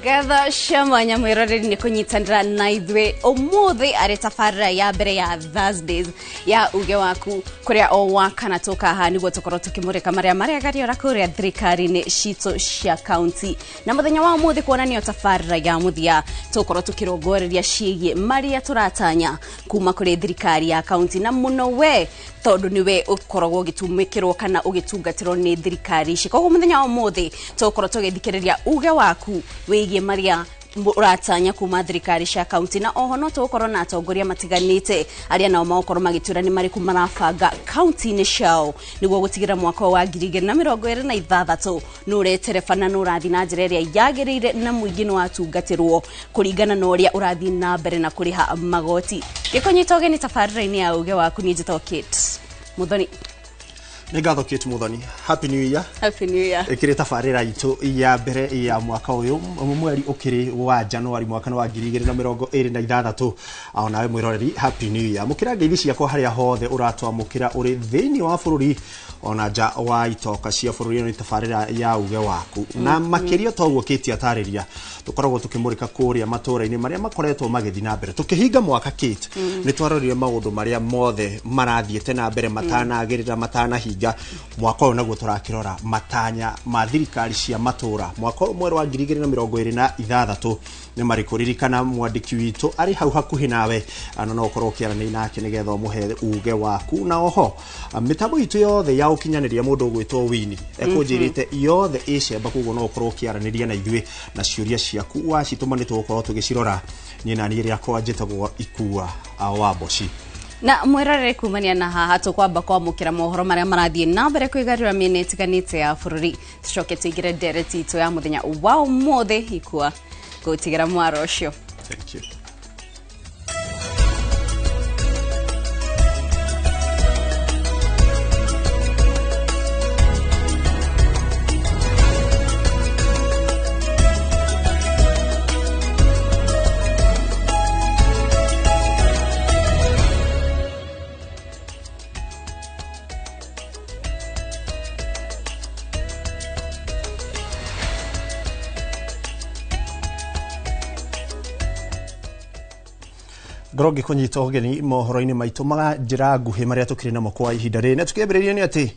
Ngatho cia mwanya mwĩroreri nĩ kũnyitanĩra na ithuĩ ũmũthĩ arĩ tabarĩra ya mbere ya Thursdays ya uge waku kũrĩa o wakana tũka haha nĩguo tũkorwo tũkĩmũrĩka marĩa marĩagariũra kũrĩa thirikari-inĩ citũ cia kaunti. Na mũthenya wa ũmũthĩ kuonanio tabarĩra ya mũthia tũgũkorwo tũkĩrongoreria ciĩgiĩ marĩa tũratanya kuma kũrĩ thirikari ya kaunti, na mũno we tondũ nĩwe ũkoragwo ũgĩtũmĩkĩrwo kana ũgĩtungatĩrwo nĩ thirikari ici. Koguo mũthenya wa ũmũthĩ tũgũkorwo tũgĩthikĩrĩria uge waku wĩgiĩ marĩa ũratanya kuma thirikari cia kaunti, na oho no tũgũkorwo na atongoria matiganĩte arĩa nao magũkorwo magĩtwĩra nĩ marĩkũ marabanga kaunti-inĩ ciao nĩguo gũtigĩrĩra mwaka wa 2026 nĩ ũreterebana na ũrathiĩ na njĩra ĩrĩa yagĩrĩire na mũingĩ nĩ watungatĩrwo kũringana na ũrĩa ũrathiĩ na mbere na kũrĩha magoti. Gĩkũnyita ũgeni tabarĩra-inĩ ya uge waku, niĩ njĩtagwo Kate Muthoni. Nĩ ngatho Kate Muthoni. Happy New Year. Happy New Year. Ĩkĩrĩ tabarĩra itũ ya mbere ya mwaka ũyũ, mweri ũkĩrĩ wa Januari mwaka wa 2026. Onawe mwĩroreri, Happy New Year. Mũkĩra ngeithi ciakwa harĩa hothe ũratwamũkĩra ũrĩ thĩinĩ wa bũrũri ona nja wa itoka cia bũrũri. Ĩno nĩ tabarĩra ya uge waku, na makĩria toguo Kate atarĩria, tũkoragwo tũkĩmũrĩka kũrĩa matũra-inĩ marĩa makoretwo magĩthiĩ na mbere. Tũkĩhinga mwaka, Kate, nĩ twarorire maũndũ marĩa mothe marathiĩte na mbere matanagĩrĩra matanahinga. Mwaka ũyũ naguo tũrakĩrora matanya ma thirikari cia matũra mwaka ũyũ mwerũ wa 2026 nĩ marĩkũ. Ririkana mwandĩki witũ arĩ hau hakuhĩ nawe, na no ũkorwo ũkĩaranĩria nake nĩgetha ũmũhe uge waku. Na oho mĩtambo itũ yothe ya ũkinyanĩria, mũndũ ũgwĩtwo Wini ekũnjĩrĩte yothe ĩcemba, koguo no ũkorwo ũkĩaranĩria na ithuĩ na ciũria ciaku wacitũma nĩ tũgũkorwo tũgĩcirora. Niĩ na niĩ rĩakwa njĩtagwo Ikua wa Mboci. Na mwĩrorere, kumania na haha tũkwamba kwamũkĩra mohoro marĩa marathiĩ na mbere kwĩgarũra mĩena ĩtiganĩte ya bũrũri, tũcoke tũingĩre ndereti itũ ya mũthenya wa ũmũthĩ. Ikua, ngũtigĩra mwaro ũcio. Thank you. Ngorwo ngĩkũnyita ũgeni mohoro-inĩ maitũ ma njĩra nguhĩ marĩa tũkĩrĩ namo kwa ihinda rĩrĩ, na tũkĩambĩrĩria nĩ atĩ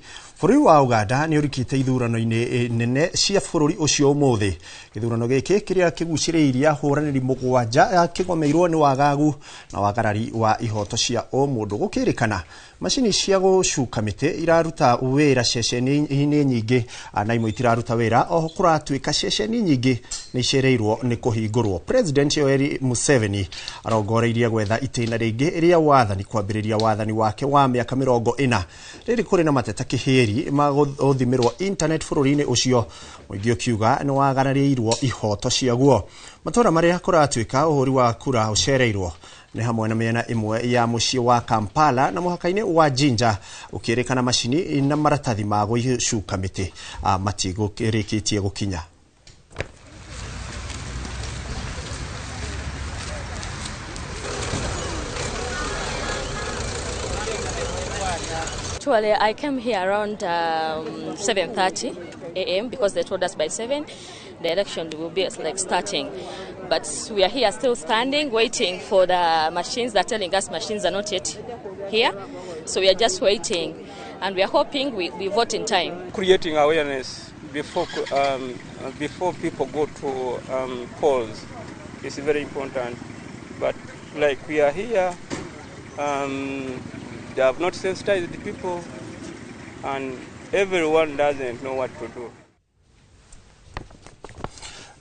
bũrũri wa Uganda nĩ ũrikĩte ithurano-inĩ nene cia bũrũri ũcio ũmũthĩ. Gĩthurano gĩkĩ kĩrĩa kĩgucĩrĩirie ahũranĩri 7 kĩgomeirwo nĩ wagagu na wagarari wa ihoto cia ũmũndũ. Gũkĩrĩkana macini cia gũcuka mĩtĩ iraruta wĩra ceceni-inĩ nyingĩ na imwe itiraruta wĩra. Oho kũratuĩka ceceni nyingĩ nĩ icereirwo nĩ kũhingũrwo. President Yoweri Museveni arongoreirie gwetha itĩna rĩngĩ rĩa wathani kwambĩrĩria wathani wake wa mĩaka 40. Rĩrĩ kũrĩ na mateta kĩhĩri ma gũthimĩrwo internet bũrũri-inĩ ũcio, mũingĩ ũkiuga nĩ wagararĩirwo ihoto ciaguo. Matũra marĩa kũratuĩka ũhũri wa kura ũcereirwo nĩ hamwe na mĩena ĩmwe ya mũciĩ wa Kampala na mũhaka-inĩ wa Jinja, ũkĩrĩkana macini na maratathi ma gũcuka mĩtĩ matigũrĩkĩtie gũkinya. Actually, I came here around 7:30 a.m. because they told us by 7 the election will be like starting. But we are here still standing, waiting for the machines. They're telling us machines are not yet here. So we are just waiting. And we are hoping we vote in time. Creating awareness before people go to polls is very important. But like we are here, they have not sensitized the people, and everyone doesn't know what to do.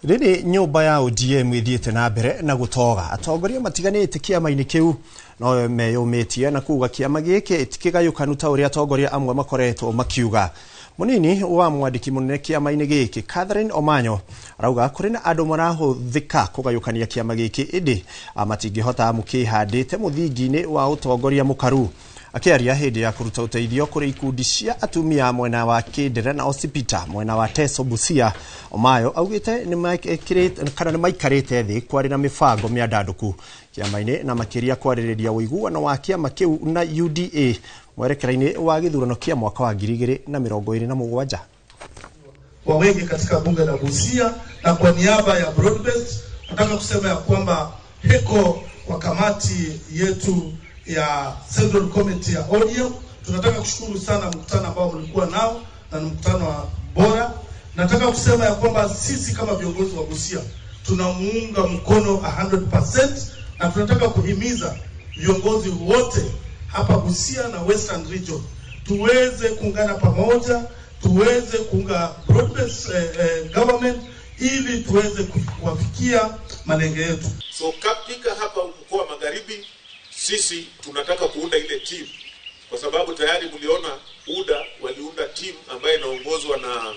Rĩrĩ nyũmba ya ODM ĩthiĩte na mbere na gũtoga, atongoria matiganĩte kĩama-inĩ kĩu no meyũmĩtie na kuga kĩama gĩkĩ ti kĩgayũkanu ta ũrĩa atongoria amwe makoretwo makiuga. Mũnini wa mwandĩki mũnene kĩama-inĩ gĩkĩ Catherine Omanyo arauga kũrĩ na andũ marahũthĩka kũgayũkania kĩama gĩkĩ, ĩndĩ matingĩhota amu kĩhandĩte mũthingi-inĩ wa ũtongoria mũkaru. Akĩaria hĩndĩ ya kũruta ũteithio kũrĩ ikundi cia atumia mwena wa Kĩndĩra na Osipita mwena wa Teso Busia, Omayo augĩte kana nĩ maikarĩte thĩ kwarĩ na mĩbango mĩandandũku kĩama-inĩ, na makĩria kwarĩrĩria ũiguano wa kĩama kĩu na UDA mwerekera-inĩ wa gĩthurano kĩa mwaka wa 2027. wa wengi katika bunge la Busia, na kwa niaba ya Broadbest nataka kusema ya kwamba heko kwa kamati yetu ya Central Committee ya ODM. Tunataka kushukuru sana mkutano ambao mlikuwa nao na ni mkutano wa bora. Nataka kusema ya kwamba sisi kama viongozi wa Busia tunamuunga mkono 100% na tunataka kuhimiza viongozi wote hapa Busia na Western Region tuweze kuungana pamoja, tuweze kuunga broad-based government ili tuweze kuwafikia malengo yetu. So katika hapa mkoa Magharibi sisi tunataka kuunda ile team, kwa sababu tayari mliona UDA waliunda team ambayo inaongozwa na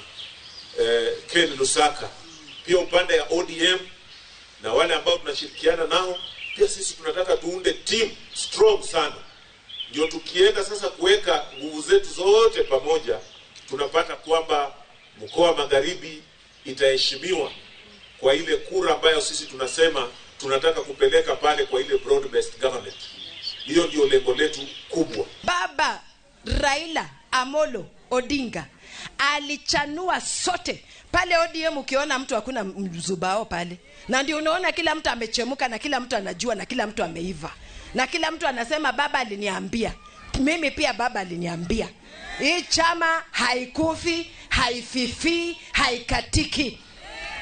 Ken Lusaka. Pia upande ya ODM na wale ambao tunashirikiana nao, pia sisi tunataka tuunde team strong sana, ndio tukienda sasa kuweka nguvu zetu zote pamoja, tunapata kwamba mkoa Magharibi itaheshimiwa kwa ile kura ambayo sisi tunasema tunataka kupeleka pale kwa ile broad based government. Hiyo ndio lengo letu kubwa. Baba Raila Amolo Odinga alichanua sote pale ODM. Ukiona mtu hakuna mzubao pale, na ndio unaona kila mtu amechemuka na kila mtu anajua na kila mtu ameiva na kila mtu anasema baba aliniambia, mimi pia baba aliniambia. Hii chama haikufi, haififii, haikatiki.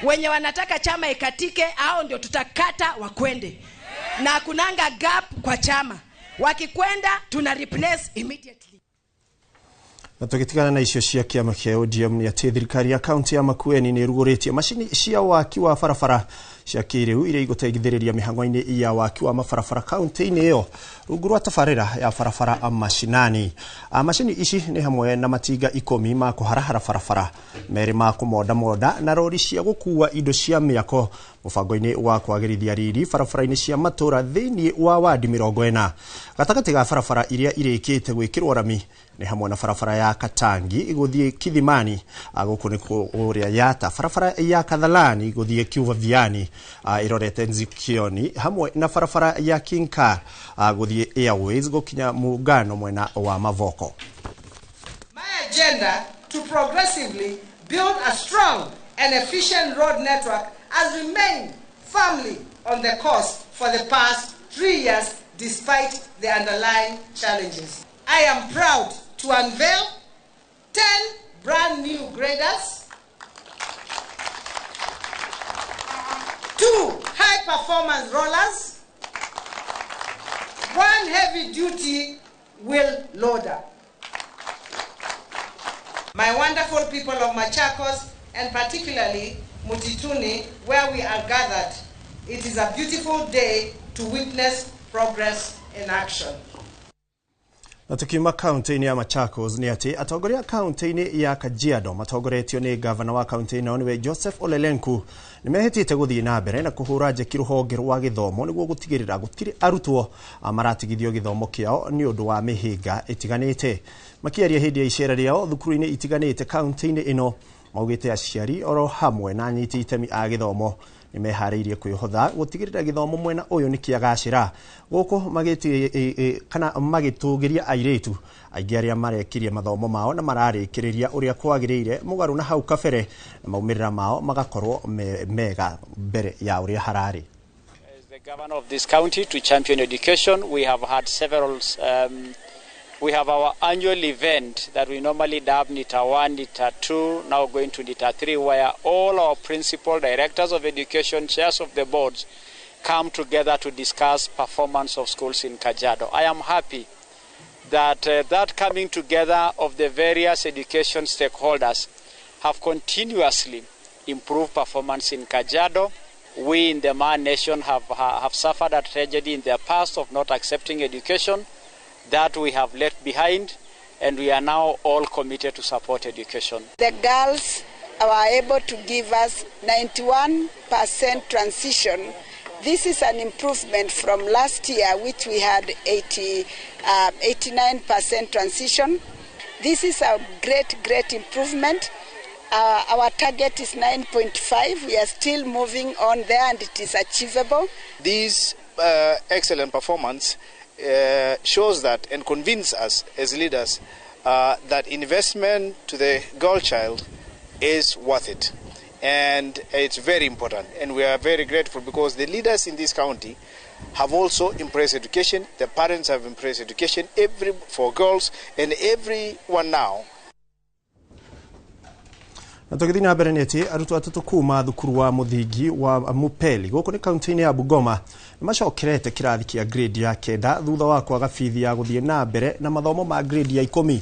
Wenye wanataka chama ikatike, hao ndio tutakata wakwende, na kunanga gap kwa chama, wakikwenda tuna replace immediately. Na tugitigana na icio cia kiama kia ODM ni ati thirikari ya kaunti ya Makueni ni iruguritie macini cia waki wa barabara cia kiriu iria iguteithĩrĩria mĩhang'o-inĩ ya waki wa mabarabara kaunti-inĩ ĩyo rungu rwa tabarĩra ya barabara mashinani. Macini ici nĩ hamwe na matinga 10 ma kũharahara barabara, 2 ma kũmondamonda na rori cia gũkua indo cia mĩako mũbango-inĩ wa kwagĩrithia riri barabara-inĩ cia matũra thĩinĩ wa wadi 40. Gatagatĩ ga barabara iria irĩkĩte gwĩkĩrwo rami nĩ hamwe na barabara ya Katangi gũthiĩ Kithimani, gũkũ nĩ kũrĩa Yata, barabara ya Kathalani gũthiĩ Kiuvaviani ĩrorete Nzikioni, hamwe na barabara ya King Car gũthiĩ Airways gũkinya Muungano mwena wa Mavoko. My agenda to progressively build a strong and efficient road network has remained firmly on the course for the past 3 years despite the underlying challenges. I am proud to unveil 10 brand new graders, 2 high-performance rollers, 1 heavy-duty wheel loader. My wonderful people of Machakos, and particularly Mutituni, where we are gathered, it is a beautiful day to witness progress in action. Na tukiuma kaunti-inĩ ya Machakos nĩ atĩ atongoria kaunti-inĩ ya Kajiado matongoretio nĩ gavana wa kaunti ĩno nĩwe Joseph Olelenku nĩ mehĩtĩte gũthiĩ na mbere na kũhũra njeki rũhonge rwa gĩthomo nĩguo gũtigĩrĩra gũtirĩ arutwo maratigithio gĩthomo kĩao nĩ ũndũ wa mĩhĩnga ĩtiganĩte. Makĩaria hĩndĩ ya icera rĩao thukuru-inĩ itiganĩte kaunti-inĩ ĩno, maugĩte aciari oro hamwe na anyiti itemi a gĩthomo nĩ meharĩirie kwĩhotha gũtigĩrĩra gĩthomo mwena ũyũ nĩ kĩagacĩra gũkũ kana magĩtũgĩria airĩtu aingĩ arĩa marekirie mathomo mao na mararĩkĩrĩria ũrĩa kwagĩrĩire mũgarũ na hau kabere na maumĩrĩra mao magakorwo mega mbere ya ũrĩa hararĩ. As the governor of this county to champion education, we have had several we have our annual event that we normally dub NITA 1, NITA 2, now going to NITA 3, where all our principal directors of education, chairs of the boards, come together to discuss performance of schools in Kajiado. I am happy that that coming together of the various education stakeholders have continuously improved performance in Kajiado. We in the Maa Nation have suffered a tragedy in the past of not accepting education that we have left behind, and we are now all committed to support education. The girls are able to give us 91% transition. This is an improvement from last year, which we had 89% transition. This is a great, great improvement. Our target is 9.5. We are still moving on there, and it is achievable. This excellent performance shows that and convinces us as leaders that investment to the girl child is worth it. And it's very important. And we are very grateful because the leaders in this county have also embraced education. The parents have embraced education, every for girls, and everyone now. Na tũgĩthiĩ na mbere nĩ atĩ arutwo atatũ kuma thukuru wa mũthingi wa Mupeli gũkũ nĩ kaunti-inĩ ya Bungoma nĩ macokerete kĩrathi kĩa grade ya 9 thutha wa kwaga bithi ya gũthiĩ na mbere na mathomo ma grade ya 10.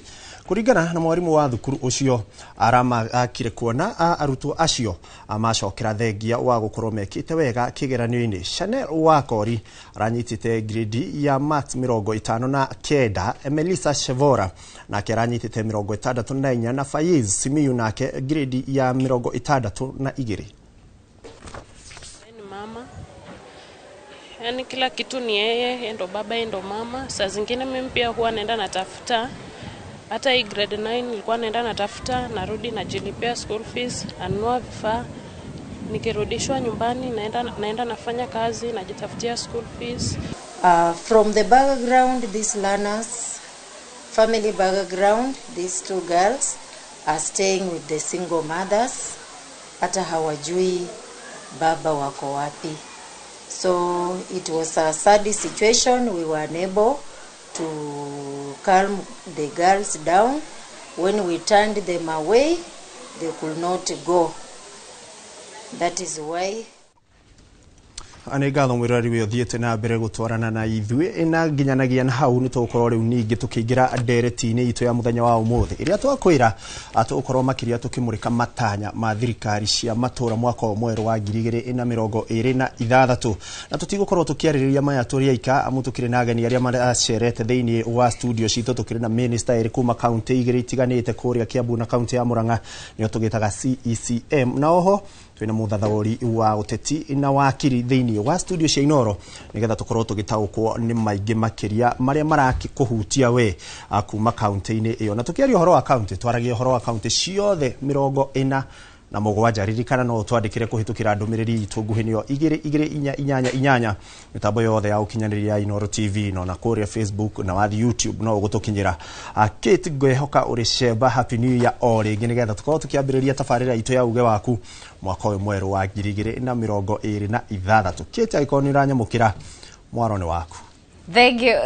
Kũringana na mwarimũ wa thukuru ũcio, aramakire kuona arutwo acio macokera thengia wa gũkorwo mekĩte wega kĩgeranio-inĩ. Chanel Wakori aranyitĩte grade ya max 59, Emelisa Shevora nake aranyitĩte 64 na Faiz Simiyu nake grade ya 62. Ni mama, yani kila kitu ni yeye, ndo baba ndo mama. Saa zingine mimi pia huwa naenda natafuta. Hata hii grade 9 nilikuwa naenda natafuta, narudi najilipia school fees, nanunua vifaa. Nikirudishwa nyumbani naenda nafanya kazi, najitafutia school fees. From the background, these learners, family background, these two girls are staying with the single mothers. Hata hawajui baba wako wapi. So it was a sad situation. We were unable to calm the girls down. When we turned them away, they could not go. That is why. Nĩ ngatho mwĩroreri wĩ ũthiĩte na mbere gũtwarana na ithuĩ na nginyanagia na hau nĩ tũgũkorwo rĩu ningĩ tũkĩingĩra ndereti-inĩ itũ ya mũthenya wa ũmũthĩ ĩrĩa twakwĩra tũgũkorwo makĩria tũkĩmũrĩka matanya ma thirikari cia matũra mwaka ũyũ mwerũ wa 2026 na tũtigũkorwo tũkĩarĩrĩria maya tũrĩ aika amu tũkĩrĩ na ageni arĩa maracerete thĩinĩ wa studio citũ. Tũkĩrĩ na minister ĩrĩ kuma kaunti igĩrĩ itiganĩte kũrĩa Kiambu na kaunti ya Murang'a, nĩo tũgĩtaga CECM, na oho twĩna mũthathaũri wa ũteti na wakiri thĩinĩ wa studio cia Inoro nĩgetha tũkorwo tũgĩtaũkwo nĩ maingĩ makĩria marĩa marakĩkũhutia we kuma kaunti-inĩ ĩyo. Na tũkĩaria ũhoro wa kaunti, twaragia ũhoro wa kaunti ciothe 47. Ririkana no twandĩkĩre kũhĩtũkĩra ndũmĩrĩri itũ nguhĩ nĩyo 22488 mĩtambo yothe ya ũkinyanĩria ya Inoro TV no na kũrĩa Facebook na wathi YouTube no ũgũtũkinyĩra. Kate, ngwehoka ũrĩ cemba, happy new year o rĩngĩ nĩgetha tũkorwo tũkĩambĩrĩria tabarĩra itũ ya uge waku mwaka ũyũ mwerũ wa 2026. Kate, angĩkorwo nĩ ũranyamũkĩra, mwaro nĩ waku.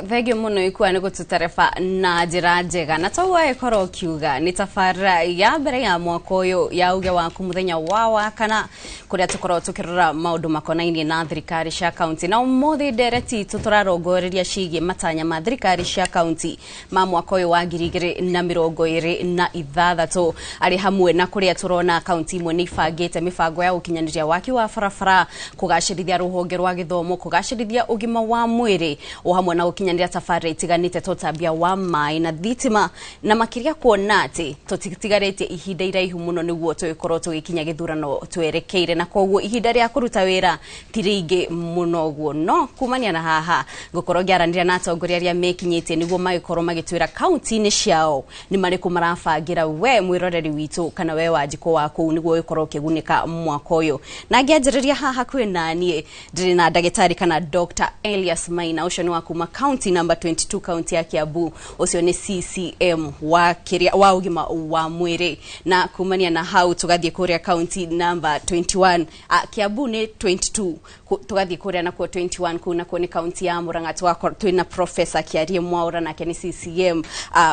Thengio muno ikua nĩ gũtũtareba na njĩra njega na toguo agĩkorwo ũkiuga nĩ tabarĩra ya mbere ya mwaka ũyũ ya uge waku mũthenya wa wakana kũrĩa tũkorwo tũkĩrora maũndũ makonainie na thirikari cia kaunti. Na ũmũthĩ ndereti itũ tũrarongoreria ciĩgiĩ matanya ma thirikari cia kaunti ma mwaka ũyũ wa 2026 arĩ hamwe na kũrĩa tũrona kaunti imwe nĩ ibangĩte mĩbango ya gũkinyanĩria waki wa barabara, kũgacĩrithia rũhonge rwa gĩthomo, kũgacĩrithia ũgima wa mwĩrĩ hamwe na gũkinyanĩria tabarĩra itiganĩte ta ũtambia wa maĩ na thitima, na makĩria kuona atĩ tũtitigarĩtie ihinda iraihu mũno nĩguo tũgĩkorwo tũgĩkinya gĩthurano twerekeire, na koguo ihinda rĩa kũruta wĩra ti rĩingĩ mũno ũguo. No kumania na haha ngũkorwo ngĩaranĩria na atongoria arĩa mekinyĩtie nĩguo magĩkorwo magĩtwĩra kaunti-inĩ ciao nĩ marĩkũ marabangĩra we mwĩroreri witũ kana we Wanjikũ wa kũu nĩguo ũgĩkorwo ũkĩgunĩka mwaka ũyũ. Na ngĩanjĩrĩria haha kwĩ naniĩ ndĩrĩ na ndagĩtarĩ kana Dr. Elias Maina, ũcio nĩ wa kuma county number 22 county ya Kiambu, ũcio nĩ CCM wa kĩrĩa wa ũgima wa mwĩrĩ. Na kumania na hau tũgathiĩ kũrĩa county number 21, Kiambu nĩ 22, tũgathiĩ kũrĩa nakuo 21 kũu nakuo nĩ county ya Murang'a, twĩna Professor Kiarie Mwaura nake nĩ CCM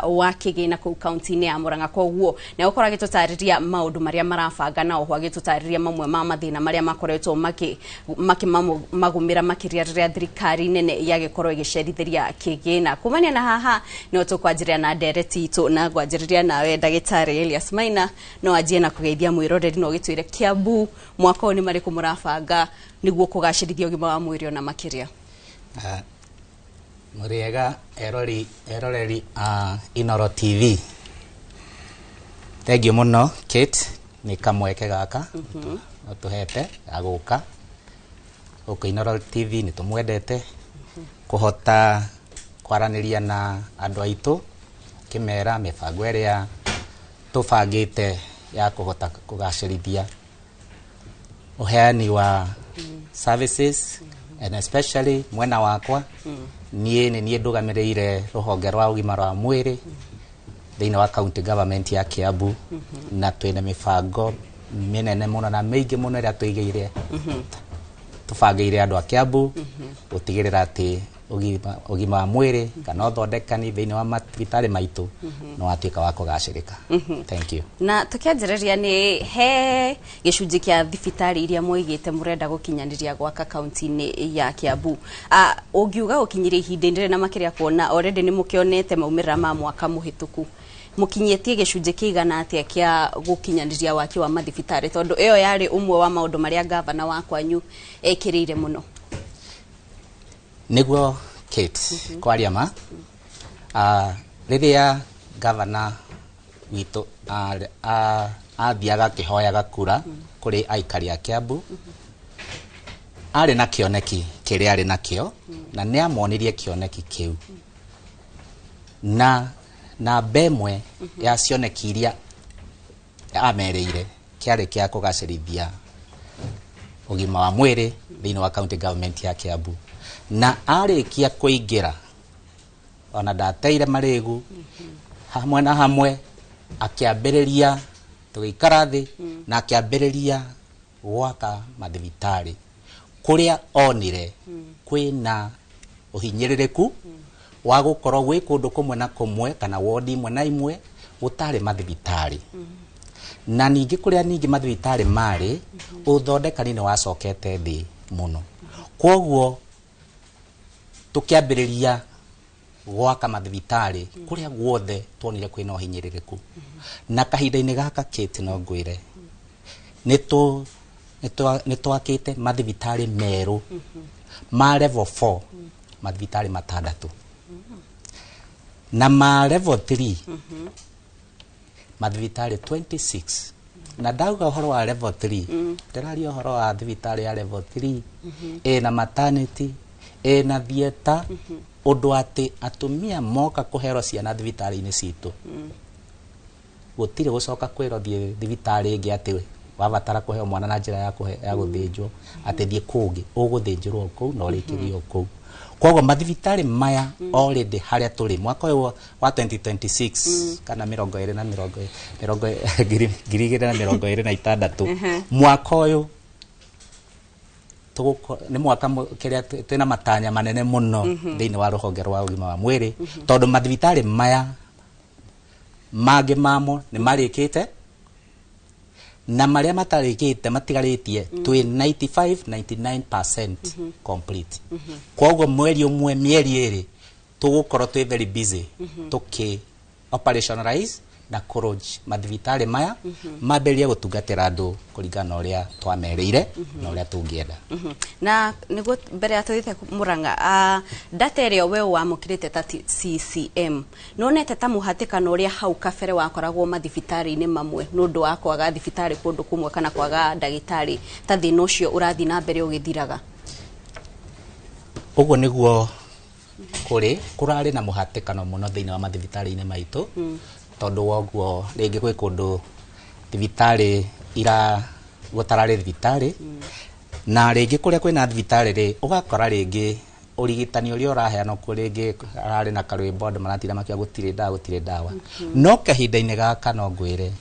wa kĩgĩna kũu county-inĩ ya Murang'a. Koguo nĩ egũkorwo agĩtũtarĩria maũndũ marĩa marabanga na oho agĩtũtarĩria mamwe ma mathĩna marĩa makoretwo makĩmagũmĩra makĩria rĩrĩa thirikari nene yagĩkorwo ĩgĩcerithĩria kĩgĩna. Kumania na haha no tũkwanjĩrĩria na ndereti itũ na ngwanjĩrĩria nawe ndagĩtarĩ Elias Maina, no anjie na kũgeithia mwĩroreri na ũgĩtwĩre Kiambu mwaka ũyũ nĩ marĩkũ mũrabanga nĩguo kũgacĩrithia ũgima wa mwĩrĩ ona makĩria. Mũrĩega eroreri a Inoro TV. Thengiũ mũno Kate nĩ kamweke gaka ũtũhete ga gũka gũkũ Inoro TV, nĩ tũmwendete kũhota kwaranĩria na andũ aitũ kĩmera mĩbango ĩrĩa tũbangĩte ya kũhota kũgacĩrithia ũheani wa services and especially mwena wakwa niĩ nĩ niĩ ndũgamĩrĩire rũhonge rwa ũgima wa mwĩrĩ Thĩinĩ wa county government ya Kiambu, na twĩna mĩbango mĩnene mũno na mĩingĩ mũno ĩrĩa tũigĩire, tũbangĩire andũ a Kiambu gũtigĩrĩra atĩ ũgima wa mwĩrĩ kana ũthondekani thĩinĩ wa mathibitarĩ maitũ nĩ watuĩka wa kũgacĩrĩka. Thank you. Na tukianjĩrĩria, nĩ he gĩcunjĩ kĩa thibitarĩ iria mwoigĩte mũrenda gũkinyanĩria gwaka kaunti-inĩ ya Kiambu, ũngiuga gũkinyĩria ihinda-inĩ rĩrĩ, na makĩria kuona already nĩ mũkĩonete maumĩrĩra ma mwaka mũhĩtũku, mũkinyĩtie gĩcunjĩ kĩigana atĩa kĩa gũkinyanĩria waki wa mathibitarĩ, tondũ ĩyo yarĩ ũmwe wa maũndũ marĩa gavana wa kwanyu ekĩrĩire mũno? Nĩguo, Kate, kwaria ma, rĩrĩa gavana witũ athiaga akĩhoyaga kura kũrĩ aikari a Kiambu, arĩ na kĩoneki kĩrĩa arĩ nakĩo, na nĩ amonirie kĩoneki kĩu, na namba ĩmwe ya cioneki iria amerĩire kĩarĩ kĩa kũgacĩrithia ũgima wa mwĩrĩ thĩinĩ wa county government ya Kiambu. Na arĩkia kũingĩra, ona ndateire marĩgu, hamwe na hamwe akĩambĩrĩria, tũgĩikara thĩ na akĩambĩrĩria gwaka mathibitarĩ kũrĩa onire kwĩna ũhinyĩrĩrĩku wa gũkorwo gwĩ kũndũ kũmwe na kũmwe kana wodi imwe na imwe gũtarĩ mathibitarĩ, na ningĩ kũrĩa ningĩ mathibitarĩ marĩ, ũthondekani nĩ wacokete thĩ mũno. Kwoguo tũkĩambĩrĩria gwaka mathibitarĩ kũrĩa guothe tuonire kwĩna ũhinyĩrĩrĩku. Na kahinda-inĩ gaka, Kate, no ngwĩre nĩ twakĩte mathibitarĩ merũ ma level 4, mathibitarĩ matandatũ, na ma level 3 mathibitarĩ 26. Na ndauga ũhoro wa level 3, ndĩraria ũhoro wa thibitarĩ ya level 3 ĩna maternity, ĩna theatre, ũndũ atĩ atumia moka kũherwo ciana thibitarĩ-inĩ citũ, gũtirĩ gũcoka kwĩrwo thiĩ thibitarĩ ĩngĩ atĩ wabatara kũheo mwana na njĩra ya gũthĩnjwo, atĩ thiĩ kũngĩ, ũgũthĩnjĩrwo kũu na ũrĩkĩrio kũu. Koguo mathibitarĩ maya already harĩa tũrĩ mwaka ũyũ wa 2026 kana mĩrongo ĩrĩ na mĩrongo mĩrongo 2026, mwaka ũyũ nĩ mwaka kĩrĩa twĩna matanya manene mũno thĩinĩ wa rũhonge rwa ũgima wa mwĩrĩ, tondũ mathibitarĩ maya mangĩ mamo nĩ marĩkĩte, na marĩa matarĩkĩte matigarĩtie twĩ 95 99% complete. Koguo mweri ũmwe, mĩeri 2, tũgũkorwo twĩ very busy tũkĩ operationalize na kũlaunch mathibitarĩ maya, mambĩrĩrie gũtungatĩra andũ kũringana na ũrĩa twamerĩire na ũrĩa tũngĩenda. Na nĩguo mbere ya tũthiĩte Murang'a, data ĩrĩa we wamũkĩrĩte ta CCM, nĩwonete ta mũhatĩkano ũrĩa hau kabere wakoragwo mathibitarĩ-inĩ mamwe nĩ ũndũ wa kwaga thibitarĩ kũndũ kũmwe kana kwaga ndagĩtarĩ, ta thĩna ũcio ũrathiĩ na mbere ũgĩthiraga? Ũguo nĩguo kũrĩ, kũrarĩ na mũhatĩkano mũno thĩinĩ wa mathibitarĩ-inĩ maitũ, tondũ woguo rĩngĩ gwĩ kũndũ thibitarĩ ira gũtararĩ thibitarĩ, na rĩngĩ kũrĩa kwĩna thibitarĩ rĩ, ũgakora rĩngĩ ũrigitani ũrĩa ũraheanwo kuo rĩngĩ hararĩ na karwĩmbo andũ maratinda makiuga gũtirĩ ndawa, gũtirĩ ndawa. No kahinda-inĩ gaka no ngwĩre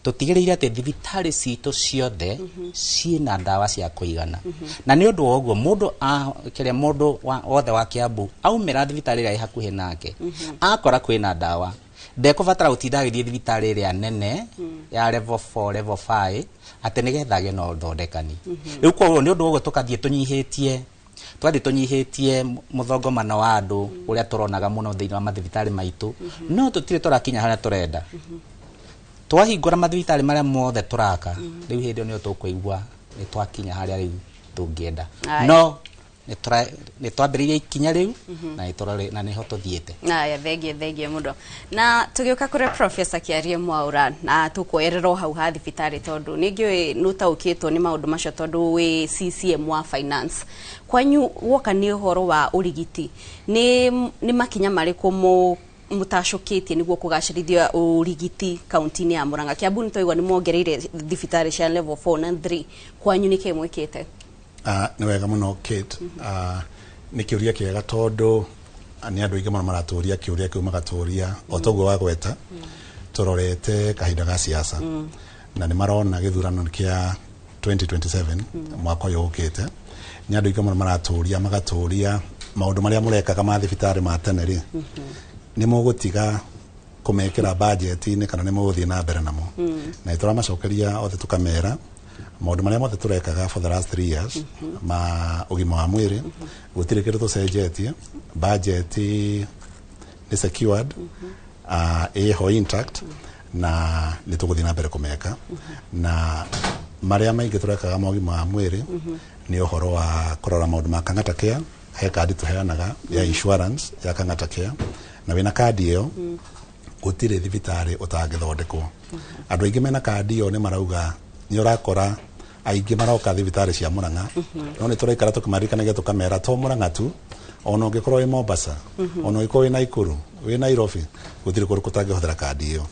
tũtigĩrĩire atĩ thibitarĩ citũ ciothe ciĩna ndawa cia kũigana, na nĩ ũndũ wa ũguo mũndũ kĩrĩa mũndũ wothe wa Kiambu aumĩra thibitarĩ ĩrĩa ĩ hakuhĩ nake, akora kwĩna ndawa, ndekũbatara gũtinda agĩthiĩ thibitarĩ ĩrĩa nene ya level 4, level 5 atĩ nĩgetha agĩe na ũthondekani. Rĩu koguo nĩ ũndũ wa ũguo tũgathiĩ tũnyihĩtie mũthongomano wa andũ ũrĩa tũronaga mũno thĩinĩ wa mathibitarĩ maitũ. No tũtirĩ tũrakinya harĩa tũrenda. Twahingũra mathibitarĩ marĩa mothe tũraka rĩu, hĩndĩ ĩyo nĩyo tũkũigua nĩ twakinya harĩa rĩu tũngĩenda. No nĩ twambĩrĩirie ikinya rĩu na nĩho tũthiĩte. Aya, thengie, thengie mũno. Na tũgĩũka kũrĩ Professor Kiarie Mwaura, na tũkuoerera o hau ha thibitarĩ, tondũ nĩ ngĩũĩ nĩ ũtaũkĩtwo nĩ maũndũ macio, tondũ wĩ CCM wa finance kwanyu, woka nĩ ũhoro wa ũrigiti, nĩ makinya marĩkũ mũtacũkĩtie nĩguo kũgacĩrithia ũrigiti kaunti-inĩ ya Murang'a? Kiambu nĩ twaigua nĩ mongereire thibitarĩ cia level 4 na 3. Kwanyu nĩ kĩ mwĩkĩte? Nĩ wega mũno, Kate. Nĩ kĩũria kĩega tondũ Nĩ andũ aingĩ mũno maratũria kĩũria kĩu, magatũria o toguo wagweta, tũrorete kahinda ga siasa na nĩ marona gĩthurano kĩa 2027 mwaka ũyũ ũkĩte. Nĩ andũ aingĩ mũno maratũria, magatũria maũndũ marĩa mũrekaga ma thibitarĩ ma tene rĩ, nĩ mũgũtiga kũmekĩra budget-inĩ kana nĩ mũgũthiĩ na mbere namo? Na nĩ tũramacokeria othe tũkamera maũndũ marĩa mothe tũrekaga for the last 3 years ma ũgima wa mwĩrĩ gũtirĩ kĩndũ tũcenjetie. Budget nĩ secured, ĩho intact, na nĩ tũgũthiĩ na mbere kũmeka. Na marĩa maingĩ tũrekaga ma ũgima wa mwĩrĩ nĩ ũhoro wa kũrora maũndũ ma Kang'ata Care. He kandi tũheanaga ya insurance ya Kang'ata Care, na wĩna kandi ĩyo gũtirĩ thibitarĩ ũtangĩthondekwo. Andũ aingĩ mena kandi ĩyo nĩ marauga nĩ ũrakora aingĩ maroka thibitarĩ cia Murang'a, no nĩ tũraikara tũkĩmaririkanagia tũkamera to Murang'a tu, ona ũngĩkorwo wĩ Mombasa, ona ũngĩkorwo wĩ Naikuru, wĩ Nairobi, gũtirĩ kũndũ kũtangĩhũthĩra kandi ĩyo.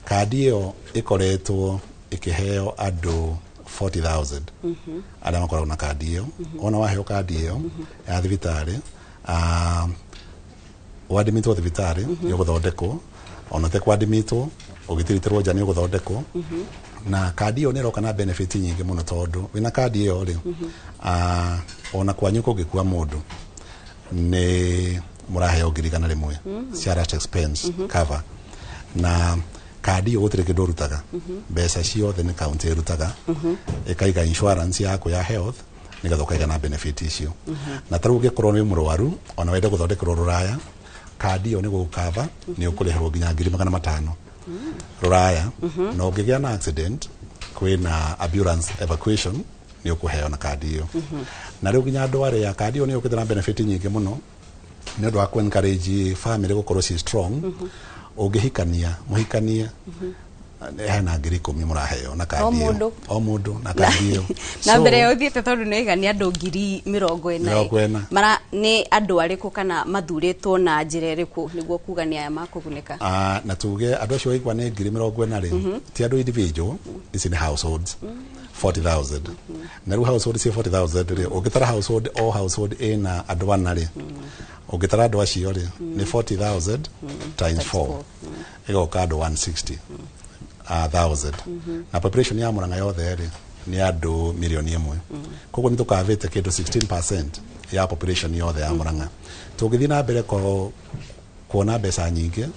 Kandi ĩyo ĩkoretwo ĩkĩheo andũ 40,000 arĩa makoragwo na kandi ĩyo. Ona waheo kandi ĩyo ya thibitarĩ, wadimitwo thibitarĩ nĩ ũgũthondekwo, ona ũtekwadmitwo ũgĩtiritĩrwo nja nĩ ũgũthondekwo. Na kandi ĩyo nĩ ĩroka na benefit nyingĩ mũno, tondũ wĩna kandi ĩyo rĩ, ona kwanyu kũngĩkua mũndũ nĩ mũraheo 100,000 cia last expense cover. Na kandi ĩyo gũtirĩ kĩndũ ũrutaga, mbeca ciothe nĩ kaunti ĩrutaga, ĩkaiga insurance yaku ya health nĩgetha ũkaiga na benefit icio. Na tarĩu ũngĩkorwo nĩ mũrwaru ona wende gũthondekerwo rũraya, kandi ĩyo nĩ gũgũkava, nĩ ũkũrĩhĩrwo nginya 500,000 rũraya. Na ũngĩgĩa na accident, kwĩna ambulance evacuation nĩ ũkũheo na kandi ĩyo. Na rĩu nginya andũ arĩa kandi ĩyo nĩ yũkĩte na benefit nyingĩ mũno nĩ ũndũ wa ku encourage family gũkorwo ci strong. Ũngĩhikania, mũhikanie, hena 10,000 mũraheo na kandi O ĩyo. Mũndũ? O mũndũ na kandi ĩyo. Na mbere ya ũthiĩte, tondũ nĩ waiga nĩ andũ 40,000, 40. Mara nĩ andũ arĩkũ kana mathurĩtwo na njĩra ĩrĩkũ nĩguo kuga nĩ aya makũgunĩka? Ah, na tuge andũ acio waigua nĩ 40,000 rĩ, ti andũ individual, ici nĩ households 40,000. Na rĩu household ci 40,000 rĩ, ũngĩtara household, o household ĩna andũ ana rĩ, ũngĩtara andũ acio rĩ, nĩ 40,000 times 4, ĩgoka andũ 160 thousand. Na population ya Murang'a yothe rĩ nĩ andũ 1 million. Koguo nĩ tũkavĩte kĩndũ 16% ya population yothe ya Murang'a. Tũngĩthiĩ na mbere kuona mbeca nyingĩ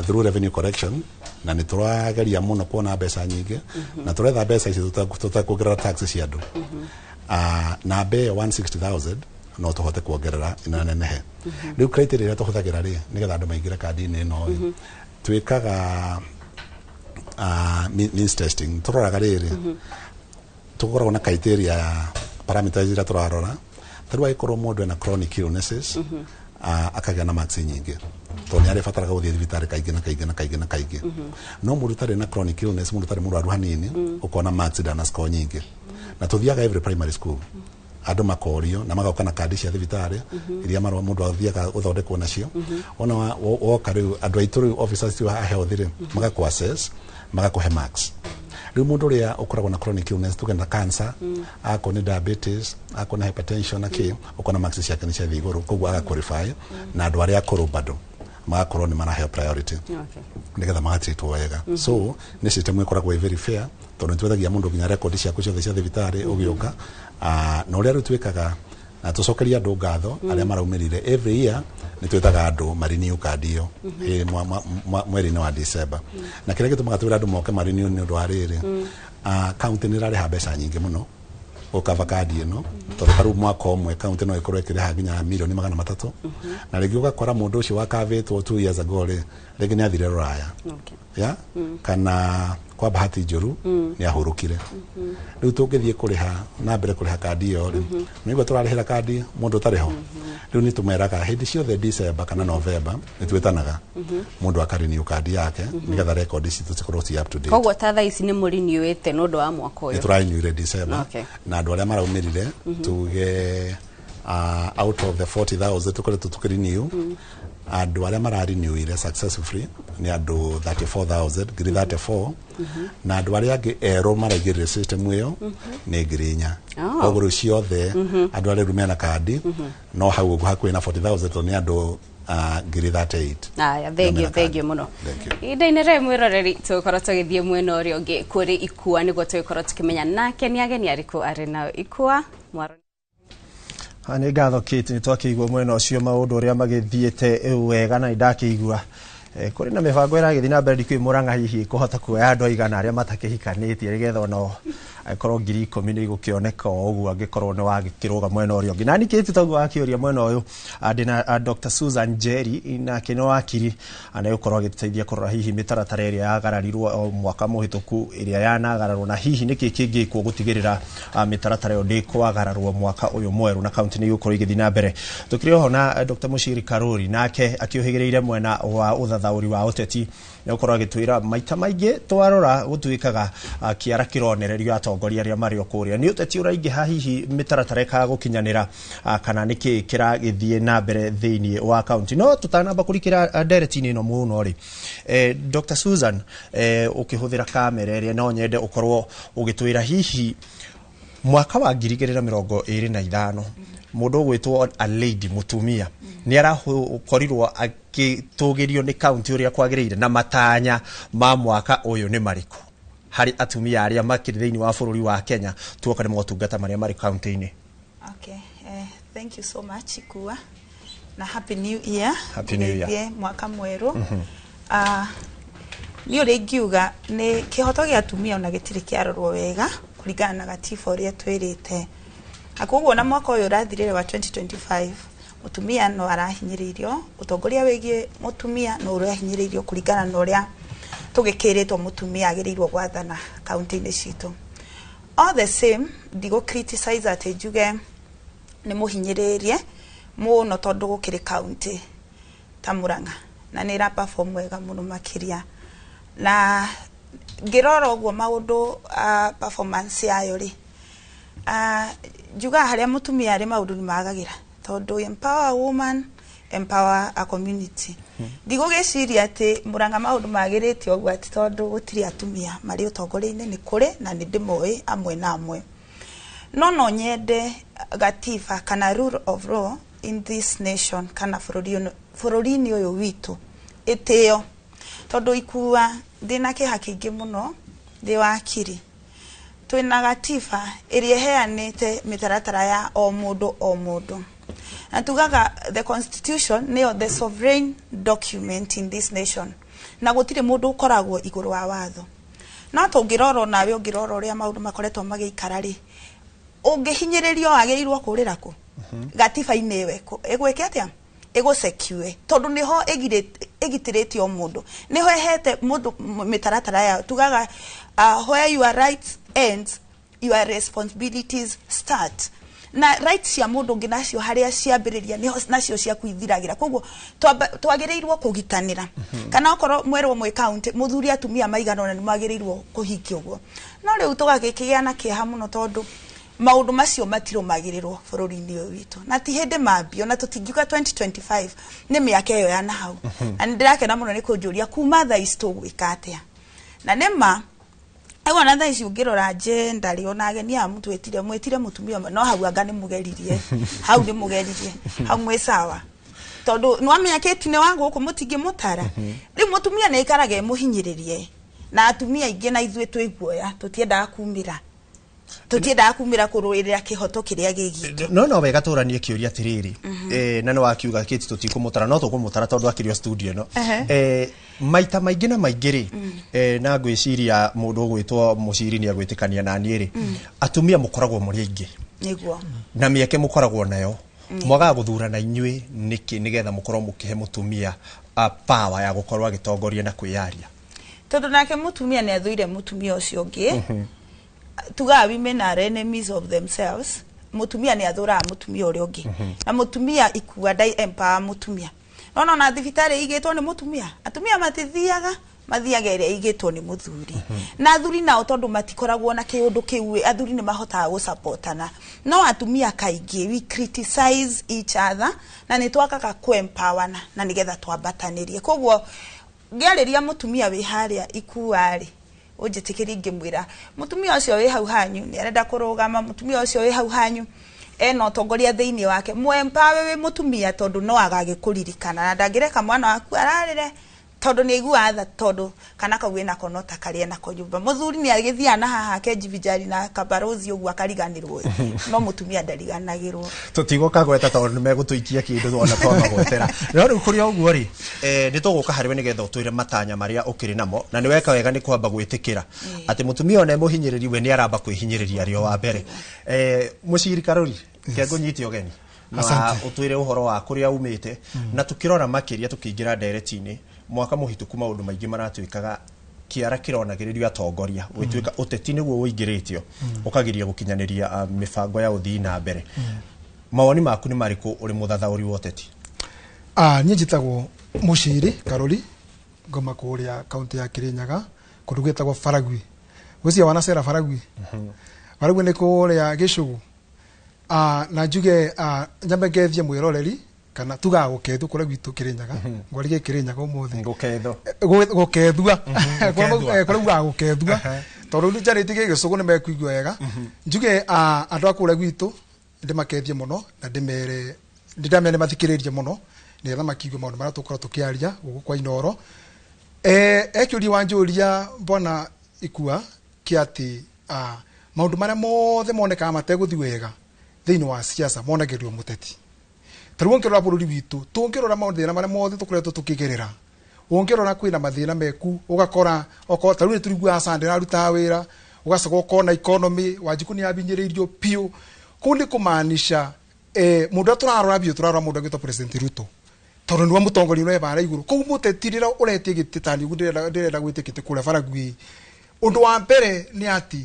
through revenue collection, na nĩ tũrageria mũno kuona mbeca nyingĩ, na tũretha mbeca ici tũtekuongerera tax cia andũ, namba ĩyo 160,000 no tũhote kuongerera ĩnanenehe. Rĩu criteria ĩrĩa tũhũthagĩra rĩ nĩgetha andũ maingĩre kandi-inĩ ĩno rĩ, twĩkaga means testing. Tũroraga rĩrĩ, tũkoragwo na criteria ya parameters iria tũrarora. Ta rĩu angĩkorwo mũndũ ena chronic illnesses, akagĩa na marks nyingĩ tondũ nĩ arĩbataraga gũthiĩ thibitarĩ kaingĩ na kaingĩ na kaingĩ na kaingĩ. No mũndũ ũtarĩ na chronic illness, mũndũ ũtarĩ mũrwaru hanini, ũkona marks ndana score nyingĩ. Na tũthiaga every primary school, andũ makorio na magoka na kandi cia thibitarĩ iria marũa mũndũ athiaga gũthondekwo nacio. Ona woka rĩu, andũ aitũ rĩu, officers a health rĩ, magakũ assess, magakũhe marks. Rĩu mũndũ ũrĩa ũkoragwo na chronic illness, tuge na cancer, akorwo nĩ diabetes, akorwo nĩ hypertension na kĩ, ũkona marks ciake nĩ ciathiĩ igũrũ, koguo aga qualify. Na andũ arĩa akũrũ bado magakorwo nĩ maraheo priority nĩgetha magatreatwo wega. So nĩ system ĩkoragwo ĩ very fair, tondũ nĩ twethagia mũndũ nginya record ciaku ciothe cia thibitarĩ ũgĩũka. Na ũrĩa rĩu twĩkaga, na tũcokeria andũ ngatho arĩa maraumĩrire, every year nĩ twĩtaga andũ marenew kandi ĩyo mweri-inĩ wa December. Na kĩrĩa gĩtũmaga twĩre andũ moke marenew nĩ ũndũ wa rĩrĩ, county nĩ ĩrarĩha mbeca nyingĩ mũno gũkava kandi ĩno, tondũ ta rĩu mwaka ũmwe county no ĩkorwo ĩkĩrĩha nginya 300,000,000. Na rĩngĩ ũgakora mũndũ ũcio wakavĩtwo 2 years ago rĩ, rĩngĩ nĩ athire rũraya ya kana kwa bahati njũru nĩ ahurũkire. Rĩu tũngĩthiĩ kũrĩha na mbere kũrĩha kandi ĩyo rĩ, nĩguo tũrarĩhĩra kandi mũndũ ũtarĩ ho. Rĩu nĩ tũmeraga hĩndĩ ciothe December kana November nĩ twĩtanaga mũndũ akarenew kandi yake nĩgetha record citũ cikorwo ci up to date. Koguo ta thaa ici nĩ mũrinewĩte nĩ ũndũ wa mwaka Nĩ ũyũ? tũrarenewire December. Na andũ arĩa maraumĩrire, tuge Out of the 40,000 tukoretwo tukĩrenew, andũ arĩa mararenewire successfully nĩ andũ 34,000, ngiri 34, na andũ arĩa angĩ erũ maraingĩrire system ĩyo nĩ 4,000. Oh. Koguo rĩu ciothe andũ arĩa rĩu mena kandi no hau ũguo hakuhĩ na 40,000, tondũ nĩ andũ ngiri 38. Aya, thengio, thengio mũno. Ihinda-inĩ rĩrĩ, mwĩroreri, tũgũkorwo tũgĩthiĩ mwena ũrĩa ũngĩ kũrĩ Ikua nĩguo tũgĩkorwo tũkĩmenya nake nĩ ageni arĩkũ arĩ nao. Ikua mwaro. Nĩ ngatho Kate, nĩ twakĩigua mwena ũcio maũndũ ũrĩa magĩthiĩte wega, na nĩ ndakĩigua kũrĩ na mĩbango ĩragĩthiĩ na mbere. Ndikũĩ Mũrang'a hihi kũhota kuoya andũ aigana arĩa matakĩhikanĩtie, nĩgetha onao angĩkorwo 10,000 nĩ igũkĩoneka o ũguo, angĩkorwo nĩ wagĩkĩrũga mwena ũrĩa ũngĩ. Na nikĩti toguo wakĩũria mwena ũyũ, ndĩna Dr. Susan Njeri, nake nĩ wakiri, na gũkorwo agĩtũteithia kũrora hihi mĩtaratara ĩrĩa yagararirwo o mwaka mũhĩtũku, ĩrĩa yanagararwo, na hihi nĩkĩ kĩngĩkwo gũtigĩrĩra mĩtaratara ĩyo ndĩkwagararwo mwaka ũyũ mwerũ na kaunti nĩ igũkorwo igĩthiĩ na mbere. Tũkĩrĩ oho na Dr. Mushiri Karuri, nake akĩũhĩgĩrĩire mwena wa ũthathaũri wa ũteti, nĩ gũkorwo agĩtwĩra maita maingĩ twarora gũtuĩkaga kĩara kĩronererio atongoria arĩa marĩ o kũrĩa. Nĩ ũteti ũraingĩha, hihi mĩtaratara ĩkaga gũkinyanĩra, kana nĩkĩ kĩragĩthiĩ na mbere thĩinĩ wa kaunti? No tũtanamba kũrikĩra ndereti-inĩ ĩno mũno rĩ, Dr. Susan, ũkĩhũthĩra kamera ĩrĩa, no nyende ũkorwo ũgĩtwĩra hihi mwaka wa 2025 mũndũ ũgwĩtwo a lady, mũtumia, nĩ arakorirwo agĩtũgĩrio nĩ kaunti ũrĩa kwagĩrĩire, na matanya ma mwaka ũyũ nĩ marĩkũ harĩ atumia arĩa makĩrĩ thĩinĩ wa bũrũri wa Kenya, tuoka nĩ motungata marĩa marĩ kaunti-inĩ? Okay, thank you so much, Ikua, na happy new year. Happy New Year. Ũgĩthiĩ mwaka mwerũ. Niĩ ũrĩa ingiuga nĩ kĩhoto gĩa atumia ona gĩtirĩ kĩarorwo wega kũringana na gatiba ũrĩa twĩrĩte, na koguo na mwaka ũyũ ũrathirire wa 2025, mũtumia no arahinyĩrĩirio, ũtongoria wĩgiĩ mũtumia no ũrahinyĩrĩirio kũringana na ũrĩa tũgĩkĩrĩtwo mũtumia agĩrĩirwo gwathana kaunti-inĩ citũ. All the same, ndigũ criticize atĩ njuge nĩ mũhinyĩrĩrie mũno, tondũ gũkĩrĩ kaunti ta Murang'a na nĩ ĩra perform wega mũno makĩria, na ngĩrora ũguo maũndũ, performance yayo rĩ, njugaga harĩa mũtumia arĩ maũndũ nĩ magagĩra, tondũ empower a woman, empower a community. Ndigũgĩciria atĩ Murang'a maũndũ magĩrĩte ũguo atĩ tondũ gũtirĩ atumia marĩ ũtongoria-inĩ. Nĩ kũrĩ, na nĩ ndĩmoĩ amwe na amwe, no nyende gatiba kana rule of law in this nation kana bũrũri-inĩ ũyũ witũ ĩtĩo, tondũ Ikua ndĩna kĩeha kĩingĩ mũno. Ndĩ wakiri, twĩna gatiba ĩrĩa ĩheanĩte mĩtaratara ya o mũndũ o mũndũ, na tugaga the constitution nĩyo the sovereign document in this nation, na gũtirĩ mũndũ ũkoragwo igũrũ wa watho. No tũngĩrora, onawe ũngĩrora ũrĩa maũndũ makoretwo magĩikara rĩ, ũngĩhinyĩrĩrio wagĩrĩirwo kũrĩra kũ? Gatiba-inĩ ĩyo ĩgwĩke atĩa? Ĩgũcekue, tondũ nĩho ĩgitĩrĩte o mũndũ, nĩho ĩhete mũndũ mĩtaratara yao. Tugaga where your rights end, your responsibilities start, na rights cia mũndũ ũngĩ nacio harĩa ciambĩrĩria nĩho nacio ciaku ithiragĩra. Koguo twagĩrĩirwo kũgitanĩra, kana okorwo mwerwo mwĩ county mũthuri atumia maigana ũna, nĩ mwagĩrĩirwo kũhingia ũguo. No rĩu tũgagĩkĩgĩa na kĩeha mũno, tondũ maũndũ macio matirũmagĩrĩrwo bũrũri-inĩ ũyũ witũ, na ti hĩndĩ mambio, na tũtingiuga 2025 nĩ mĩaka ĩyo ya nahau. Na nĩ ndĩrakena mũno nĩ kũnjũria kuma thaa ici tũgwĩka atĩa, na nĩ ma rĩu ona thaa ici ũngĩrora gender rĩ, ona ageni aya mũtwĩtire, mwĩtire mũtumia ũmwe, no hau anga nĩ mũgeririe hau, nĩ mũgeririe hau, mwĩ sawa, tondũ nĩwamenya kĩti nĩ wa gũkũ mũtingĩmũtara. Rĩu mũtumia nĩ aikaraga ĩmũhinyĩrĩrie, na atumia aingĩ na ithuĩ twĩ guoya, tũtiendaga kumĩra kũrũĩrĩra kĩhoto kĩrĩa gĩ gitũ. No wega tũranie kĩũria atĩrĩrĩ, na nĩ wakiuga kĩti tũtikũmũtara, no tũkũmũtara tondũ akĩrĩ o studio ĩno. Maita maingĩ na maingĩ rĩ, na ngwĩciria mũndũ ũgwĩtwo Mũciri nĩ agwĩtĩkania na niĩ rĩ, atumia mũkoragwo mũrĩ aingĩ na mĩeke mũkoragwo nayo, mwagaga gũthurana inyuĩ nĩkĩ, nĩgetha mũkorwo mũkĩhe mũtumia power ya gũkorwo agĩtongoria na kwĩyaria? Tondũ nake mũtumia nĩ athũire mũtumia ũcio ũngĩ. Tugaga women are enemies of themselves. Mũtumia nĩ athũraga mũtumia ũrĩa ũngĩ, na mũtumia ikua ndai empower mũtumia. Nona ona thibitarĩ igĩtwo nĩ mũtumia, atumia matithiaga. Mathiaga ĩrĩa ĩigĩtwo nĩ mũthuri. Na athuri nao tondũ matikoragwo na kĩũndũ kĩu, athuri nĩ mahotaga gũsupportana. No atumia kaingĩ we criticize each other na nĩ twakaga kũ-empowerna na nĩgetha twambatanĩrie. Koguo ngĩarĩria mũtumia wĩ harĩa ikua rĩ, ũnjĩtĩkĩrie ngĩmwĩra mũtumia ũcio wĩ hau hanyu nĩ arenda kũrũgama, mũtumia ũcio wĩ hau hanyu ena ũtongoria thĩinĩ wake, mũempower wĩ mũtumia tondũ no agagĩkũririkana na ndangĩreka mwana waku ararĩre tondũ nĩ aiguaga tha tondũ kana kau wĩnako no ta karĩa nako nyũmba. Mũthuri nĩ agĩthiaga na haha akejivijari na kabarozi ũguo akariganĩrwo, no mũtumia ndariganagĩrwo. Tũtigũka gweta tondũ nĩ megũtũikia kĩndũ ona twamagwetera. No rĩu kũrĩ o ũguo rĩ, nĩ tũgũka harĩ we nĩgetha ũtwĩre matanya marĩa ũkĩrĩ namo, na nĩ weka wega nĩ kwamba gwĩtĩkĩra atĩ mũtumia ona mũhinyĩrĩri we nĩ aramba kwĩhinyĩrĩria arĩ o wa mbere. Mũciri Karũri, ke ngũnyite ũgeni na Asante. ũtwĩre ũhoro wa kũrĩa umĩte, na tũkĩrora makĩria tũkĩingĩra ndereti-inĩ mwaka mũhĩtũku maũndũ maingĩ maratuĩkaga kĩara kĩronagĩrĩrio atongoria gwĩtuĩka ũteti nĩguo ũingĩrĩtio ũkagiria gũkinyanĩria mĩbango ya ũthii na mbere. Mawoni maku nĩ marĩkũ ũrĩ mũthathaũri wa ũteti? Niĩ njĩtagwo Mũciri Karũri, ngoma kũrĩa kaunti ya Kirinyaga kũndũ gwĩtagwo Baragwi. Gwĩciria wanacera Baragwi. Baragwi nĩ kũrĩa Gĩcũgũ. Na njuge nyambe ngethie mwĩroreri kana tugaga gũkethwo kũrĩa gwitũ Kirinyaga, ngwarige Kirinyaga ũmũthĩ. Gũkethwo. Gũkethua. Kũrĩa ugaga gũkethua. Tondũ rĩu njarĩtie Gĩcũgũ nĩ mekũigua wega. Njuge andũ a kũrĩa gwitũ ndĩmakethie mũno na ndĩmere ndĩndamere mathikĩrĩrie mũno nĩgetha makiigue maũndũ marĩa tũkorwo tũkĩaria gũkũ kwa Inooro. Ekĩũria wanjũria mbona ikua kĩa atĩ maũndũ marĩa mothe monekaga mategũthiĩ wega thĩinĩ wa siasa monagĩrĩrio mũteti. Ta rĩu ũngĩrora bũrũri witũ, tũngĩrora mathĩna marĩa mothe tũkoretwo tũkĩgerera, ũngĩrora kwĩna mathĩna meku, ũgakora okorwo ta rĩu nĩ tũriguaga Sunday ararutaga wĩra, ũgacoka ũkona economy Wanjikũ nĩ abinyĩrĩirio biũ. Kũu nĩ kũmaanisha mũndũ ũrĩa tũrarora biũ tũrarora mũndũ agĩtwo President Ruto tondũ nĩwe mũtongoria ũrĩa wĩ igũrũ. Koguo mũteti rĩrĩa ũretie gĩtĩ ta niĩ ũguo ndĩrenda gwĩtia gĩtĩ kũrĩa Baragwi, ũndũ wa mbere nĩ atĩ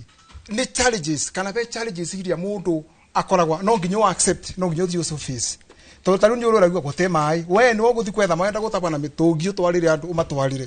nĩ challenges kana be challenges iria mũndũ akoragwa no nginya accept, no nginya ũthiĩ ũcio face. Tondũ ta rĩu nĩ ũrĩa gũte maĩ, we nĩwe ũgũthiĩ kwetha maĩ, wenda gũtaba na mĩtũngi ũtwarĩre andũ ũmatwarĩre.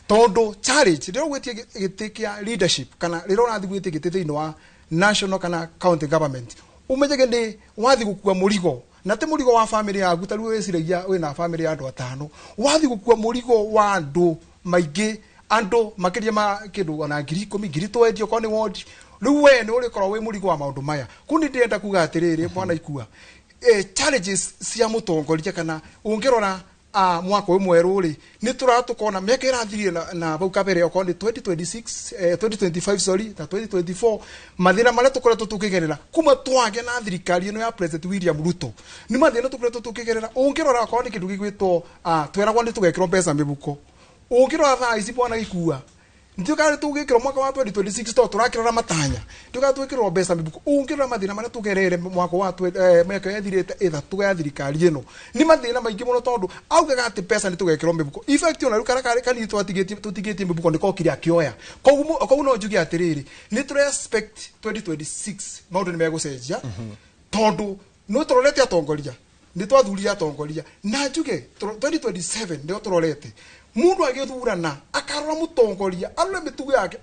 Tondũ challenge rĩrĩa ũgwĩtie gĩtĩ kĩa leadership kana rĩrĩa ũrathiĩ gwĩtia gĩtĩ thĩinĩ wa national kana county government, ũmenyege nĩ wathiĩ gũkua mũrigo na ti mũrigo wa family yaku. Ta rĩu wĩciragia wĩna family ya andũ atano, wathiĩ gũkua mũrigo wa andũ maingĩ, andũ makĩria ma kĩndũ ona 10,000 20,000 okorwo nĩ ward, rĩu we nĩ ũrĩkorwo wĩ mũrigo wa maũndũ maya. Kũu nĩ ndĩrenda kuga atĩrĩrĩ bwana ikua, challenges cia mũtongoria kana ũngĩrora mwaka ũyũ mwerũ rĩ, nĩ tũrora tũkona mĩaka ĩrathirire na bau kabere okorwo nĩ 2026, 2025 sorry na 2024, mathĩna marĩa tũkoretwo tũkĩgerera kuma twagĩa na thirikari ĩno ya President William Ruto nĩ mathĩna tũkoretwo tũkĩgerera. Ũngĩrora okorwo nĩ kĩndũ gĩgwĩtwo tweragwo nĩ tũgekĩrwo mbeca mĩhuko, ũngĩrora thaa ici bwana gĩkua ndio tũgĩkĩrwo mwaka wa 2026 to tũrakĩrora matanya, ndio twĩkĩrwo mbeca mĩhuko. Ũngĩrora mathĩna marĩa tũgerere mwaka wa mĩaka ĩthirĩte ĩthatũ ya thirikari ĩno nĩ mathĩna maingĩ mũno, tondũ augaga atĩ mbeca nĩ tũgekĩrwo mĩhuko. In fact ona rĩu karĩa kanini tũtigĩtie mĩhuko nĩ kokire akĩoya. Koguo no njuge atĩrĩrĩ, nĩ tũre expect 2026 maũndũ nĩ megũcenjia, tondũ no tũrorete atongoria, nĩ twathuria atongoria, na njuge 2027 nĩo tũrorete mundu agĩthurana akarora mũtongoria arore mĩtugo yake.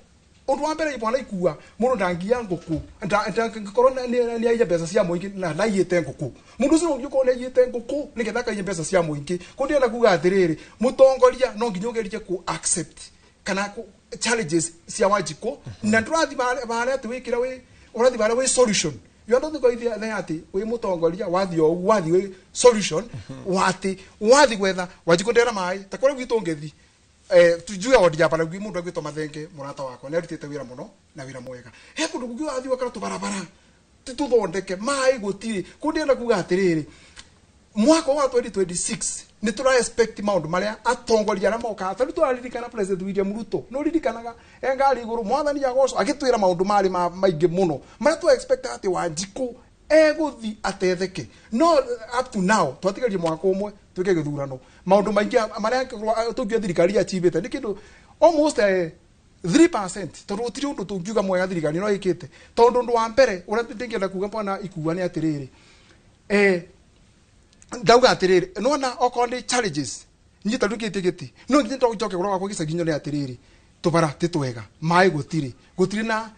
Ũndũ wa mbere bwana ikua, mũndũ ndangiya ngũkũ ndangĩkorwo nĩ aiya mbeca cia mũingĩ na ndaiyĩte ngũkũ, mũndũ ũcio no nginya ũkorwo nĩ aiyĩte ngũkũ nĩgetha akaiya mbeca cia mũingĩ. Kũu ndĩrenda kuga atĩrĩrĩ, mũtongoria no nginya ũgerie kũ accept kana challenges cia Wanjikũ, na ndũrathiĩ harĩa atĩ wĩkĩra wĩ ũrathiĩ harĩa wĩ solution. You are not going there atĩ wĩ mũtongoria wathiĩ o ũguo, wathiĩ wĩ solution watĩ wathiĩ gwetha Wanjikũ ndera maĩ ta kũrĩa gwitũ ngĩthi tujue wodi ya Baragwi, mũndũ agwĩtwo Mathenge mũrata wakwa nĩ arutĩte wĩra mũno na wĩra mwega. He kũndũ kũngĩ wathiĩ ũgakora tũbarabara tũthondeke maĩ gũtirĩ. Kũu ndĩrenda kuga atĩrĩrĩ, mwaka wa 2026 nĩ tũra expect maũndũ marĩa atongoria arĩa mokaga. Ta rĩu tũraririkana President William Ruto, nĩ ũririkanaga e ngari igũrũ mwathani agocwo agĩtwĩra maũndũ marĩ maingĩ mũno marĩa tũ expect atĩ Wanjikũ egũthi atetheke, no up to now twatigarie mwaka ũmwe twĩke gĩthurano, maũndũ maingĩ marĩa tũngiuga thirikari achievĩte nĩ kĩndũ almost 3%, tondũ gũtirĩ ũndũ tũngiuga mwega thirikari no ĩkĩte. Tondũ ũndũ wa mbere ũrĩa ndingĩenda kuga bwana ikua nĩ atĩrĩrĩ, ndauga atĩrĩrĩ, nĩwona okorwo nĩ challenges Niĩ ta ndũkĩtie gĩtĩ no nginya njoke kũrora gwakwa gĩcagi nyone atĩrĩrĩ, tũbara ti twega, maĩ gũtirĩ, gũtirĩ na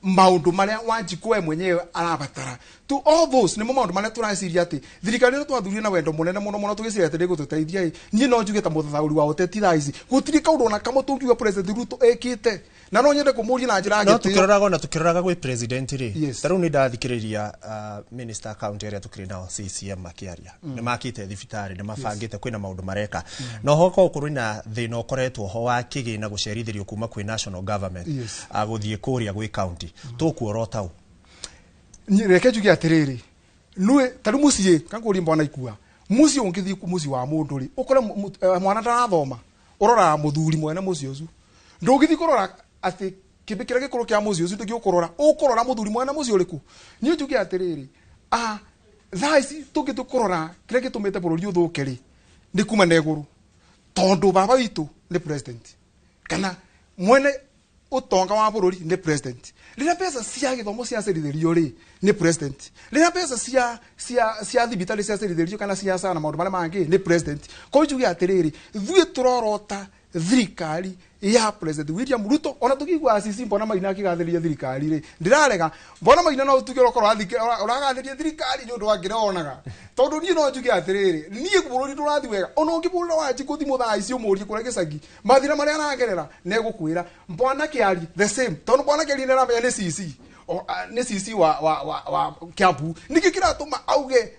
maũndũ marĩa Wanjikũ we mwenyewe arabatara. To all those nĩmo maũndũ marĩa tũreciria atĩ thirikari ĩno twathurire na wendo mũnene mũno mũno, tũgĩciria atĩ nĩgũtũteithia ĩ. Niĩ no njuge ta mũthathaũri wa ũteti thaa ici gũtirĩ kaũndũ ona kamwe tũngiuga President Ruto ekĩte, na no nyende kũmũria na njĩra ya no gĩtĩo. Tukĩroraga ona tukĩroraga gwĩ president rĩ, ta rĩu nĩ ndathikĩrĩria minister county arĩa tũkĩrĩ nao CCM makĩaria, nĩ makĩte thibitarĩ, nĩ mabangĩte, kwĩna maũndũ mareka, no ho korwo kũrĩ na thĩna ũkoretwo ho wa kĩgĩna gũcerithĩrio kuma kwĩ national government gũthiĩ kũrĩa gwĩ county, tũkuorota ũ? Reke njuge atĩrĩrĩ, nue ta rĩu mũciĩ kangũrie mbwana ikua mũciĩ, ũngĩthiĩ mũciĩ wa mũndũ rĩ, ũkore mwana ndarathoma, ũroraga mũthuri mwene mũciĩ ũcio. Ndũngĩthiĩ kũrora atĩ kĩndũ kĩrĩa gĩkũrũ kĩa mũciĩ ũcio, ndũngĩ ũkũrora, ũkũrora mũthuri mwene mũciĩ ũrĩkũ. Niĩ njuge atĩrĩrĩ, thaa ici tũngĩthiĩ kũrora kĩrĩa gĩtũmĩte bũrũri ũthũke rĩ, nĩ kuma na igũrũ, tondũ baba witũ nĩ president kana mwene ũtonga wa bũrũri nĩ president. Rĩrĩa mbeca cia gĩthomo ciacerithĩrio rĩ, nĩ president. Rĩrĩa mbeca cia thibitarĩ ciacerithĩrio kana cia sana maũndũ marĩa mangĩ, nĩ president. Koguo njuge atĩrĩrĩ, ithuĩ tũrorota thirikari ya President William Ruto. Ona tũkĩigua Cici mbona Maina akĩgathĩrĩria thirikari rĩ, ndĩrarega mbona Maina no tuge ũkorwo ũragathĩrĩria thirikari nĩ ũndũ wa kĩrĩa wonaga, tondũ niĩ no njuge atĩrĩrĩ, niĩ bũrũri ndũrathiĩ wega. Ona ũngĩbũrũra Wanjikũ thimũ thaa ici ũmũrie kũrĩa gĩcagi mathĩna marĩa aragerera, nĩegũkwĩra. Mbwana Kĩari the same, tondũ mbwana Kĩari nĩaramenya nĩ CC nĩ CC wa Kiambu. Nĩkĩ kĩratũma auge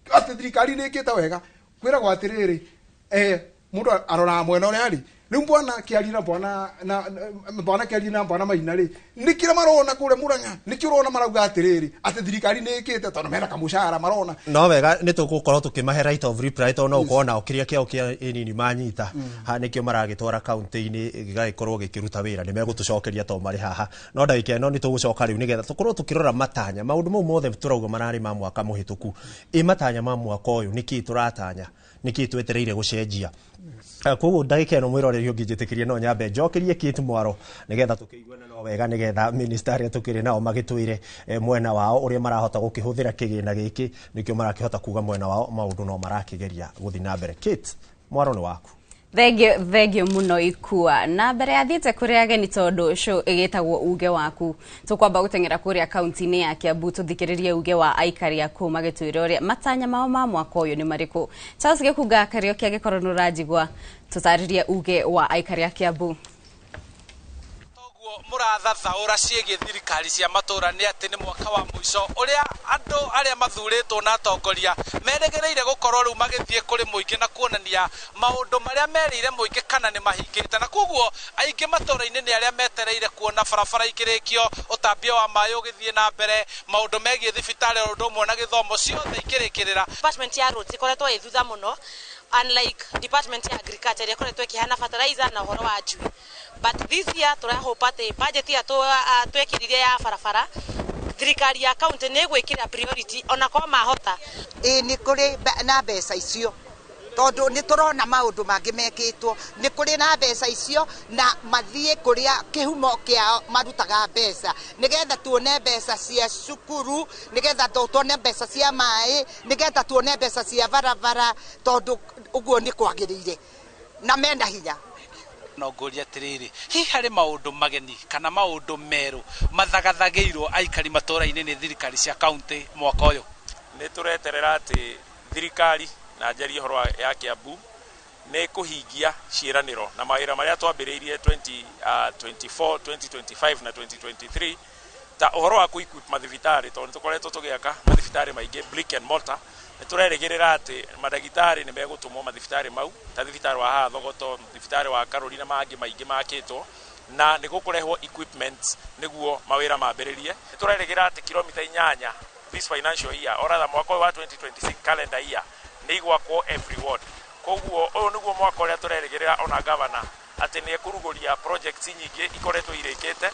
atĩ thirikari nĩ ĩkĩte wega? Kwĩragwo atĩrĩrĩ, mũndũ aroraga mwena ũrĩa arĩ. Rĩu mbwana Kĩari na mbwana na mbwana Kĩari na mbwana Maina rĩ, nĩ kĩrĩa marona kũrĩa Mũrang'a, nĩkĩo ũrona marauga atĩrĩrĩ atĩ thirikari nĩ ĩkĩte, tondũ mena kamũcara marona. No wega nĩ tũgũkorwo tũkĩmahe right of reply, tondũ no ũkorwo nao kĩrĩa kĩao kĩa ĩnini manyita ha nĩkĩo maragĩtwara kaunti-inĩ gĩgagĩkorwo gĩkĩruta wĩra, nĩ megũtũcokeria to marĩ haha. No ndagĩka ĩno nĩ tũgũcoka rĩu nĩgetha tũkorwo tũkĩrora matanya, maũndũ mau mothe tũrauga mararĩ ma mwaka mũhĩtũku, ĩ matanya ma mwaka ũyũ nĩkĩĩ tũratanya, nĩkĩĩ twetereire gũcenjia? Koguo ndagĩka ĩno mwĩroreri ũngĩnjĩtĩkĩria no nyambe njokerie Kate Mwaro nĩgetha tũkĩiguane no wega, nĩgetha minister arĩa tũkĩrĩ nao magĩtwĩre mwena wao ũrĩa marahota gũkĩhũthĩra kĩgĩna gĩkĩ, nĩkĩo marakĩhota kuga mwena wao maũndũ no marakĩgeria gũthiĩ na mbere. Kate Mwaro, nĩ waku. Thengio, thengio muno ikua. Na mbere athiĩte kũrĩ ageni, tondũ show ĩgĩtagwo Uge Waku, tũkwamba gũteng'era kũrĩa kaunti-inĩ ya Kiambu tũthikĩrĩrie uge wa aikari a kũu magĩtwĩra ũrĩa matanya mao ma mwaka ũyũ nĩ marĩkũ. Charles Gĩkunga Kariũki, angĩkorwo nĩ ũranjigua, tũtarĩrie uge wa aikari a Kiambu. Mũrathathaũra ciĩgiĩ thirikari cia matũra nĩ atĩ nĩ mwaka wa mũico ũrĩa andũ arĩa mathurĩtwo na atongoria merĩgĩrĩire gũkorwo rĩu magĩthiĩ kũrĩ mũingĩ na kuonania maũndũ marĩa merĩire mũingĩ kana nĩ mahingĩte, na koguo aingĩ matũra-inĩ nĩ arĩa metereire kuona barabara ikĩrĩkio, ũtambia wa maĩ ũgĩthiĩ na mbere, maũndũ megiĩ thibitarĩ o ũndũ ũmwe na gĩthomo ciothe ikĩrĩkĩrĩra. Department ya roads ikoretwo ĩ thutha mũno, unlike department ya agriculture ĩrĩa ĩkoretwo ĩkĩheana fertilizer na ũhoro wa njui. But this year tũrahope atĩ budget ĩrĩa twekĩrire ya barabara, thirikari ya county nĩ ĩgwĩkĩra priority ona korwo mahota. Ĩĩ, nĩ kũrĩ na mbeca icio, tondũ nĩ tũrona maũndũ mangĩ mekĩtwo. Nĩ kũrĩ na mbeca icio, na mathiĩ kũrĩa kĩhumo kĩao marutaga mbeca, nĩgetha tuone mbeca cia cukuru, nĩgetha tuone mbeca cia maĩ, nĩgetha tuone mbeca cia barabara, tondũ ũguo nĩ kwagĩrĩire na mena hinya. No ngũria atĩrĩrĩ, hihi harĩ maũndũ mageni kana maũndũ merũ mathagathagĩirwo aikari matũra-inĩ nĩ thirikari cia kaunti mwaka ũyũ? Nĩ tũreterera atĩ thirikari, na njarie ũhoro ya Kiambu, nĩ kũhingia ciĩranĩro na mawĩra marĩa twambĩrĩirie 2024, 2025 na 2023, ta ũhoro wa kũ-equip mathibitarĩ, tondũ nĩ tũkoretwo tũgĩaka mathibitarĩ maingĩ brick and mortar. Nĩ tũrerĩgĩrĩra atĩ mandagĩtarĩ nĩ megũtũmwo mathibitarĩ mau, ta thibitarĩ wa haha Thogoto, thibitarĩ wa Karũri na mangĩ maingĩ makĩtwo, na nĩ gũkũrehwo equipment nĩguo mawĩra mambĩrĩrie. Nĩ tũrerĩgĩrĩra atĩ kilomita 8 this financial year, or rather mwaka ũyũ wa 2026 calendar year, nĩ igwakwo every ward. Koguo ũyũ nĩguo mwaka ũrĩa tũrerĩgĩrĩra ona governor atĩ nĩ ekũrugũria projects nyingĩ ikoretwo irĩkĩte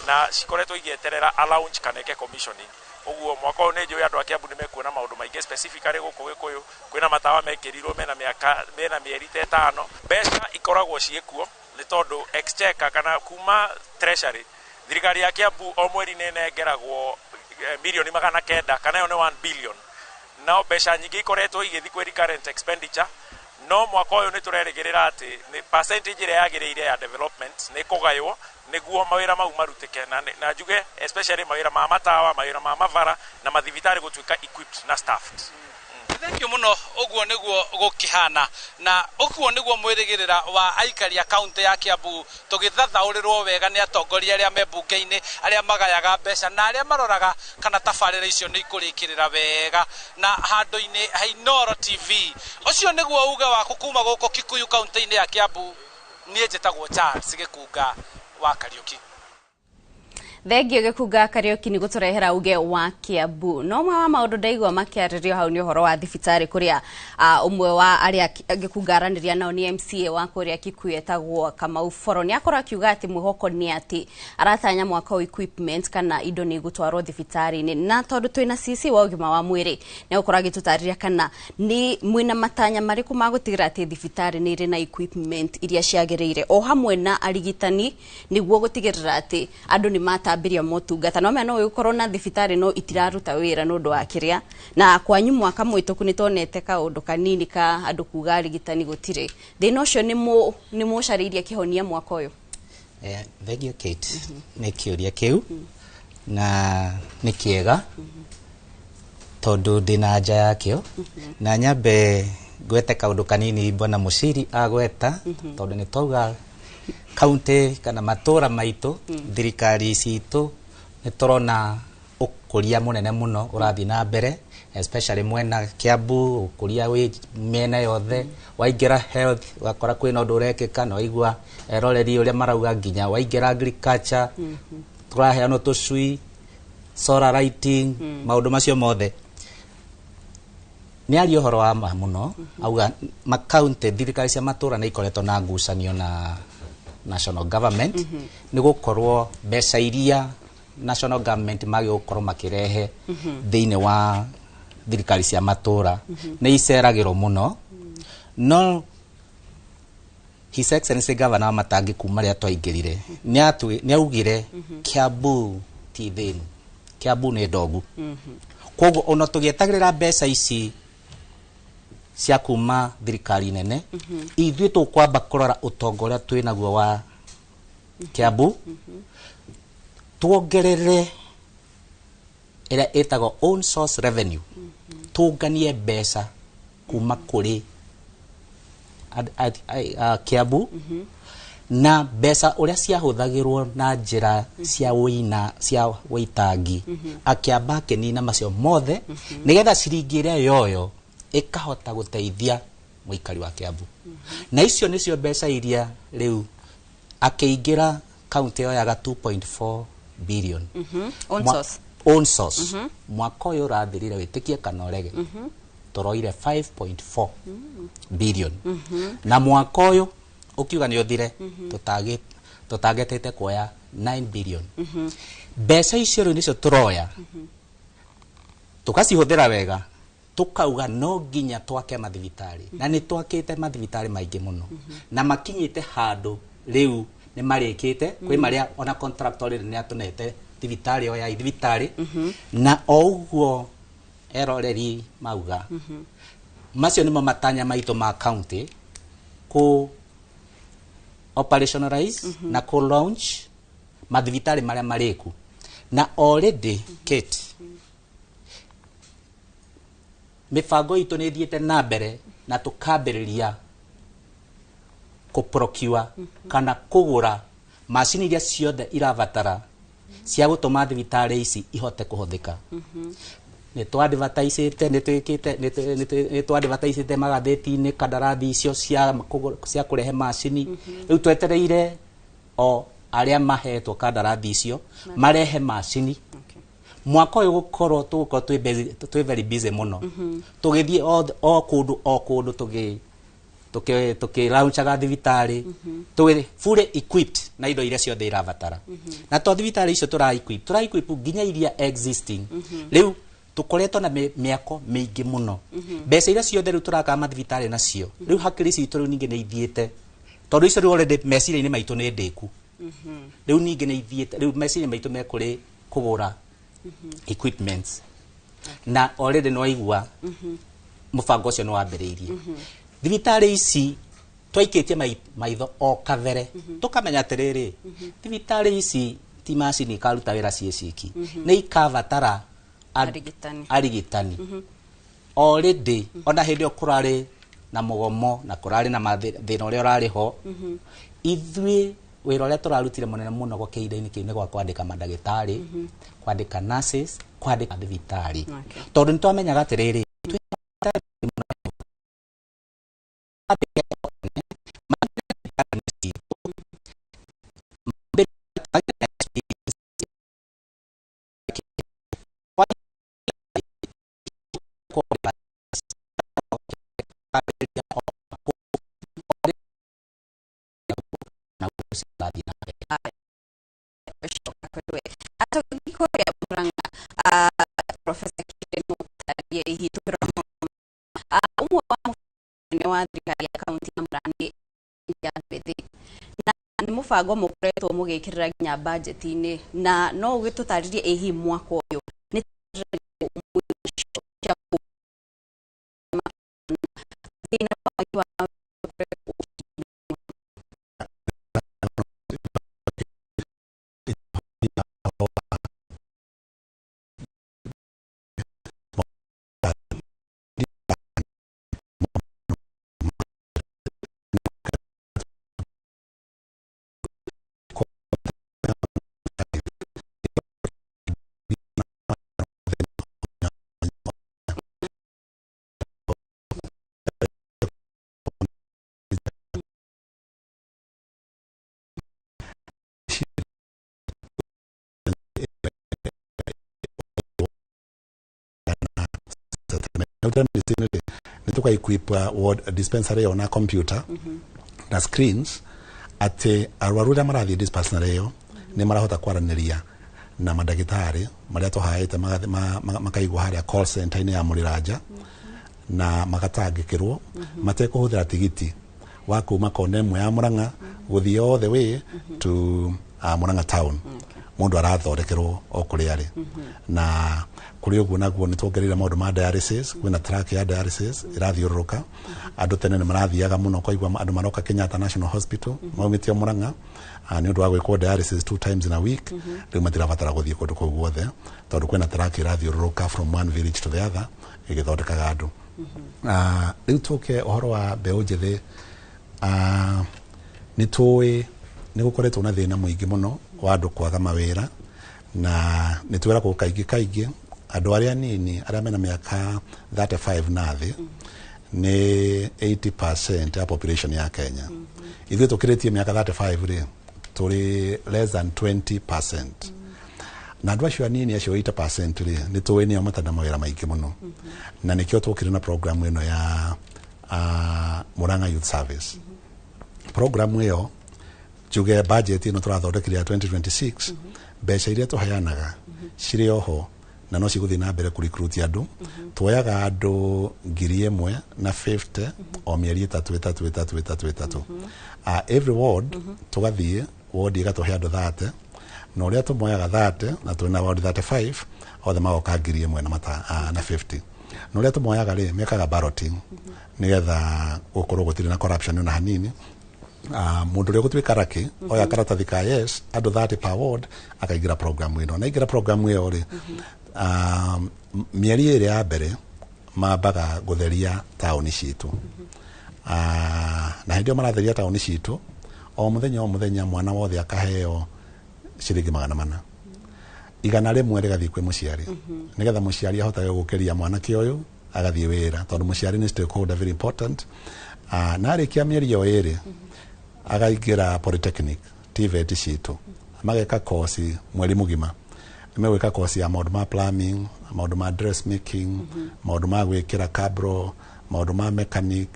na cikoretwo igĩeterera a launch kana eke commissioning. Ũguo mwaka ũyũ nĩ njũĩ andũ a Kiambu nĩ mekuona maũndũ maingĩ, specifically gũkũ Gĩkũyũ kwĩna matawa mekĩrirwo mena mĩaka mena mĩeri ta 5. Mbeca ikoragwo ciĩkuo, nĩ tondũ exchequer kana kuma treasury, thirikari ya Kiambu o mweri nĩ ĩnengeragwo mirioni 900, kana ĩyo nĩ 1 billion. No mbeca nyingĩ ikoretwo igĩthiĩ kwĩ recurrent expenditure. No mwaka ũyũ nĩ tũrerĩgĩrĩra atĩ nĩ percentage ĩrĩa yagĩrĩire ya development nĩ kũgaywo nĩguo mawĩra mau marutĩke, na njuge especially mawĩra ma matawa, mawĩra ma mabara na mathibitarĩ gũtuĩka equipped na staffed. Thank you muno. Uguo niguo gukihana na uguo niguo mwirigirira wa aikari a kaunti ya Kiambu, tugithathaũrĩrwo wega nĩ atongoria arĩa me mbunge-inĩ, arĩa magayaga mbeca na arĩa maroraga kana tabarĩra icio nĩ ikũrĩkĩrĩra wega na handũ-inĩ ha Inooro TV. Ũcio nĩguo uge waku kuma gũkũ Kikuyu kaunti-inĩ ya Kiambu. Niĩ njĩtagwo Charles Gĩkunga wa Kariũki. Thengio Gĩkunga Kariũki nĩ gũtũrehera uge wa Kiambu. No ũmwe wa maũndũ ndaigua makĩarĩrio hau nĩ ũhoro wa thibitarĩ kũrĩa ũmwe wa arĩa Gĩkunga aranĩria nao nĩ MCA wa kũrĩa Kikuyu etagwo Kamau Boro. Nĩ akorwo akiuga atĩ mwĩhoko nĩ atĩ aratanya mwaka ũyũ equipment kana indo nĩ igũtwarwo thibitarĩ-inĩ, na tondũ twĩna CC wa ũgima wa mwĩrĩ nĩ egũkorwo agĩtũtarĩria kana nĩ mwĩna matanya marĩkũ ma gũtigĩrĩra atĩ thibitarĩ nĩ ĩrĩ na equipment iria ciagĩrĩire o hamwe na arigitani nĩguo gũtigĩrĩra atĩ andũ nĩ matambiria motungata. No mea no ũkorwo na thibitarĩ no itiraruta wĩra nĩ ũndũ wa kĩrĩa, na kwanyu mwaka mũhĩtũku nĩ tuonete kaũndũ kanini ka andũ kuga arigitani gũtirĩ. Thĩna ũcio nĩ mũcarĩirie kĩhonia mwaka ũyũ? Thank you Kate, nĩ kĩũria kĩu na nĩ kĩega tondũ ndĩna anja yakĩo, na nyambe ngwete kaũndũ kanini bwana Muciri agweta, tondũ nĩ twauga kaunti kana matũra maitũ, thirikari citũ nĩ tũrona ũkũria mũnene mũno ũrathiĩ na mbere, especially mwena Kiambu, ũkũria wĩ mĩena yothe. Waingĩra health ũgakora kwĩna ũndũ ũrekĩka, na waigua eroreri ũrĩa marauga, nginya waingĩra agriculture tũraheanwo tũcui, solar lighting, maũndũ macio mothe. Nĩ aria ũhoro wa ma mũno, auga makaunti, thirikari cia matũra nĩ ikoretwo na ngucanio na national government, nĩ gũkorwo mbeca iria national government magĩ gũkorwo makĩrehe thĩinĩ wa thirikari cia matũra nĩ iceragĩrwo mũno. No His Excellency Governor wa Matangi kuma rĩrĩa twaingĩrire nĩ augire Kiambu ti thĩnu, Kiambu nĩ ndogu. Koguo ona tũgĩetagĩrĩra mbeca ici cia kuma thirikari nene, ithuĩ tũkwamba kũrora ũtonga ũrĩa twĩ naguo wa Kiambu, tuongerere ĩrĩa ĩtagwo own source revenue, tũnganie mbeca kuma kũrĩ Kiambu, na mbeca ũrĩa ciahũthagĩrwo na njĩra cia wĩina cia wĩitangi, akĩamba akĩnina macio mothe nĩgetha ciringi ĩrĩa yoyo ĩkahota gũteithia mũikari wa Kiambu. Na icio nĩcio mbeca iria rĩu akĩingĩra kaunti yoyaga 2.4 billion. Own source. Own source. Mwaka ũyũ ũrathirire, wĩtĩkie kana ũrege, tũroire 5.4 billion. Na mwaka ũyũ ũkiuga nĩ ũthire, tũtagetete kuoya 9 billion. Mbeca icio rĩu nĩcio tũroya, tũkacihũthĩra wega, tukauga no nginya twake mathibitarĩ, na nĩ twakĩte mathibitarĩ maingĩ mũno na makinyĩte handũ rĩu nĩ marĩkĩte kwĩ marĩa ona contractor rĩrĩ nĩ atũnete thibitarĩ o ya thibitarĩ. Na o ũguo eroreri mauga, macio nĩmo matanya maitũ ma county kũ operationalize na kũ launch mathibitarĩ marĩa marĩku. Na already Kate, mĩbango itũ nĩ ĩthiĩte na mbere na tũkambĩrĩria kũ procure kana kũgũra macini iria ciothe irabatara cia gũtũma thibitarĩ ici ihote kũhũthĩka. Nĩ twadvertisĩte, nĩ twĩkĩte, nĩ twadvertisĩte magathĩti-inĩ kandarathi icio cia kũrehe macini. Rĩu twetereire o arĩa mahetwo kandarathi icio marehe macini. Mwaka ũyũ gũkorwo tũgũkorwo twĩ very busy mũno, tũgĩthiĩ o kũndũ o kũndũ tũkĩ launchaga thibitarĩ, tũgĩ fully equipped na indo iria ciothe irabatara. Na to thibitarĩ icio tũra equip, tũra equip nginya iria existing. Rĩu tũkoretwo na mĩako mĩingĩ mũno. Mbeca iria ciothe rĩu tũrakaga mathibitarĩ nacio rĩu hakiri citũ rĩu ningĩ nĩ ithiĩte, tondũ icio rĩu already meciria-inĩ maitũ nĩ ndĩku. Rĩu ningĩ nĩ ithiĩte, rĩu meciria maitũ me kũrĩ kũgũra equipments, na already nĩ waigua mũbango ũcio nĩ wambĩrĩirie. Thibitarĩ ici twaikĩtie maitho o kabere, tũkamenya atĩrĩrĩ, thibitarĩ ici ti macini ikaruta wĩra ciĩ ciki, nĩ ikabatara arigitani. Arigitani. Already ona hĩndĩ ĩyo kũrarĩ na mũgomo na kũrarĩ na thĩna ũrĩa ũrarĩ ho, ithuĩ wĩra ũrĩa tũrarutire mũnene mũno gwa kĩhinda-inĩ kĩu nĩ gwa kwandĩka mandagĩtarĩ, kwandĩka nurses, kwandĩka thibitarĩ, tondũ nĩ twamenyaga atĩrĩrĩ, Atũgĩkũrĩa Murang'a, Professor Kireno tarie hihi tũkĩrora ũmwe wa mũbango wa thirikari ya kaunti ya Murang'a nĩ ya andũ ethĩ, na nĩ mũbango mũkoretwo mũgĩkĩrĩra nginya bajeti-inĩ, na no ũgĩtũtarĩrie ĩ hihi mwaka ũyũ nĩ thĩna wa wagi wa ũkoretwo? Nĩ tũka equip ward dispensary ĩyo na computer na screens, atĩ arwaru arĩa marathiĩ dispensary ĩyo nĩ marahota kwaranĩria na mandagĩtarĩ marĩa tũhaĩte, makaigwo harĩa call center-inĩ ya Mũrĩranja, na magatangĩkĩrwo matekũhũthĩra tigiti wa kuma kona ĩmwe ya Murang'a gũthiĩ all the way to Murang'a town. Mũndũ arathondekerwo o kũrĩa arĩ. Na kũrĩ ũguo naguo nĩ tuongereire maũndũ ma dialysis. Kwĩna truck ya dialysis ĩrathiũrũrũka. Andũ tene nĩ marathiaga mũno, kwaigua andũ maroka Kenyatta National Hospital maumĩte o Murang'a nĩ ũndũ wa gwĩkwo dialysis two times in a week. Rĩu matirabatara gũthiĩ kũndũ kũu guothe, tondũ kwĩna truck ĩrathiũrũrũka from one village to the other ĩgĩthondekaga andũ. Rĩu tũke ũhoro wa mbeũ njĩthĩ. Nĩ tũĩ nĩ gũkoretwo na thĩna mũingĩ mũno wa andũ kwaga mawĩra, na nĩ twĩragwo kaingĩ kaingĩ andũ arĩa anini, arĩa mena mĩaka 35 na thĩ, nĩ 80% ya population ya Kenya. Ithuĩ tũkĩrĩtie mĩaka 35 rĩ, tũrĩ less than 20%, na andũ acio anini acio 80% rĩ, nĩ tũĩ nĩo matarĩ na mawĩra maingĩ mũno, na nĩkĩo twokire na program ĩno ya Murang'a Youth Service. Program ĩyo, njuge budget ĩno tũrathondekire ya 2026, mbeca iria tũheanaga cirĩ oho na no cigũthiĩ na mbere kũ recruit andũ. Tuoyaga andũ 1,050 o mĩeri 3 3 3 3 3 3, every ward. Tũgathiĩ ward ĩgatũhe andũ 30, na ũrĩa tũmoyaga 30, na twĩna ward 35, othe magoka 1,000 na mata, na 50. Na ũrĩa tũmoyaga rĩ, mekaga balloting nĩgetha gũkorwo gũtirĩ na corruption ona hanini. Mũndũ ũrĩa ũgũtuĩka raki oya karatathi ka yes, andũ 30 per ward, akaingĩra program ĩno. Na aingĩra program ĩyo rĩ, mĩeri 2 ya mbere mambaga gũtheria taũni citũ. Na hĩndĩ ĩyo maratheria taũni citũ, o mũthenya o mũthenya mwana wothe akaheo ciringi 400, 100 rĩgathiĩ kwĩ mũciari, nĩgetha mũciari ahotage gũkĩria mwanake ũyũ agathiĩ wĩra, tondũ mũciari nĩ stakeholder very important. Na arĩkia mĩeri ĩyo 2 akaingĩra polytechnic TVET citũ, mageka kosi mweri mũgima. Nĩmegwĩka kosi ya maũndũ ma plumbing, maũndũ ma dressmaking, maũndũ ma gwĩkĩra cabro, maũndũ ma mechanic,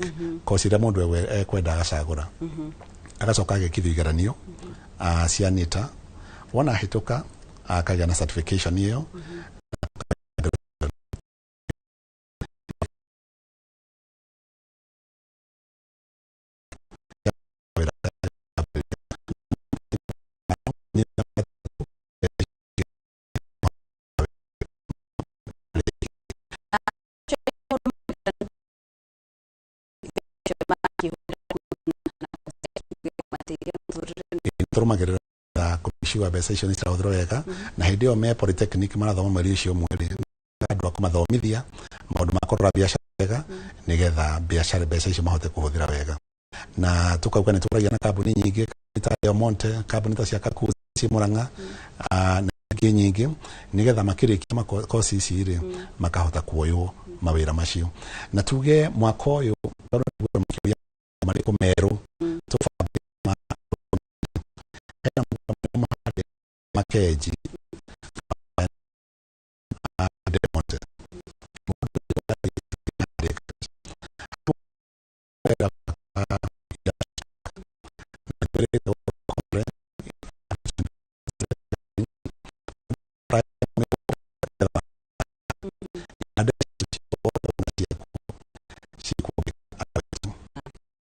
kosi iria mũndũ ekwenda agacagũra, agacoka agekithio igeranio cia NITA. Wona ahĩtũka, akagĩa na certification ĩyo. Tũrũmagĩrĩra kũmĩciwa mbeca icio nĩ cirahũthĩrwo wega, na hĩndĩ ĩyo me polytechnic marathoma mweri ũcio ũmwe rĩ, andũ a kũmathomithia maũndũ ma kũrora biacara wega, nĩgetha biacara mbeca icio mahote kũhũthĩra wega. Na tukauga nĩ tũragia na kambuni nyingĩ ta Del Monte, kambuni ta cia Kakuzi ciĩ Murang'a, na ingĩ nyingĩ, nĩgetha makĩrĩkia kosi ici rĩ, makahota kuoywo mawĩra macio. Na tuge mwaka ũyũ tondũ nĩguo makĩũria marĩkũ merũ tũbangĩte, hena mũgũnda mũhande Makenji Del Monte.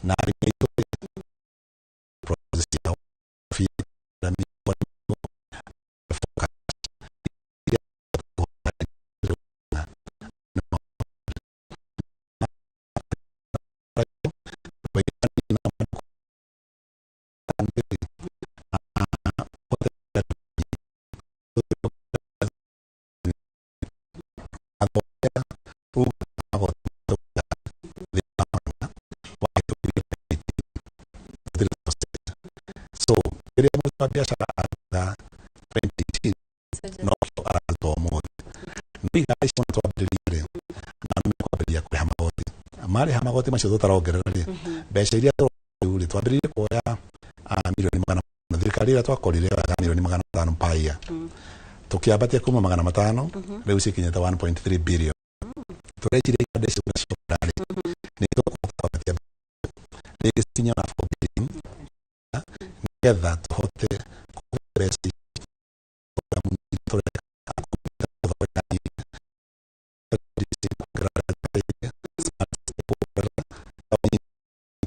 Na arĩmi aitũ process ya So rĩrĩa mũruti wa biacara aruta 2018 no kĩo araruta ũmũthĩ. No iganda icio twambĩrĩria rĩ, na nĩ mekwambĩrĩria kũrĩha magoti. Marĩha magoti macio tũtarongerera rĩ, mbeca iria tũrona rĩ, twambĩrĩirie kuoya milioni 500. Thirikari ĩrĩa twakorire yoyaga milioni 500 per year, tũkĩambatia kuma 500 rĩu cikinyĩte 1.3 billion. Tũreciria iganda icio ũrĩa ciokĩra rĩ, nĩ tũkũhota kwambatia rĩngĩ cikinye ona 4 billion, nĩgetha tũhote kũhũthĩra mbeca ici tũreka gũthondeka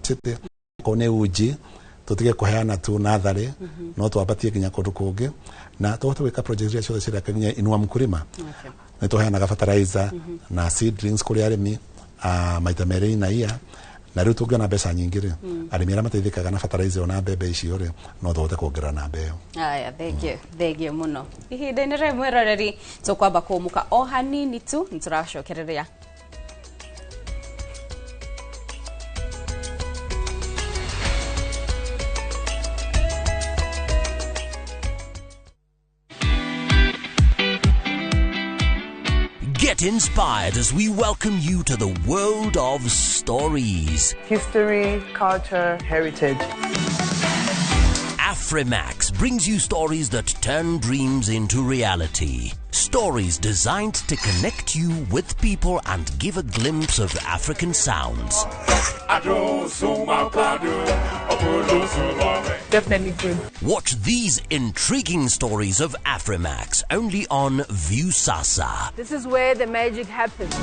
city ko nĩ uji tũtige kũheana tu natharĩ, no twambatie nginya kũndũ kũngĩ na tũhote gwĩka project iria ciothe cireka nginya Inua Mkulima. Nĩ tũheanaga fertilizer na seedlings kũrĩ arĩmi maita merĩ na ia, na rĩu tũngĩona mbeca nyingĩ rĩ, arĩmi arĩa mateithĩkaga na fertilizer ĩyo na mbembe icio rĩ, no tũhote kuongerera namba ĩyo. Aya, thengio, thengio mũno. Ihinda-inĩ rĩrĩ, mwĩroreri, tũkwamba kũmũka o hanini tu, nĩ tũracokereria. Get inspired as we welcome you to the world of stories. History, culture, heritage. Afrimax brings you stories that turn dreams into reality. Stories designed to connect you with people and give a glimpse of African sounds. Definitely good. Watch these intriguing stories of Afrimax only on Viusasa. This is where the magic happens.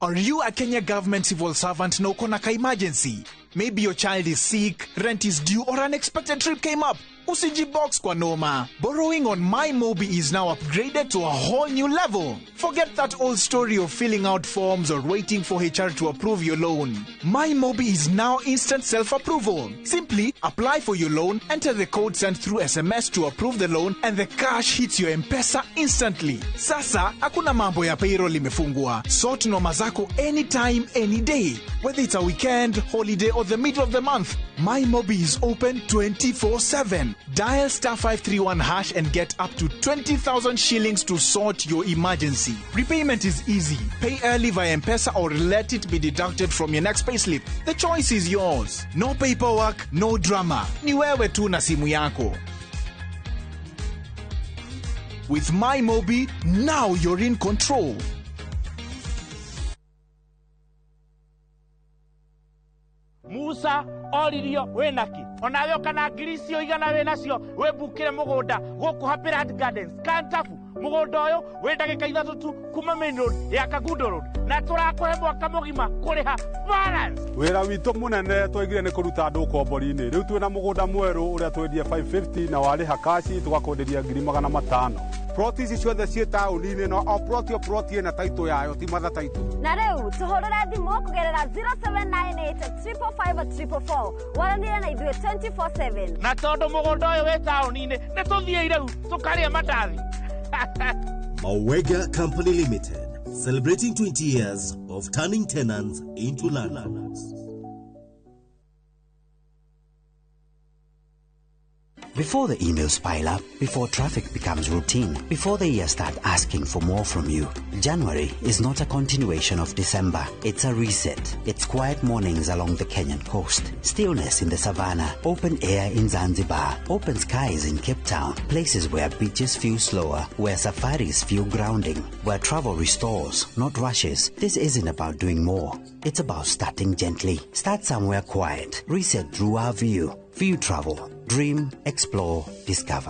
Are you a Kenya government civil servant na uko na ka emergency? Maybe your child is sick, rent is due, or unexpected trip came up. Usijibox kwa noma. Borrowing on MyMobi is now upgraded to a whole new level. Forget that old story of filling out forms or waiting for HR to approve your loan. MyMobi is now instant self-approval. Simply apply for your loan, enter the code sent through SMS to approve the loan, and the cash hits your M-Pesa instantly. Sasa, hakuna mambo ya payroll imefungwa. Sort noma zako anytime, any day. Whether it's a weekend, holiday, or the middle of the month, MyMobi is open 24/7. Dial star 531 hash and get up to 20,000 shillings to sort your emergency. Repayment is easy. Pay early via M-Pesa or let it be deducted from your next payslip. The choice is yours. No paperwork, no drama. Ni wewe tu na simu yako. With MyMobi, now you're in control. Musa oririo wĩnaki onawe ũkana ngiri icio igana wĩnacio wĩmbukĩre mũgũnda gũkũ Happy Land Gardens Kantafu. Mũgũnda ũyũ wĩ ndagĩka 3 tu kuma main road ya Kangundo Road, na tũrakũhe mwaka mũgima kũrĩha balance. Wĩra witũ mũnene twaigire nĩ kũruta andũ ũkombori-inĩ. Rĩu twĩna mũgũnda mwerũ ũrĩa twendie 550 na warĩha kaci tũgakwenderia 500,000. Ploti ici ciothe ciĩ taũni-inĩ no o ploti o ploti ĩna taitũ yayo, ti matha taitũ. Na rĩu tũhũrĩre thimũ kũgerera 0798 555 444 waranĩre na ithuĩ 24/7. Na tondũ mũgũnda ũyũ wĩ taũni-inĩ, nĩ tũthiĩ rĩu tũkarĩe mandathi. Mawega Company Limited, celebrating 20 years of turning tenants into landlords. Before the emails pile up, before traffic becomes routine, before the year start asking for more from you, January is not a continuation of December. It's a reset. It's quiet mornings along the Kenyan coast, stillness in the savannah, open air in Zanzibar, open skies in Cape Town, places where beaches feel slower, where safaris feel grounding, where travel restores, not rushes. This isn't about doing more. It's about starting gently. Start somewhere quiet. Reset through our view. View travel. Dream, explore, discover.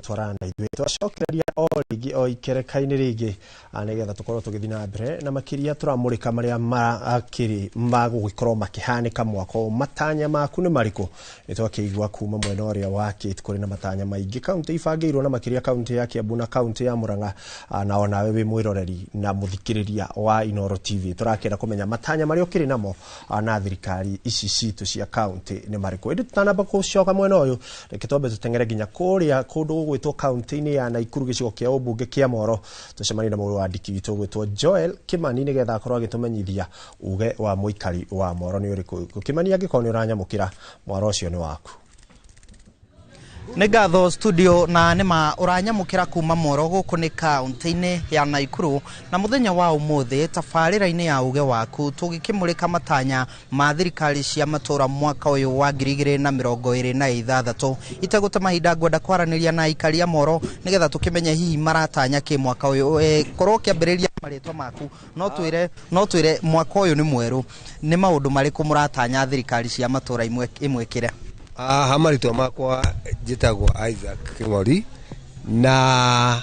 Twarana ithuĩ twacokereria o rĩngĩ o ikereka-inĩ rĩngĩ, nĩgetha tũkorwo tũgĩthiĩ na mbere na makĩria tũramũrĩka marĩa makĩrĩ magũgĩkorwo makĩhanĩka mwaka ũyũ. Matanya maku nĩ marĩkũ? Nĩ twakĩigua kuma mwena ũrĩa wa Kate kũrĩ na matanya maingĩ kaunti ibangĩirwo, na makĩria kaunti ya Kiambu na kaunti ya Murang'a, na onawe wĩ mwĩroreri na mũthikĩrĩria wa Inooro TV tũrakĩenda kũmenya matanya marĩa ũkĩrĩ namo na thirikari ici citũ cia kaunti nĩ marĩkũ. Ĩndĩ tũtanamba gũcoka mwena ũyũ, reke twambe tũteng'ere nginya kũrĩa kũndũ gũgwĩtwo kaunti-inĩ ya Nakuru gĩcigo kĩa ũmbunge kĩa Moro, tũcemanie na mwandĩki witũ ũgwĩtwo Joel Kimani nĩgetha akorwo agĩtũmenyithia uge wa mũikari wa Moro nĩ ũrĩkũ. Kimani, angĩkorwo nĩ ũranyamũkĩra, mwaro ũcio nĩ waku. Nĩ ngatho studio, na nĩma ũranyamũkĩra kuma Moro gũkũ nĩ kaunti-inĩ ya Nakuru, na mũthenya wa ũmũthĩ tabarĩra-inĩ ya uge waku tũgĩkĩmũrĩka matanya ma thirikari cia matũra mwaka ũyũ wa 2026. Itegũte mahinda ngwenda kwaranĩria na aikari a Moro nĩgetha tũkĩmenye hihi maratanya kĩ mwaka ũyũ. Korwo ũkĩambĩrĩria marĩtwa maku, no twĩre mwaka ũyũ nĩ mwerũ, nĩ maũndũ marĩkũ mũratanya thirikari cia matũra imwĩkĩre? Haha marĩtwa makwa njĩtagwo Isaac Kĩng'ori, na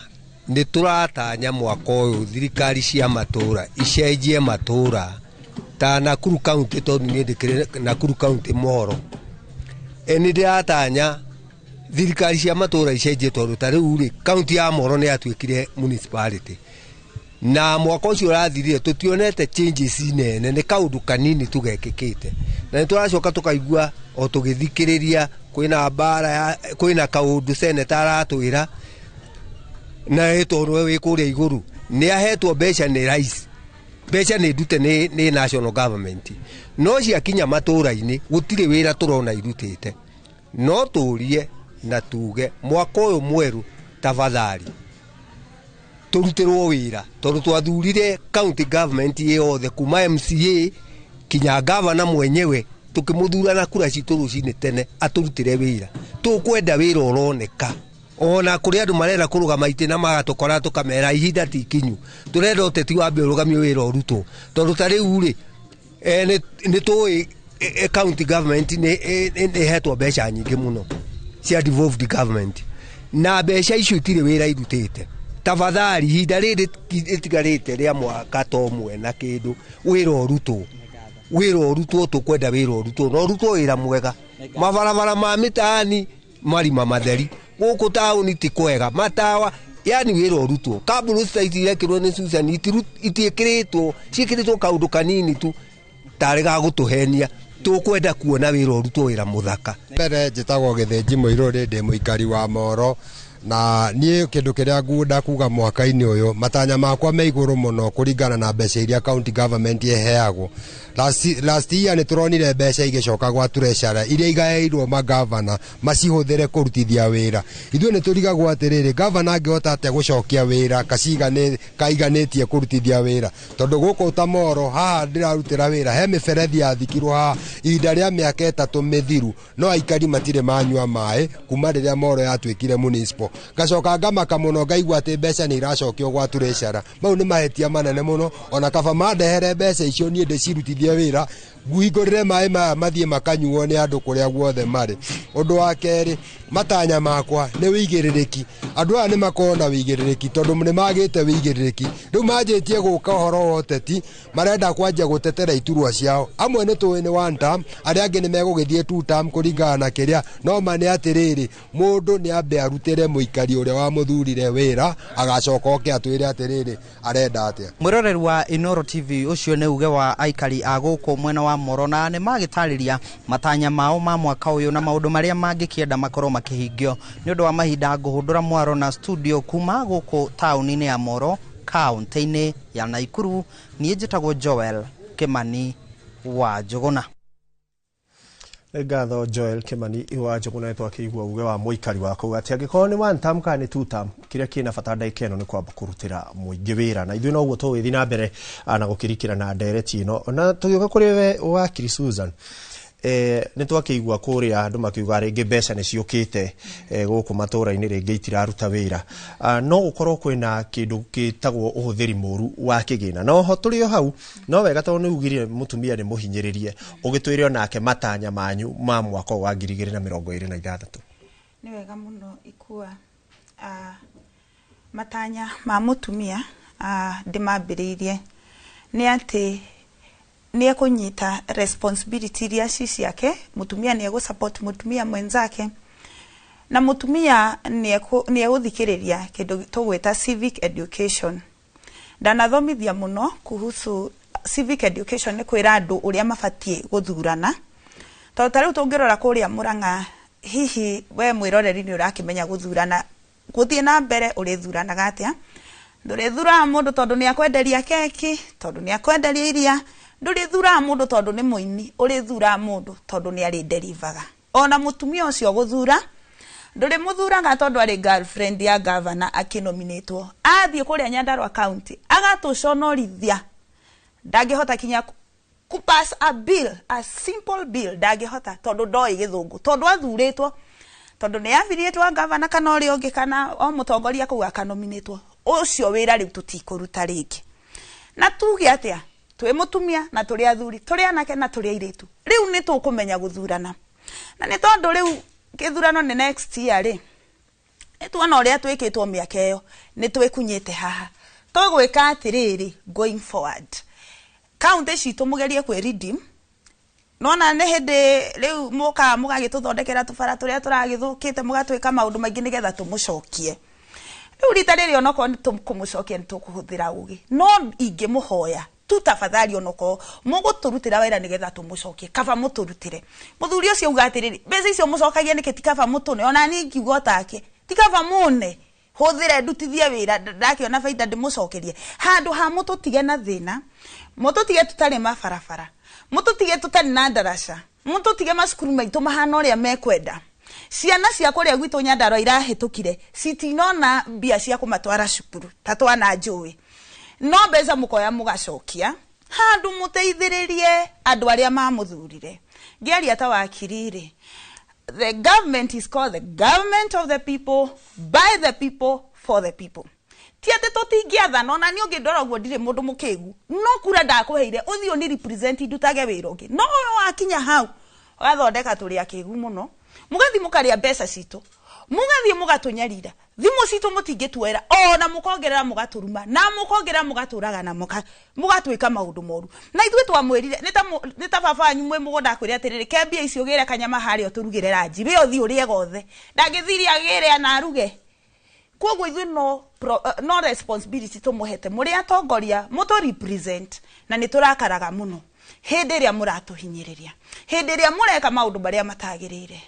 nĩ tũratanya mwaka ũyũ thirikari cia matũra icenjie matũra ta Nakuru County, tondũ niĩ ndĩkĩrĩ Nakuru County mohoro. Nĩ ndĩratanya thirikari cia matũra icenjie tondũ ta rĩu rĩ kaunti ya Moro nĩ yatuĩkire municipality, na mwaka ũcio ũrathirire tũtionete changes nene, nĩ kaũndũ kanini tu gekĩkĩte, na nĩ tũracoka tũkaigua o tũgĩthikĩrĩria kwĩna mbara, kwĩna kaũndũ seneta aratwĩra na ĩtondũ we wĩ kũrĩa igũrũ nĩ ahetwo mbeca nĩ rais, mbeca nĩ ndute nĩ national government, no ciakinya matũra-inĩ gũtirĩ wĩra tũrona irutĩte. No tũrie na tuge mwaka ũyũ mwerũ tafadhali tũrutĩrwo wĩra, tondũ twathurire county government yothe kuma MCA kinya gavana mwenyewe tukĩmũthura na kura citũ rũcinĩ tene atũrutĩre wĩra. Tũkwenda wĩra ũroneka, ona kũrĩ andũ marenda kũrũgama itĩ na magatũkora tũkamera ihinda ti ikinyu, tũrenda ũteti wambe ũrũgamio wĩra ũrutwo, tondũ ta rĩu rĩ nĩ tũĩ county government nĩ ĩhetwo mbeca nyingĩ mũno cia devolved government, na mbeca icio itirĩ wĩra irutĩte. Tafadhali ihinda rĩrĩ rĩtigarĩte rĩa mwaka ta ũmwe na kĩndũ, wĩra ũrutwo, wĩra ũrutwo, tũkwenda wĩra ũrutwo na ũrutwo wĩra mwega. Mabarabara ma mĩtaani marima matheri, gũkũ taũni ti kwega, matawa, yani wĩra ũrutwo. Kambuni ta ici irekĩrwo nĩ Susan itiĩkĩrĩtwo, ciĩkĩrĩtwo kaũndũ kanini tu tarĩ ga gũtũhenia. Tũkwenda kuona wĩra ũrutwo, wĩra mũthaka. Mbere njĩtagwo Gĩthĩnji Mũirũrĩ, ndĩ mũikari wa Moro, na niĩ kĩndũ kĩrĩa ngwenda kuga mwaka-inĩ ũyũ, matanya makwa me igũrũ mũno kũringana na mbeca iria county government ĩheagwo. Last year nĩ tũronire mbeca igĩcoka gwa treasurer iria igaĩirwo magavana macihũthĩre kũrutithia wĩra. Ithuĩ nĩ tũrigagwo atĩrĩrĩ, gavana angĩhota atĩa gũcokia wĩra kaiganĩtie kũrutithia wĩra, tondũ gũkũ ta Moro haha ndĩrarutĩra wĩra he mĩberethi yathikirwo haha ihinda rĩa mĩaka 3 mĩthiru, no aikari matirĩ manyua maĩ kuma rĩrĩa Moro yatuĩkire municipal. Ngacoka ngamaka mũno ngaigua atĩ mbeca nĩ iracokio gwa treasurer. Mau nĩ mahĩtia manene mũno, ona kaba mandehere mbeca icio niĩ ndĩcirutithie wĩra, nguhingũrĩre maĩ maya mathiĩ makanyuo nĩ andũ kũrĩa guothe marĩ. Ũndũ wa kerĩ, matanya makwa nĩ wĩigĩrĩrĩki. Andũ aya nĩ makorwo na wĩigĩrĩrĩki tondũ nĩ magĩte wĩigĩrĩrĩki. Rĩu manjĩtie gũka ũhoro wa ũteti, marenda kwanjia gũtetera iturwa ciao. Amwe nĩ tũĩ nĩ one term, arĩa angĩ nĩ megũgĩthiĩ two term kũringana na kĩrĩa. No ma nĩ atĩrĩrĩ, mũndũ nĩ ambe arutĩre mũikari ũrĩa wamũthurire wĩra, agacoka oke atwĩre atĩrĩrĩ arenda atĩa. Mwĩroreri wa Inoro TV, ũcio nĩ uge wa aikari a gũkũ mwena wa Moro, na nĩ magĩtarĩria matanya mao ma mwaka ũyũ na maũndũ marĩa mangĩkĩenda makorwo makĩhingio. Nĩ ũndũ wa mahinda, ngũhũndũra mwaro na studio kuma gũkũ taũni-inĩ ya Moro, kaũntĩ-inĩ ya Naikuru. Niĩ njĩtagwo Joel Kimani wa Njũgũna. Nĩ ngatho, Joel Kimani wa Njũgũna. Nĩ twakĩigua uge wa mũikari wa kũu atĩ angĩkorwo nĩ one term kana nĩ two term, kĩrĩa kĩna bata ndagĩka ĩno nĩ kwamba kũrutĩra mũingĩ wĩra, na ithuĩ noguo tũgũgĩthiĩ na mbere na gũkĩrikĩra na ndereti ĩno. Na tũgĩũka kũrĩ we wakiri Susan, nĩ twakĩigua kũrĩa andũ makiuga rĩngĩ mbeca nĩ ciũkĩte gũkũ matũra-inĩ, rĩngĩ itiraruta wĩra. No gũkorwo kwĩna kĩndũ gĩtagwo ũhũthĩri mũru wa kĩgĩna. No ho tũrĩ o hau, no wega tondũ nĩ ugire mũtumia nĩ mũhinyĩrĩrie, ũgĩtwĩre onake matanya manyu ma mwaka ũyũ wa 2026. Nĩ wega mũno ikua. Matanya ma mũtumia ndĩmambĩrĩirie nĩ atĩ nĩ ekũnyita responsibility iria ci ciake. Mũtumia nĩ egũ-support mũtumia mwenzake, na mũtumia nĩ egũthikĩrĩria kĩndũ tũgwĩta civic education. Ndanathomithia mũno kuhusu civic education, nĩ kwĩra andũ ũrĩa mabatiĩ gũthurana, tondũ ta rĩu tũngĩrora kũrĩa Mũrang'a, hihi we mwĩroreri nĩ ũrakĩmenya gũthurana gũthiĩ na mbere ũrĩthuranaga atĩa? Ndũrĩthuraga mũndũ tondũ nĩ akwenderia keki, tondũ nĩ akwenderia iria. Ndũrĩthuraga mũndũ tondũ nĩ mũini. Ũrĩthuraga mũndũ tondũ nĩ arĩ-deliver-ga. Ona mũtumia ũcio gũthura, ndũrĩmũthuraga tondũ arĩ girlfriend ya governor akĩnominĩtwo, athiĩ kũrĩa Nyandarua County agatũconorithia, ndangĩhota kinya kupass a bill, a simple bill ndangĩhota, tondũ ndoĩ gĩthũngũ, tondũ athurĩtwo tondũ nĩ affiliate wa governor kana ũrĩa ũngĩ kana o mũtongoria kũu akanominĩtwo. Ũcio wĩra rĩu tũtikũruta rĩngĩ. Na tuge atĩa, twĩ mũtumia na tũrĩ athuri, tũrĩ anake na tũrĩ airĩtu, rĩu nĩ tũkũmenya gũthurana. Na nĩ tondũ rĩu gĩthurano nĩ next year rĩ, nĩ tuona ũrĩa twĩkĩtwo mĩaka ĩyo, nĩ twĩkunyĩte haha. Tũgwĩka atĩrĩrĩ, going forward, kaunti citũ mũgerie kwĩ redeem. Nona nĩ hĩndĩ rĩu mũkaga mũgagĩtũthondekera tũbara tũrĩa tũragĩthũkĩte, mũgatwĩka maũndũ maingĩ nĩgetha tũmũcokie. Rĩu rita rĩrĩ, onokorwo nĩ tũkũmũcokia, nĩ tũkũhũthĩra ũgĩ. No ingĩmũhoya tu, tafadhali, onokorwo mũgũtũrutĩra wĩra nĩgetha tũmũcokie, kaba mũtũrutĩre. Mũthuri ũcio auga atĩrĩrĩ, mbeca icio mũcokagia nĩkĩ? Ti kaba mũtũne? Ona niĩ ingiuga otake, ti kaba mũne hũthĩre ndutithie wĩra, ndakĩona baida ndĩmũcokerie, handũ ha mũtũtige na thĩna, mũtũtige tũtarĩ mabarabara, mũtũtige tũtarĩ na ndaraca, mũtũtige macukuru maitũ mahana ũrĩa mekwenda. Ciana cia kũrĩa gwitũ Nyandarua irahĩtũkire citinona mbia cia kũmatwara cukuru ta twana njũĩ, no mbeca mũkoya mũgacokia handũ mũteithĩrĩrie andũ arĩa mamũthurire. Ngĩaria ta wakiri rĩ, the government is called the government of the people, by the people, for the people. Ti atĩ tũtingĩathana, ona niĩ ũngĩndora ũguo ndirĩ mũndũ mũkĩgu, no kura ndakũheire ũthiĩ ũni represent ndutage wĩra ũngĩ. No ũyũ wakinya hau ũgathondeka tũrĩ akĩgu mũno, mũgathiĩ mũkarĩa mbeca citũ, mũgathiĩ mũgatũnyarira, thimũ citũ mũtingĩtuoera, ona mũkongerera mũgatũruma, na mũkongerera mũgatũraga, na mũgatwĩka maũndũ moru. Na ithuĩ twamwĩrire nĩ ta baba wanyu mwĩ mũgũnda akwĩre atĩrĩrĩ, ke mbia icio ũgĩre kanyama harĩa ũtũrugĩre ranji, we ũthiĩ ũrĩe gothe, ndangĩthirie agĩre na aruge. Koguo ithuĩ no responsibility tũmũhete mũrĩ atongoria mũtũ represent, na nĩ tũrakaraga mũno hĩndĩ ĩrĩa mũratũhinyĩrĩria, hĩndĩ ĩrĩa mũreka maũndũ marĩa matagĩrĩire,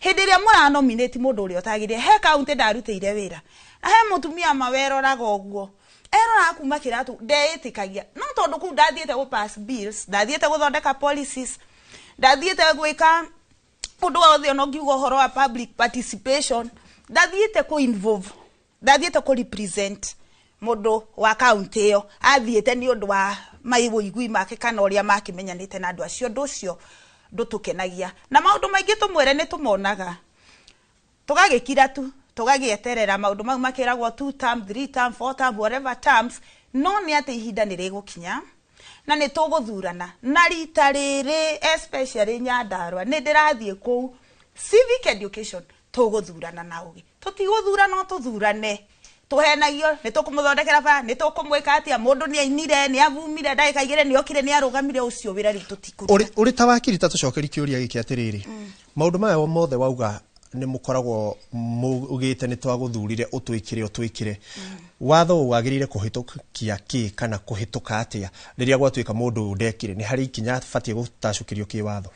hĩndĩ ĩrĩa mũranominate mũndũ ũrĩa ũtagĩrĩire. He kaunti ndarutĩire wĩra, na he mũtumia maweroraga ũguo, eroraga kuma kĩratũ, ndeĩtĩkagia. No tondũ kũu ndathiĩte gũ pass bills, ndathiĩte gũthondeka policies, ndathiĩte gwĩka ũndũ wothe, ona ũngiuga ũhoro wa public participation, ndathiĩte kũ involve, ndathiĩte kũ represent mũndũ wa kaunti ĩyo, athiĩte nĩ ũndũ wa maiwũigui make kana ũrĩa makĩmenyanĩte na andũ acio. Ũndũ ũcio ndũtũkenagia, na maũndũ maingĩ tũmwĩre nĩ tũmonaga, tũgagĩkira tu. Tũgagĩeterera maũndũ mau makĩragwo 2 term, 3 term, 4 term, whatever terms, no nĩ atĩ ihinda nĩ rĩgũkinya na nĩ tũgũthurana. Na rita rĩrĩ especially Nyandarua nĩ ndĩrathiĩ kũu civic education, tũgũthurana na ũgĩ, tũtigũthura no tũthurane tũhenagio nĩ tũkũmũthondekera bara, nĩ tũkũmwĩka atĩa, mũndũ nĩ ainire, nĩ avumire ndagĩka igĩrĩ, nĩ okire, nĩ arũgamire, ũcio wĩra rĩu tũtikũruta. Ũrĩ ta wakiri, ta tũcokeri kĩũria gĩkĩ atĩrĩrĩ, maũndũ maya mothe wauga nĩ mũkoragwo mugĩte nĩ twagũthurire ũtwĩkĩre ũtwĩkĩre, watho wagĩrĩire kũhĩtũkia kĩ kana kũhĩtũka atĩa rĩrĩa gwatuĩka mũndũ ũyũ ndekire? Nĩ harĩ ikinya abatiĩ gũtacũkĩrio kĩwatho?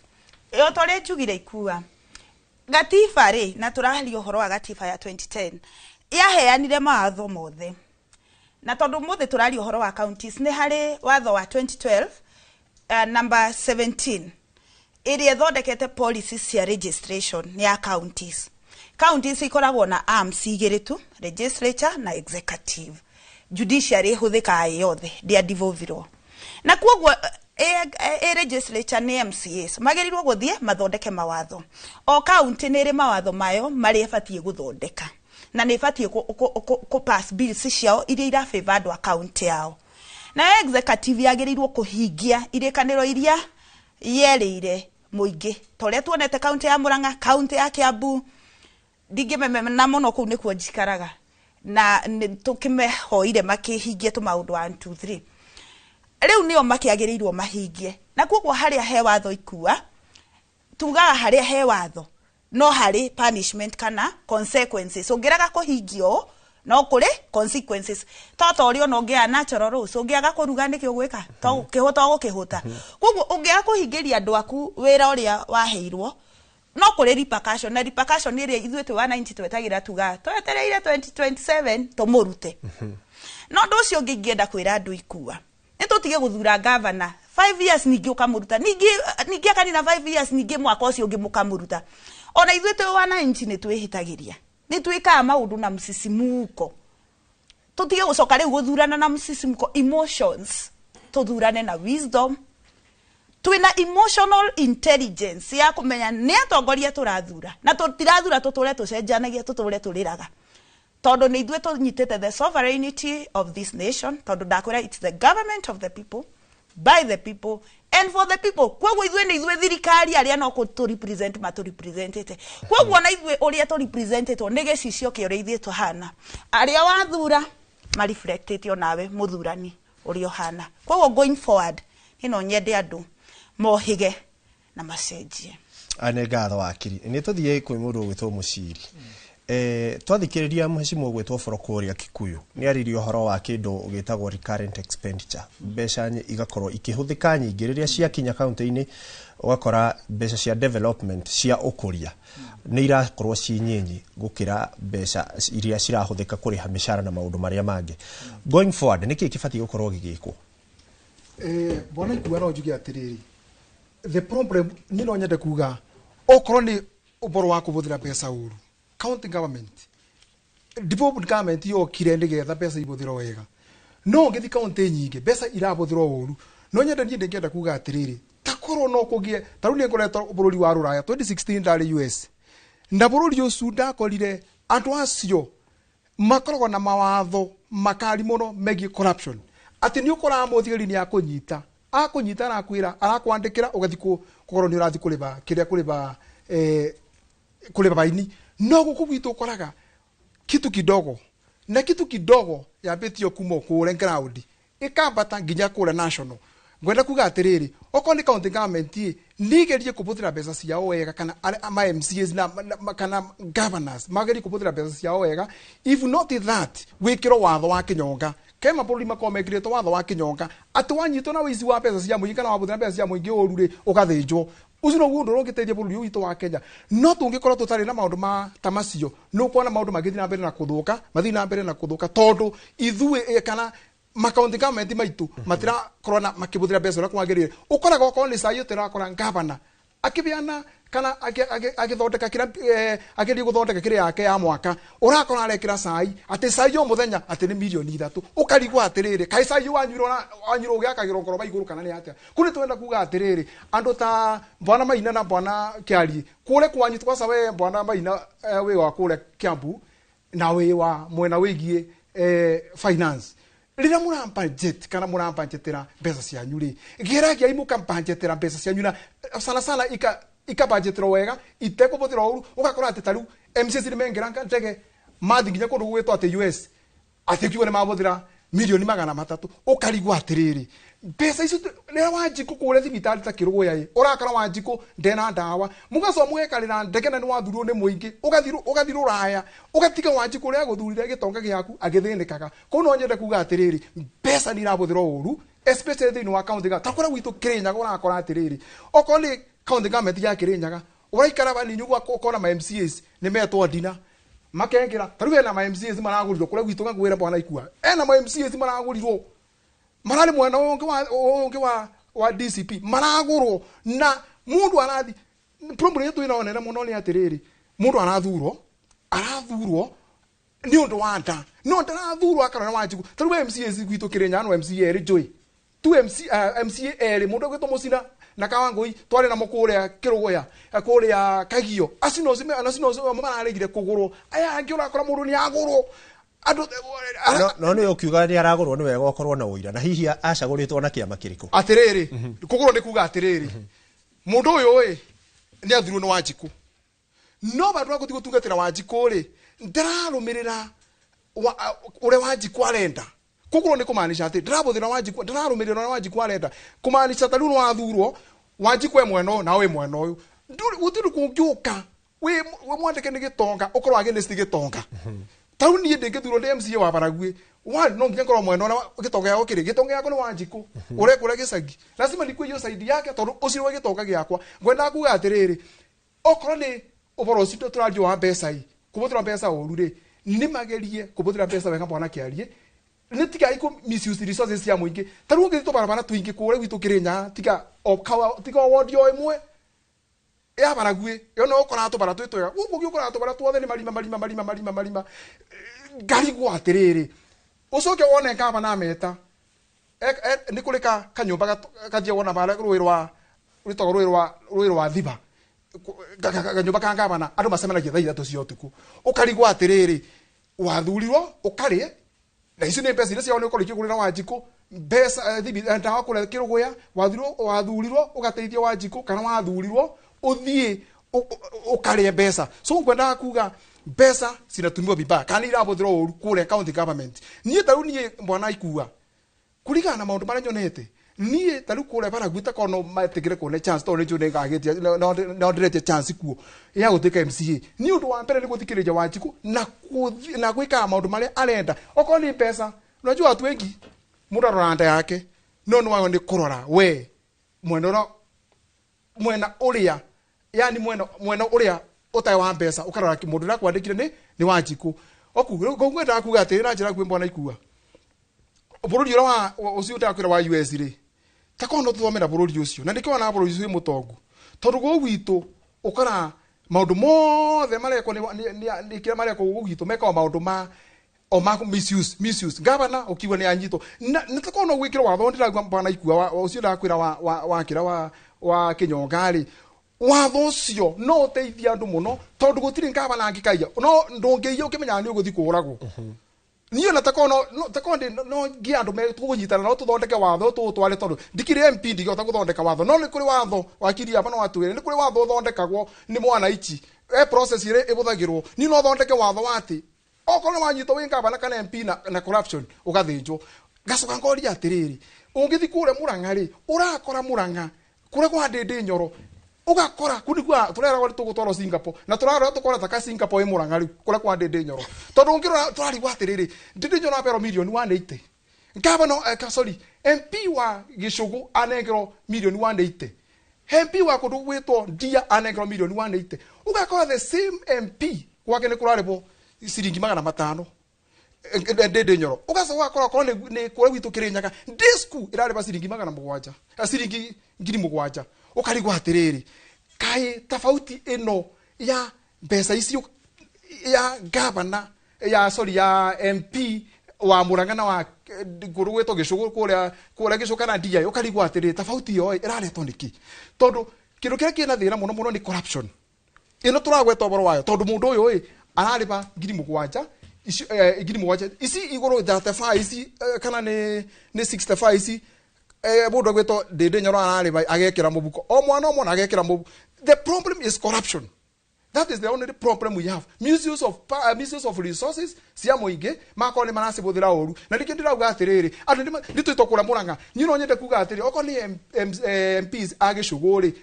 O ta ũrĩa njugire ikua gatiba rĩ, na tũraharia ũhoro wa gatiba ya 2010 yaheanire mawatho mothe, na tondũ mũthĩ tũraria ũhoro wa counties, nĩ harĩ watho wa 2012 number 17 ĩrĩa ĩthondekete policies cia registration ya counties. Counties ikoragwo na arms igĩrĩ tu, legislature na executive. Judiciary ĩhũthĩkaga ĩ yothe, ndĩandivolvirwo. Na kuoguo ĩ legislature nĩ MCAs magĩrĩirwo gũthiĩ mathondeke mawatho. O county nĩ ĩrĩ mawatho mayo marĩa ĩbatiĩ gũthondeka, na nĩ ĩbatiĩ kũ pass bills ciao iria ira favor andũ a county yao. Nayo executive yagĩrĩirwo kũhingia irĩkanĩro iria yerĩire mũingĩ, ta ũrĩa tuonete county ya Murang'a, county ya Kiambu, ndingĩmemena mũno, kũu nĩkuo njikaraga, na nĩ tũkĩmehoire makĩhingie tũmaũndũ 1 2 3. Rĩu nĩo makĩagĩrĩirwo mahingie. Na koguo harĩa he watho ikua tugaga, harĩa he watho no harĩ punishment kana consequences. Ũngĩrega kũhingia ũũ, no kũrĩ consequences. To ta ũrĩa ona ũngĩaga natural rules, ũngĩaga kũruga nĩkĩ ũgwĩka? To kĩhũta ũgũkĩhũta. Koguo ũngĩaga kũhingĩria andũ aku wĩra ũrĩa waheirwo, no kũrĩ repercussion. Na repercussion ĩrĩa ithuĩ twĩ wananchi twetagĩra, tugaga twetereire 2027 tũmũrute. No ũndũ ũcio ũngĩ ingĩenda kwĩra andũ ikua, nĩ tũtige gũthura gavana 5 years, ningĩ ũkamũruta, ningĩ akanina 5 years, ningĩ mwaka ũcio ũngĩ mũkamũruta. Ona ithuĩ twĩ wananchi nĩ twĩhĩtagĩria, nĩ twĩkaga maũndũ na msisimuko. Tũtige gũcoka rĩu gũthurana na msisimuko, emotions, tũthurane na wisdom, twĩna emotional intelligence ya kũmenya nĩ atongoria tũrathura, na tũtirathura tũtũre tũcenjanagia, tũtũre tũrĩraga, tondũ nĩ ithuĩ tũnyitĩte the sovereignty of this nation. Tondũ ndakwĩra, it's the government of the people, by the people and for the people. Koguo ithuĩ nĩ ithuĩ thirikari, arĩa no tũ represent matũ representĩte. Koguo na ithuĩ ũrĩa tũ representĩtwo nĩ gĩcicio kĩa ũrĩa ithuĩ tũhana. Arĩa wathura mareflectĩte onawe mũthurani ũrĩa ũhana. Koguo going forward, niĩ no nyende andũ mohĩge na macenjie. Nĩ ngatho wakiri. Nĩ tũthiĩ kwĩ mũndũ ũgwĩtwo Mũciri. Twathikĩrĩria mheshimiwa ũgwĩtwo Boro kũrĩa Kikuyu, nĩ aririe ũhoro wa kĩndũ gĩtagwo recurrent expenditure, mbeca igakorwo ikĩhũthĩka nyingĩ rĩrĩa ciakinya kaunti-inĩ, ũgakora mbeca cia development, cia ũkũria, nĩ irakorwo ci nyinyi gũkĩra mbeca iria cirahũthĩka kũrĩha mĩcara na maũndũ marĩa mangĩ. Going forward, nĩkĩ kĩbatiĩ gũkorwo gĩgĩkwo? Bwana Ikua, no njuge atiriri, the problem, niĩ no nyende kuga okorwo nĩ ũhoro wa kũhũthĩra mbeca ũru, county government, development government yokire nĩgetha mbeca ihũthĩrwo wega, no ũngĩthiĩ kaunti nyingĩ mbeca irahũthĩrwo ũru. No nyende, niĩ ndĩngĩenda kuga atĩrĩrĩ, ta korwo no kũgĩe ta rĩu, nĩ ngoretwo bũrũri wa rũraya, 2016 ndarĩ US, na bũrũri ũcio ndakorire andũ acio makoragwo na mawatho makari mũno megiĩ corruption, atĩ nĩ ũkoraga mũthigari nĩ akũnyita, akũnyita, arakwĩra, arakwandĩkĩra ũgathiĩ kũkorwo nĩ ũrathiĩ kũrĩba kĩrĩa kũrĩba, kũrĩba baini. No gũkũ gwitũ ũkoraga kitu kidogo na kitu kidogo yambĩtio kuma kũrĩa ground ĩkambata nginya kũrĩa national. Ngwenda kuga atĩrĩrĩ, okorwo nĩ county government ĩ nĩgerie kũhũthĩra mbeca ciao wega, kana ma MCAs na kana governors magerie kũhũthĩra mbeca ciao wega. If not that, wĩkĩrwo watho wa kĩnyonga. Ke mabũrũri makoragwo mekĩrĩtwo watho wa kĩnyonga atĩ wanyitwo na ũici wa mbeca cia mũingĩ kana wahũthĩra mbeca cia mũingĩ ũru rĩ, ũgathĩnjwo. Ũcio noguo ũndũ ũrĩa ũngĩteithia bũrũri ũyũ witũ wa Kenya. No tũngĩkorwo tũtarĩ na maũndũ ma ta macio, nĩ ũkuona maũndũ magĩthiĩ na mbere na kũthũka, mathiĩ na mbere na kũthũka, tondũ ithuĩ kana makaunti government maitũ matirakorwo na makĩhũthĩra mbeca ũrĩa kwagĩrĩire. Ũkoraga okorwo nĩ cai ũtĩrakora gavana akĩbeana kana agĩthondeka kĩrĩa, akĩgeria gũthondeka kĩrĩa yake ya mwaka, ũrakora arekĩra cai atĩ cai o mũthenya atĩ nĩ mirioni 3. Ũkarigwo atĩrĩrĩ, kaĩ cai wanyuirwo na wanyuirwo ũgĩakagĩrwo ngoroba igũrũ kana nĩ atĩa? Kũu nĩ twenda kuga atĩrĩrĩ, andũ ta bwana Maina na bwana Kĩarie kũrĩa kwanyu, kwanza we bwana Maina, wĩ wa kũrĩa Kiambu, Na wĩ wa mwena wĩgiĩ finance, rĩrĩa mũrambudget kana mũrambudgetĩra mbeca cianyu rĩ, geragiai mũkambudgetĩra mbeca cianyu na sana sana ikabudgetĩrwo wega, itekũbũthĩrwo ũru. Ũgakora atĩ ta rĩu MCAs nĩ mengĩra ndege mathi nginya kũndũ gũgwĩtwo atĩ US, atĩ kiugo nĩ mabũthĩra milioni 300. Ũkarigwo atĩrĩrĩ, mbeca icio rĩrĩa Wanjikũ kũrĩa thibitarĩ ta Kĩrũgũya ĩ, ũrakora Wanjikũ ndena ndawa, mũgacoka mũgekarĩra ndege na nĩ wathurirwo nĩ mũingĩ, ũgathiĩ rũraya, ũgatiga Wanjikũ ũrĩa agũthurire gĩtonga gĩaku agĩthĩnĩkaga. Kũu no nyende kuga atĩrĩrĩ, mbeca nĩ irabũthĩrwo ũru, especially thĩinĩ wa county ta kũrĩa gwitũ Kĩrĩnyaga. Ũrakora atĩrĩrĩ, okorwo nĩ county government ya Kĩrĩnyaga, ũraikara banini ũguo ũkona ma MCAs nĩ metwo ndina makengera. Ta rĩu hena ma MCAs maragũrirwo kũrĩa gwitũ, ngwĩra bwana Ikua, ena ma MCAs maragũrirwo mararĩ mwena ũyũ ũngĩ wa DCP, maragũrwo na mũndũ arathi. Problem ĩrĩa twĩnayo nene mũno nĩ atĩrĩrĩ, mũndũ arathurwo nĩ ũndũ wa nda, no ndarathurwo akarora Wanjikũ. Ta rĩu MCAs gwitũ Kĩrĩnyaga no MCA erĩ njũĩ tu, MCA erĩ, mũndũ ũgwĩtwo Mũcina na Kawangũi, twarĩ namo kũrĩa Kĩrũgũya, kũrĩa Kagio. Acio no mararegire kũgũrwo. Aya angĩ ũrakora mũndũ nĩ agũrwo andũ. No nĩ ũkiuga nĩ aragũrwo, nĩ wega ũkorwo na ũira, na hihi acagũrĩtwo na kĩama kĩrĩkũ? Atĩrĩrĩ, kũgũrwo nĩ kuga atĩrĩrĩ, mũndũ ũyũ ĩ nĩ athurirwo nĩ Wanjikũ, no bandũ wa gũthiĩ gũtungatĩra Wanjikũ rĩ, ndararũmĩrĩra ũrĩa Wanjikũ arenda. Kũgũrwo nĩ kũmaanisha atĩ ndarabũthĩra Wanjikũ, ndararũmĩrĩra ũrĩa Wanjikũ arenda, kũmaanisha ta rĩu nĩ wathurwo, Wanjikũ e mwena ũyũ nawe wĩ mwena ũyũ. Gũtirĩ kũngĩũka wĩ mwandĩke nĩ gĩtonga ũkorwo against gĩtonga. Ta rĩu niĩ ndĩngĩthurwo ndĩ MCA wa Baragwi one, no nginya ngorwo mwena ũrĩa gĩtonga gĩakwa kĩrĩ. Gĩtonga gĩakwa nĩ Wanjikũ ũrĩa kũrĩa gĩcagi, lazima ndikue hiyo side yake tondũ ũcio nĩwe gĩtonga gĩakwa. Ngwendaga kuga atĩrĩrĩ, okorwo nĩ ũhoro ũcio tũraria wa mbeca i kũbũthĩra mbeca ũru rĩ, nĩ magerie kũbũthĩra mbeca wega, bwana Kĩarie, nĩ tigai kũ misuse resources cia mũingĩ. Ta rĩu ũngĩthiĩ tũbarabara tũingĩ kũrĩa gwitũ Kĩrĩnyaga, tiga o wondi o ĩmwe ya Baragwi ĩyo no ũkoraga tũbara twĩ twega, gũkũ ũngĩ ũkoraga tũbara tuothe nĩ marima, marima, marima, marima, marima. Ngarigwo atĩrĩrĩ, ũcoke wone gavana meta nĩ kũrĩ ka kanyũmba kathiagwo na bara rũĩ rwa rwĩtagwo rũĩ rwa Thiba, kanyũmba ka gavana, andũ macemanagia thaa 3 cia ũtukũ. Ũkarigwo atĩrĩrĩ, wathurirwo ũkarĩe na icio nĩ mbeca iria ciao nĩ ũkorwo ikĩgũrĩra Wanjikũ mbeca, ndawa kũrĩa Kĩrũgũya. Wathurirwo ũgateithia Wanjikũ kana wathurirwo ũthiĩ ũkarĩe mbeca? So ngwendaga kuga mbeca cinatumiwa vibaya kana irabũthĩrwo ũru kũrĩa county government. Niĩ ta rĩu niĩ bwana Ikua, kũringana na maũndũ marĩa nyonete niĩ ta rĩu kũrĩa Baragwi, ta korwo no metĩkĩre kũne chance, tondũ nĩ njũĩ nĩngagĩtia no ndĩretie chance kuo ya gũtuĩka MCA, nĩ ũndũ wa mbere nĩ gũthikĩrĩria Wanjikũ na gwĩkaga maũndũ marĩa arenda. Okorwo nĩ mbeca, unajua watu wengi mũndũ arora nda yake, no nĩ wago nĩ kũrora we mwena ũrĩa mwena ũrĩa yani mwena ũrĩa ũtarĩ wa mbeca, ũkarora mũndũ ũrĩa akwandĩkire nĩ Wanjikũ. Oku rĩu ngwendaga kuga atĩrĩ na njĩra nguhĩ, bwana Ikua, bũrũri ũrĩa wa ũcio ndakwĩra wa US rĩ, ta korwo no tũthomera bũrũri ũcio, na nĩkĩo wonaga bũrũri ũcio wĩ mũtongu, tondũ gũkũ gwitũ ũkora maũndũ mothe marekwo nĩ kĩrĩa marekwo gũkũ gwitũ, mekagwo maũndũ ma o ma misuse. Gavana ũkiuga nĩ anyitwo na ta korwo no gwĩkĩrwo watho ndĩrauga, bwana Ikua, ũcio ndakwĩra wa kĩrĩa wa Kĩnyonga rĩ, watho ũcio no ũteithie andũ mũno, tondũ gũtirĩ gavana angĩkaiya, no ndũngĩiya ũkĩmenyaga nĩ ũgũthiĩ kũũragwo. Niĩ na takorwo no takorwo ndĩ no ngie andũ me tũkũnyitana no tũthondeke watho tũũtware, tondũ ndikĩrĩ MP, ndingĩhota gũthondeka watho, no nĩ kũrĩ watho wakiri aba no atwĩre nĩ kũrĩ watho ũthondekagwo nĩ mwanaichi e process ĩrĩa ĩbũthagĩrwo. Niĩ no thondeke watho wa atĩ okorwo nĩ wanyitwo wĩ gavana kana MP na corruption, ũgathĩnjwo. Ngacoka ngoria atĩrĩrĩ, ũngĩthiĩ kũrĩa Mũrang'a rĩ, ũrakora Mũrang'a kũrĩa kwa Ndĩndĩ Nyoro, ũgakora kũu nĩkuo tũreragwo nĩ tũgũtwarwo Singapore, na tũrarora tũkona ta ka Singapore ĩ Mũrang'a rĩu kũrĩa kwa Ndĩndĩ Nyoro, tondũ ũngĩrora tũrarigwo atĩrĩrĩ, Ndĩndĩ Nyoro aberwo milioni 180, gavana, sorry, MP wa Gĩcũgũ anengerwo milioni 180, MP wa kũndũ gwĩtwo Ndia anengerwo milioni 180, ũgakora the same MP gwake nĩ kũrarĩbwo ciringi 500 Ndĩndĩ Nyoro. Ũgacoka ũgakora okorwo nĩ kũrĩa gwitũ Kĩrĩnyaga, disku ĩrarĩba ciringi 700, ciringi 7,000. Ũkarigwo atĩrĩrĩ, kaĩ tofauti ĩno ya mbeca icio ya gavana ya, sorry, ya MP wa Murang'a na wa kũndũ gwĩtwo Gĩcũgũ, kũrĩa Gĩcũgũ kana Ndia, ũkarigwo atĩrĩrĩ, tofauti ĩyo ĩraretwo nĩkĩ? Tondũ kĩndũ kĩrĩa kĩna thĩna mũno mũno nĩ corruption ĩno tũragweta ũhoro wayo, tondũ mũndũ ũyũ ĩ ararĩba 7,000. Ici 7,000 ici igũrũ 35 ici kana nĩ 65 ici mũndũ agwĩtwo Ndĩndĩ Nyoro ararĩma agekĩra mũbuko o mwana o mwana agekĩra mũbuko. The problem is corruption. That is the only problem we have. Misuse of power, misuse of resources cia mũingĩ makorwo nĩ maracibũthĩra ũru. Na nĩkĩo ndĩrauga atĩrĩrĩ, andũ nĩ twĩtwo kũrĩa Mũrang'a. Niĩ no nyende kuga atĩrĩ, okorwo nĩ MPs a Gĩcũgũ rĩ,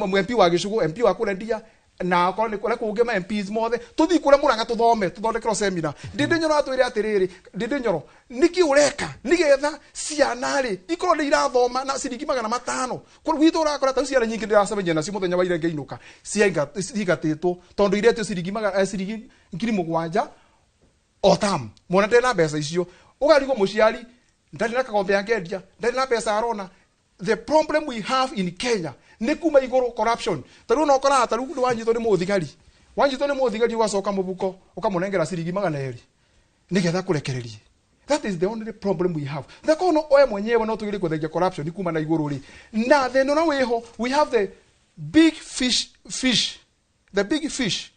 MP wa Gĩcũgũ, MP wa kũrĩa Ndia, na okorwo nĩ kũrĩa kũngĩ ma MPs mothe, tũthiĩ kũrĩa Mũrang'a tũthome, tũthondekerwo seminar. Ndĩndĩ Nyoro atwĩre atĩrĩrĩ, Ndĩndĩ Nyoro, nĩkĩ ũreka nĩgetha ciana rĩ ikorwo nĩ irathoma na ciringi 500? Gwitũ ũrakora ta ciana nyingĩ ndĩracemania nacio mũthenya wa ira ngĩinũka ciingatĩtwo tondũ iretio ciringi 7,000 o tamu. Mwana ndarĩ na mbeca icio, ũkarigwo mũciari ndarĩ na kagombe angĩendia, ndarĩ na mbeca arona. The problem we have in Kenya nĩ kuma igũrũ, corruption. Ta rĩu no ũkoraga ta rĩu wanyitwo nĩ mũthigari, wanyitwo nĩ mũthigari ũgacoka mũbuko ũkamũnengera ciringi 200 nĩgetha kũrekererie. That is the only problem we have. Thakorwo no oe mwenyewe no tũgerie kũthengia corruption kuma na igũrũ rĩ, na thĩna ũrĩa wĩho, we have the big fish, the big fish.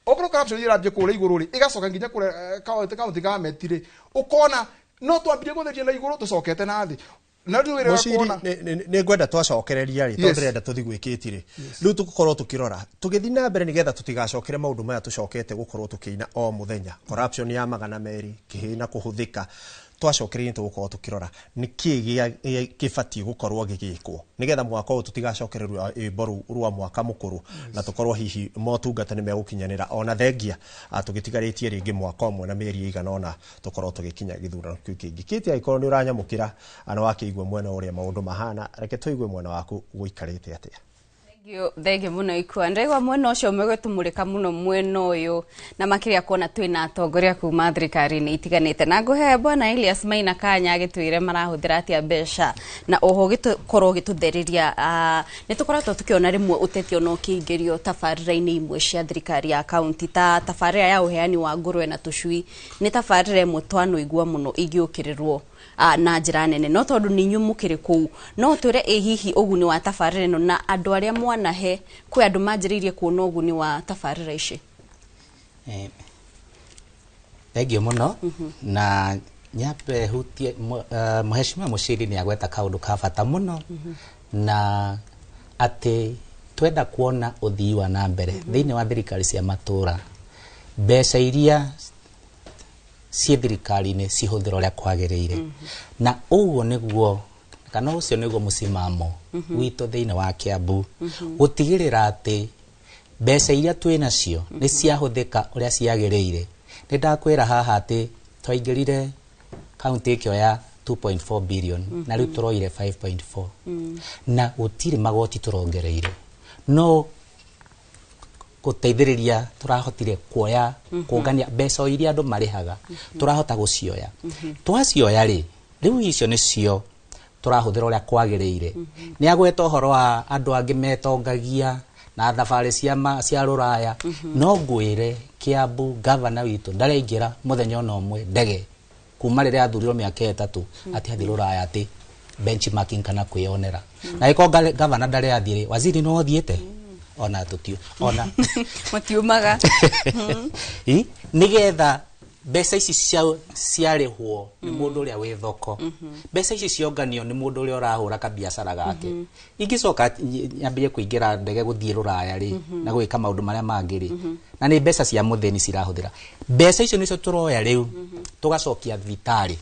Okorwo corruption ĩrambia kũrĩa igũrũ rĩ, ĩgacoka nginya kũrĩa county government rĩ, ũkona no twambirie gũtheria na igũrũ tũcokete na thĩ. Na rĩu wĩra kuona nĩ ngwenda twacokereria rĩ, tondũ ndĩrenda tũthiĩ gwĩkĩti rĩ, rĩu tũgũkorwo tũkĩrora tũgĩthiĩ na mbere nĩgetha tũtigacokere maũndũ maya tũcokete gũkorwo tũkĩina o mũthenya, corruption ya 200, kĩhĩna kũhũthĩka. Twacokereria tũgũkorwo tũkĩrora nĩkĩ gĩbatiĩ gũkorwo gĩgĩkwo nĩgetha mwaka ũyũ tũtigacokere rwĩmbo rũu rwa mwaka mũkũrũ, na tũkorwo hihi motungata nĩ megũkinyanĩra ona thengia tũgĩtigarĩtie rĩngĩ mwaka ũmwe na mĩeri ĩigana ũna tũkorwo tũgĩkinya gĩthurano kĩu kĩngĩ. Kĩti angĩkorwo nĩ ũranyamũkĩra na wakĩigua mwena ũrĩa maũndũ mahana, reke tũigue mwena waku gũikarĩte atĩa. Thengio mũno Ikua. Ndĩraigua mwena ũcio ũmegũtũmũrĩka mũno mwena ũyũ, na makĩria kuona twĩna atongoria kuma thirikari-inĩ itiganĩte. Na ngũhe bwana Elias Maina kanya agĩtwĩre marahũthĩra atĩa mbeca, na oho gĩtũkorwo gĩtũthereria. Nĩ tũkoretwo tũkĩona rĩmwe ũteti ona ũkĩingĩrio tabarĩra-inĩ imwe cia thirikari ya kaunti, ta tabarĩra ya ũheani wa ngũrwe na tũcui. Nĩ tabarĩra ĩmwe twanũigua mũno ĩgĩũkĩrĩrwo na njĩra nene, no tondũ nĩ inyuĩ mũkĩrĩ kũu, no twĩre ĩ hihi ũguni wa tabarĩra ĩno na andũ arĩa mwanahe, kwĩ andũ manjĩrĩirie kuona ũguni wa tabarĩra ici? Thengio mũno. Na nyambe hutie Mheshimiwa Muchiri nĩ agweta kaũndũ ka bata mũno, na atĩ twenda kuona ũthii wa na mbere thĩinĩ wa thirikari cia matũra, mbeca iria ciĩ thirikari-inĩ cihũthĩrwo ũrĩa kwagĩrĩire. Na ũguo nĩguo, kana ũcio nĩguo mũcimamo witũ thĩinĩ wa Kiambu, gũtigĩrĩra atĩ mbeca iria twĩ nacio nĩ ciahũthĩka ũrĩa ciagĩrĩire. Nĩ ndakwĩra haha atĩ twaingĩrire kaunti ĩkĩoya 2.4 billion na rĩu tũroire 5.4, na gũtirĩ magoti tũrongereire, no gũteithĩrĩria tũrahotire kuoya kũngania mbeca o iria andũ marĩhaga, tũrahota gũcioya. Twacioya rĩ, rĩu icio nĩcio tũrahũthĩra ũrĩa kwagĩrĩire. Nĩ agweta ũhoro wa andũ angĩ metongagia na thabarĩ cia rũraya, no ngwĩre Kiambu gavana witũ ndaraingĩra mũthenya ona ũmwe ndege kuma rĩrĩa athurirwo mĩaka 3 atĩ athiĩ rũraya atĩ benchmarking kana kwĩyonera. Na ĩkorwo gavana ndarĩ athiĩ rĩ, waziri no athiĩte ona tũtio ona matiumaga nĩgetha mbeca ici ciarĩhwo nĩ mũndũ ũrĩa wĩ thoko, mbeca ici cionganio nĩ mũndũ ũrĩa ũrahũra kabiacara gake. Ingĩcoka nyambie kũingĩra ndege gũthiĩ rũraya rĩ, na gwĩka maũndũ marĩa mangĩ rĩ, na nĩ mbeca cia mũthĩni cirahũthĩra. Mbeca icio nĩcio tũroya rĩu tũgacokia thibitarĩ,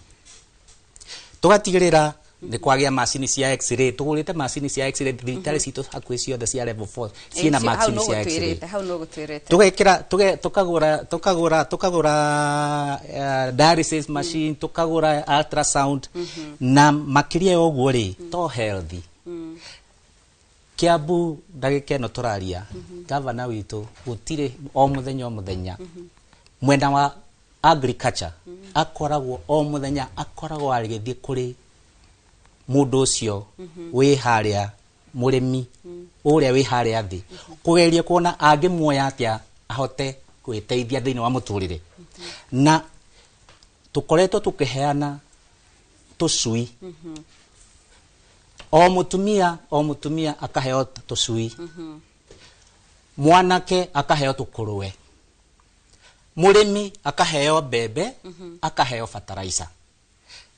tũgatigĩrĩra nĩ kwagĩa macini cia x-ray. Tũgũrĩte macini cia x-ray thibitarĩ citũ hakuhĩ ciothe cia level 4 ciĩna macini cia x-ray. Tũgekĩra tũkagũra dialysis machine, tũkagũra ultrasound, na makĩria ya ũguo rĩ, to healthy. Kiambu ndagĩka ĩno tũraria, gavana witũ gũtirĩ o mũthenya o mũthenya mwena wa agriculture akoragwo o mũthenya akoragwo agĩthiĩ kũrĩ mũndũ ũcio wĩ harĩa mũrĩmi ũrĩa wĩ harĩa thĩ, kũgeria kuona angĩmuoya atĩa ahote gwĩteithia thĩinĩ wa mũtũrĩre. Na tũkoretwo tũkĩheana tũcui, o mũtumia akaheo tũcui, mwanake akaheo tũkũrũwe. Mũrĩmi akaheo mbembe, akaheo fertilizer.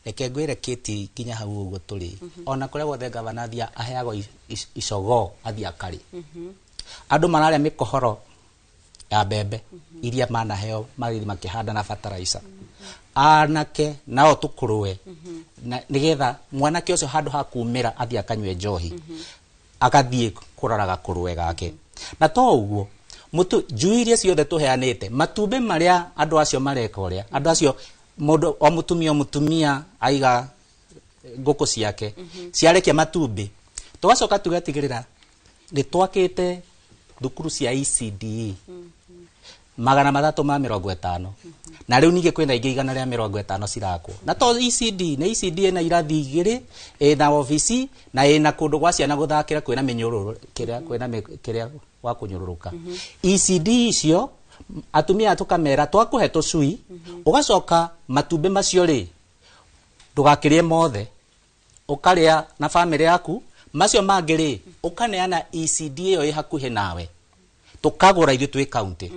Reke ngwĩre kĩti nginya hau ũguo tũrĩ, ona kũrĩa guothe gavana athia aheagwo icogoo athiĩ akarĩ. Andũ mararĩa mĩkohoro ya mbembe iria manaheo magĩthiĩ makĩhanda na fertilizer. Anake nao tũkũrũe na nĩgetha mwanake ũcio handũ ha kumĩra athiĩ akanyue njohi, agathiĩ kũrora gakũrũe gake. Na to ũguo, mũtu njui iria ciothe tũheanĩte, matumbĩ marĩa andũ acio mareka, ũrĩa andũ acio mũndũ o mũtumia o mũtumia aiga ngũkũ ciake ciarekia matumbĩ, tũgacoka tũgatigĩrĩra nĩ twakĩte thukuru cia ECDE 350, na rĩu ningĩ kwĩna ingĩ 150 cirakwo. Na to ECD, nĩ ECD ĩna irathi igĩrĩ, ĩna obici na ĩna kũndũ gwa ciana gũthakĩra, kwĩna mĩnyũrũrũ kĩrĩa kwĩna kĩrĩa gwa kũnyũrũrũka. ECD icio atumia tũkamera twakũhe tũcui, ũgacoka matumbĩ macio rĩ ndũgakĩrĩe mothe, ũkarĩa na bamĩrĩ yaku, macio mangĩ rĩ ũkaneana ECD ĩyo ĩ hakuhĩ nawe, tũkagũra ithuĩ twĩ kaunti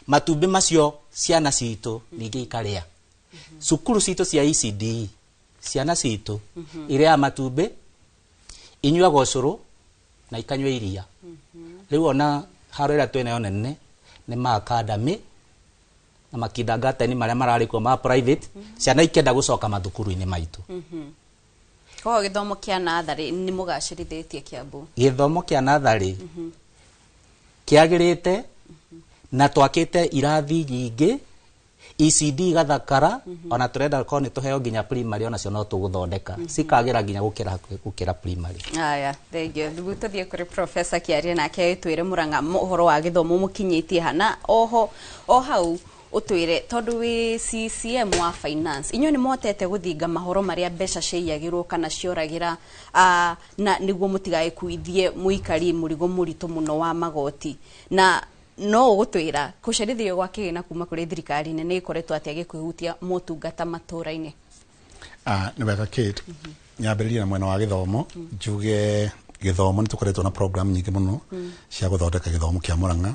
matumbĩ macio, ciana citũ ningĩ ikarĩa. Cukuru citũ cia ECD, ciana citũ irĩaga matumbĩ, inyuaga ũcũrũ na ikanyua iria. Rĩu ona haro ĩrĩa twĩnayo nene nĩ ma academy na makindergarten marĩa mararĩ kuo ma private, ciana ikenda gũcoka mathukuru-inĩ maitũ. Koguo gĩthomo kĩa natharĩ nĩ mũgacĩrithĩtie Kiambu? Gĩthomo kĩa natharĩ kĩagĩrĩte na twakĩte irathi nyingĩ, ECD gathakara, ona tũrenda korwo nĩ tũheo nginya primary onacio no tũgũthondeka cikagĩra nginya gũkĩra gũkĩra primary. Aya, thengiũ. Rĩu tũthiĩ kũrĩ Professor Kiarie nake twĩre Murang'a ũhoro wa gĩthomo mũkinyĩtie hana. Oho o hau ũtwĩre, tondũ wĩ CCM wa finance, inyuĩ nĩ mũhotete gũthinga mahoro marĩa mbeca ciaiyagĩrwo kana cioragĩra, na nĩguo mũtigagĩkuithie mũikari mũrigo mũritũ mũno wa magoti, na no ũgũtwĩra kũcerithio gwa kĩgĩna kuma kũrĩ thirikari nene ĩkoretwo atĩa gĩkũhutia motungata matũra-inĩ? Ah, nĩ wega Kate. Nyambĩrĩrie na mwena wa gĩthomo, njuge gĩthomo nĩ tũkoretwo na program nyingĩ mũno cia gũthondeka gĩthomo kĩa Murang'a.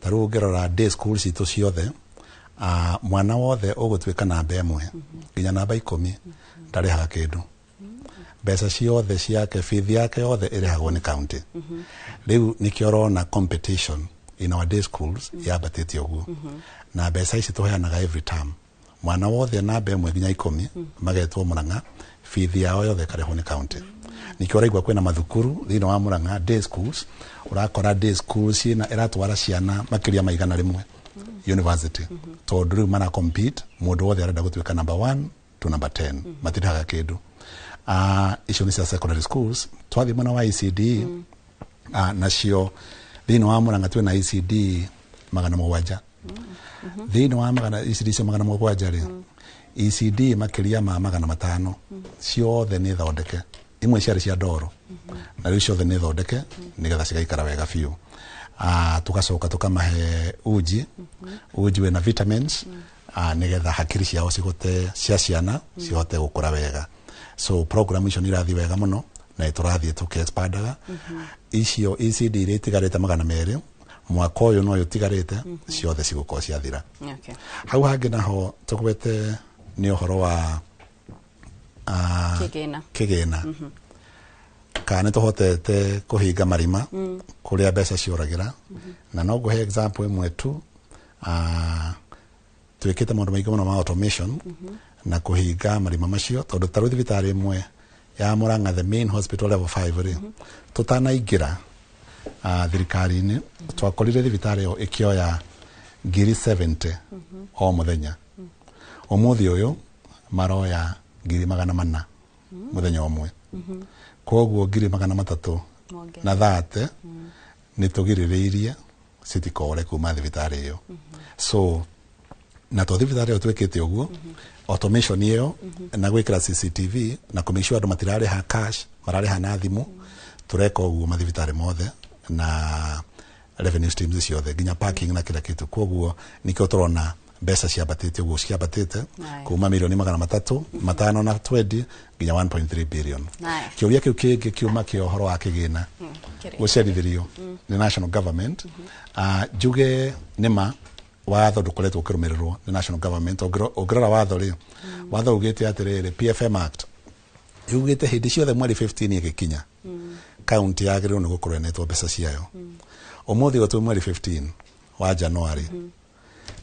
Ta rĩu ũngĩrora day school citũ ciothe, mwana wothe ũgũtuĩka namba 1 nginya namba 10 ndarĩhaga kĩndũ. Mbeca ciothe ciake, bithi yake yothe ĩrĩhagwo nĩ county. Rĩu nĩkĩo ũrona competition in our day schools yambatĩte ũguo. Na mbeca ici tũheanaga every term, mwana wothe namba 1 nginya 10 magetwo Murang'a, bithi yao yothe ĩkarĩhwo nĩ county. Nĩkĩo ũraigua kwĩna mathukuru thĩinĩ wa Murang'a, day schools, ũrakora day schools ciĩna ĩratwara ciana makĩria ma 100 university, tondũ rĩu mara compete, mũndũ wothe arenda gũtuĩka number 1 to number 10, matirĩhaga kĩndũ. Icio nĩ cia secondary schools. Twathiĩ mwena wa ECD, nacio thĩinĩ wa Murang'a twĩna ECD 700. Thĩinĩ wa magana ECD icio 700 rĩ, ECD makĩria ma 500 ciothe nĩ thondeke. Imwe ciarĩ cia ndoro, na rĩu ciothe nĩ thondeke nĩgetha cigaikara wega biũ. Tugacoka tukamahe uji, uji wĩna vitamins, nĩgetha hakiri ciao cihote, cia ciana cihote gũkũra wega. So program icio nĩ irathiĩ wega mũno na nĩ tũrathiĩ tũkĩexpandaga icio ECD iria itigarĩte 200. Mwaka ũyũ no ũyũ ũtigarĩte, ciothe cigũkorwo ciathira. Hau hangĩ naho tũgwete nĩ ũhoro wa kĩgĩna. Kĩgĩna, kana nĩ tũhotete kũhinga marima kũrĩa mbeca cioragĩra. Na no ngũhe example ĩmwe tu. Twĩkĩte maũndũ maingĩ mũno ma automation na kũhinga marima macio, tondũ ta rĩu thibitarĩ ĩmwe ya Murang'a, the main hospital level 5 rĩ, tũtanaingĩra thirikari-inĩ twakorire thibitarĩ ĩyo ĩkĩoya 70,000 o mũthenya. Ũmũthĩ ũyũ maroya 400,000 mũthenya ũmwe. Koguo 330,000 Mongerera. Na thate nĩ tũgirĩrĩirie citikore kuma thibitarĩ ĩyo. So na to thibitarĩ ĩyo twĩkĩte ũguo, automation ĩyo na gwĩkĩra CCTV na kũ make sure andũ matirarĩha cash, mararĩha na thimũ. Tũreka ũguo mathibitarĩ mothe na revenue streams ciothe nginya parking na kila kitu. Koguo nikĩo tũrona mbeca ciambatĩte ũguo ciambatĩte, kuma 320,000,000 nginya 1.3 billion. Kĩũria kĩu kĩngĩ kiuma kĩa ũhoro wa kĩgĩna kĩrĩa. Gũcerithĩrio nĩ national government. Njuge nĩma Watho ndũkoretwo ũkĩrũmĩrĩrwo nĩ national government. Ũngĩrora watho rĩ, watho ugĩte atĩrĩrĩ, PFM Act yugĩte hĩndĩ ciothe mweri 15 ĩgĩkinya, county yagĩrĩirwo nĩ gũkorwo ĩnetwo mbeca ciayo. Ũmũthĩ ũyũ twĩ mweri 15 wa January,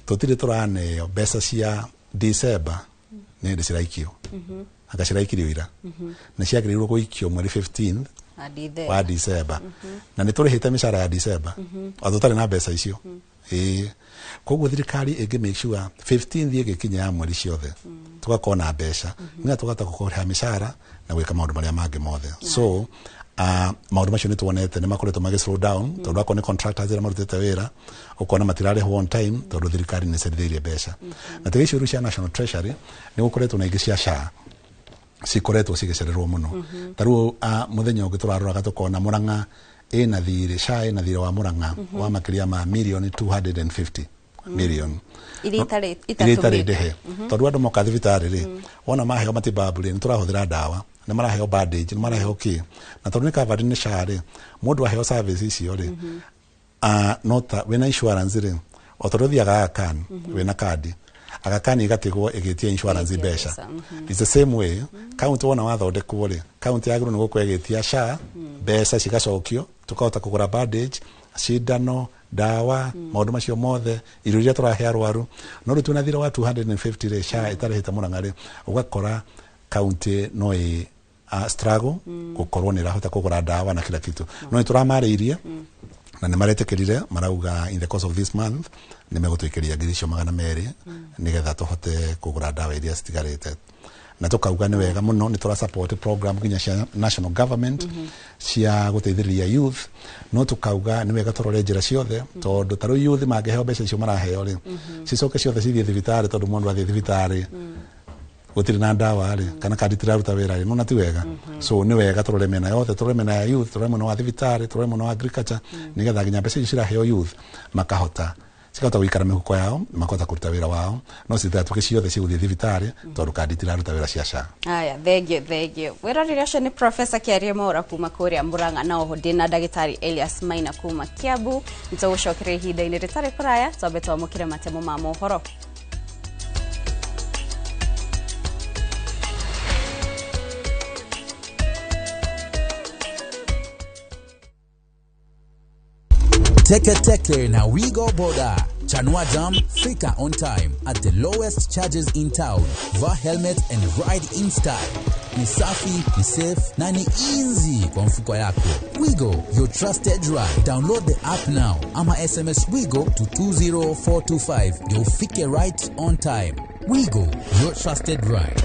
tũtirĩ tũraneo mbeca cia December. Nĩ hĩndĩ ciraikio, anga ciraikirio ira, na ciagĩrĩirwo gũikio mweri 15 wa December, na nĩ tũrĩhĩte mĩcara ya December o tũtarĩ na mbeca icio. Ĩĩ, koguo thirikari ĩngĩ make sure 15 ĩgĩkinya ya mweri ciothe tũgakorwo na mbeca, nĩgetha tũkahota kũrĩha mĩcara na gwĩka maũndũ marĩa mangĩ mothe. So maũndũ macio nĩ tuonete nĩ makoretwo magĩ slow down, tondũ akorwo nĩ contractors arĩa marutĩte wĩra, ũkona matirarĩhwo on time tondũ thirikari nĩ ĩcerithĩirie mbeca. Na tiga icio rĩu cia National Treasury, nĩ gũkoretwo na ingĩ cia SHA cikoretwo cigĩcererwo mũno. Ta rĩu mũthenya ũngĩ tũraroraga tũkona Murang'a ĩna thirĩ, SHA ĩna thirĩ wa Murang'a wa makĩria ma mirioni 250 million iria itarĩ iria itarĩ ndĩhe, tondũ andũ moka thibitarĩ rĩ, wona maheo matibabu rĩ, nĩ tũrahũthĩra ndawa, nĩ maraheo bandage, nĩ maraheo kĩ, na tondũ nĩ covered nĩ SHA rĩ, mũndũ aheo service icio rĩ, no ta wĩna insurance rĩ, o tondũ ũthiaga Aga Khan wĩna kandi, Aga Khan ĩgatigwo ĩgĩtia insurance mbeca. It's the same way county wona wathondekwo rĩ, county yagĩrĩirwo nĩ gũkorwo ĩgĩtia SHA mbeca cigacokio, tukahota kũgũra bandage, cindano, ndawa, maũndũ macio mothe, irio iria tũrahe arwaru. No rĩu twĩna thirĩ wa 250 rĩ, SHA ĩtarĩhĩte Murang'a rĩ, ũgakora county no ĩ struggle gũkorwo nĩ ĩrahota kũgũra ndawa na kila kitu. No nĩ tũramarĩirie na nĩ maretĩkĩrire, marauga in the course of this month nĩ megũtwĩkĩria ngiri icio 200 nĩgetha tũhote kũgũra ndawa iria citigarĩte. Na tukauga nĩ wega mũno, nĩ tũra support program nginya cia national government cia gũteithĩrĩria youth, no tukauga nĩ wega tũrore njĩra ciothe, tondũ ta rĩu youth mangĩheo mbeca icio maraheo rĩ, cicoke ciothe cithiĩ thibitarĩ, tondũ mũndũ athiĩ thibitarĩ gũtirĩ na ndawa rĩ, kana kandi tiraruta wĩra rĩ, nona ti wega. So nĩ wega tũrore mĩena yothe, tũrore mĩena ya youth, tũrore mwena wa thibitarĩ, tũrore mwena wa agriculture, nĩgetha nginya mbeca icio ciraheo youth makahota cikahota gũikara mĩhuko yao, makahota kũruta wĩra wao, no citigatũke ciothe cigũthiĩ thibitarĩ tondũ kandi itiraruta wĩra cia SHA. Aya, thengio, thengio. Wĩrorere ũcio nĩ Professor Kiarie Mwaura kuma kũrĩa Murang'a, na oho ndĩna ndagĩtarĩ Elias Maina kuma Kiambu. Nĩtũgũcokeria ihinda-inĩ rĩtarĩ kũraya, twambe twamũkĩre matemo ma mohoro. Teke Teke na Wigo Boda. Chanua Jam, fika on time at the lowest charges in town. Vaa helmet and ride in style. Ni safi, ni safe na ni easy kwa mfuko yako. Wigo, your trusted ride. Download the app now ama SMS Wigo to 20425 ndio ufike right on time. Wigo, your trusted ride.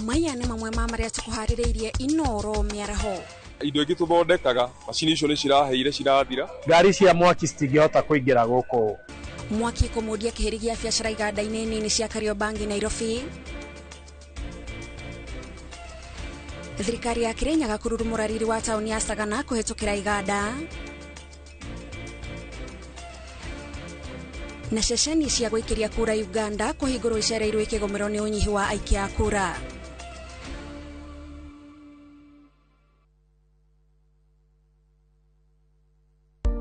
Maya nĩ mamwe ma marĩa tũkũharĩrĩirie Inoro mĩaraho. Indo ingĩ tũthondekaga, macini icio nĩ ciraheire cirathira. Ngari cia mwaki citingĩhota kũingĩra gũkũ. Mwaki kũmũndia kĩhĩri gĩa biacara iganda-inĩ nini cia Kariobangi Nairobi. Thirikari ya Kirinyaga kũrurumũra riri wa taũni ya Sagana kũhĩtũkĩra iganda. Na ceceni cia gũikĩria kura Uganda kũhingũrwo icereirwo ikĩgũmĩrwo nĩ ũnyihu wa aikia a kura.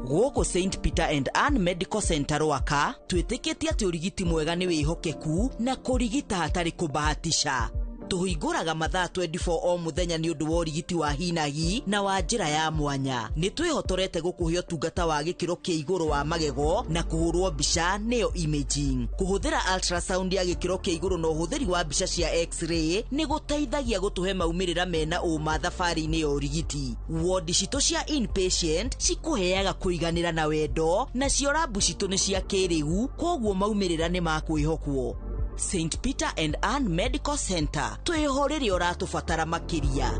Gũkũ St Peter and Ann Medical Center Rwaka twĩtĩkĩtie atĩ ũrigiti mwega nĩ wĩhokeku na kũrigita hatarĩ kũbahatisha. Tũhingũraga mathaa 24 o mũthenya nĩ ũndũ wa ũrigiti wa hinahi na wa njĩra ya mwanya. Nĩ twĩhotorete gũkũhe ũtungata wa gĩkĩro kĩa igũrũ wa magego na kũhũrwo mbica nĩyo imaging. Kũhũthĩra ultrasound ya gĩkĩro kĩa igũrũ na ũhũthĩri wa mbica cia x-ray nĩ gũteithagia gũtũhe maumĩrĩra mena ũma thabarĩ-inĩ ya ũrigiti. Wodi citũ cia inpatient cikũheaga kũiganĩra na wendo, nacio rabu citũ nĩ cia kĩrĩu, kwoguo maumĩrĩra nĩ ma kwĩhokwo. St Peter and Ann Medical Center, twĩho rĩrĩa ũratũbatara makĩria.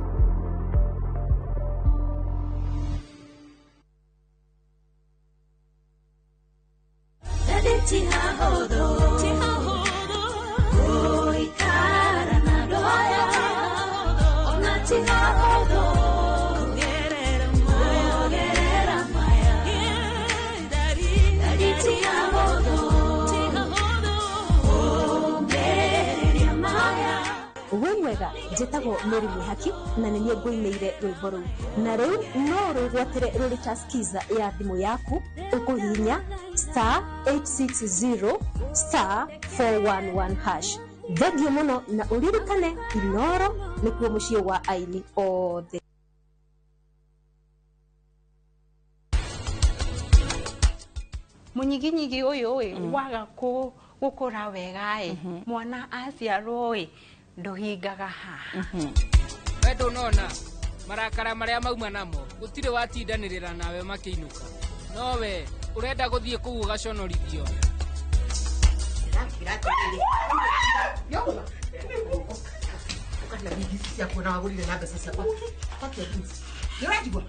When Boda. Njĩtagwo Mary Mwĩhaki na nĩ niĩ ngũinĩire rwĩmbo rũu, na rĩu no rwĩgwatĩre rũrĩ ta skiza ya thimũ yaku ũkũhihinya star 860 star 411 hash. Thengiũ mũno na ũririkane Inoro nĩkuo mũciĩ wa aini othe. Munyiginyigi uyu ĩ waga gukura wega ĩ, mwana aciarwo ĩ, nduhingaga haha. We ndũnona marakara marĩa mauma namo, gũtirĩ watindanĩrĩra nawe makĩinũka, no we ũrenda gũthiĩ kũu ũgaconorithio. Ukana bigi ciakwa na wagũrire na mbeca ciakwa. Pack your things. Nĩ ũranjigua?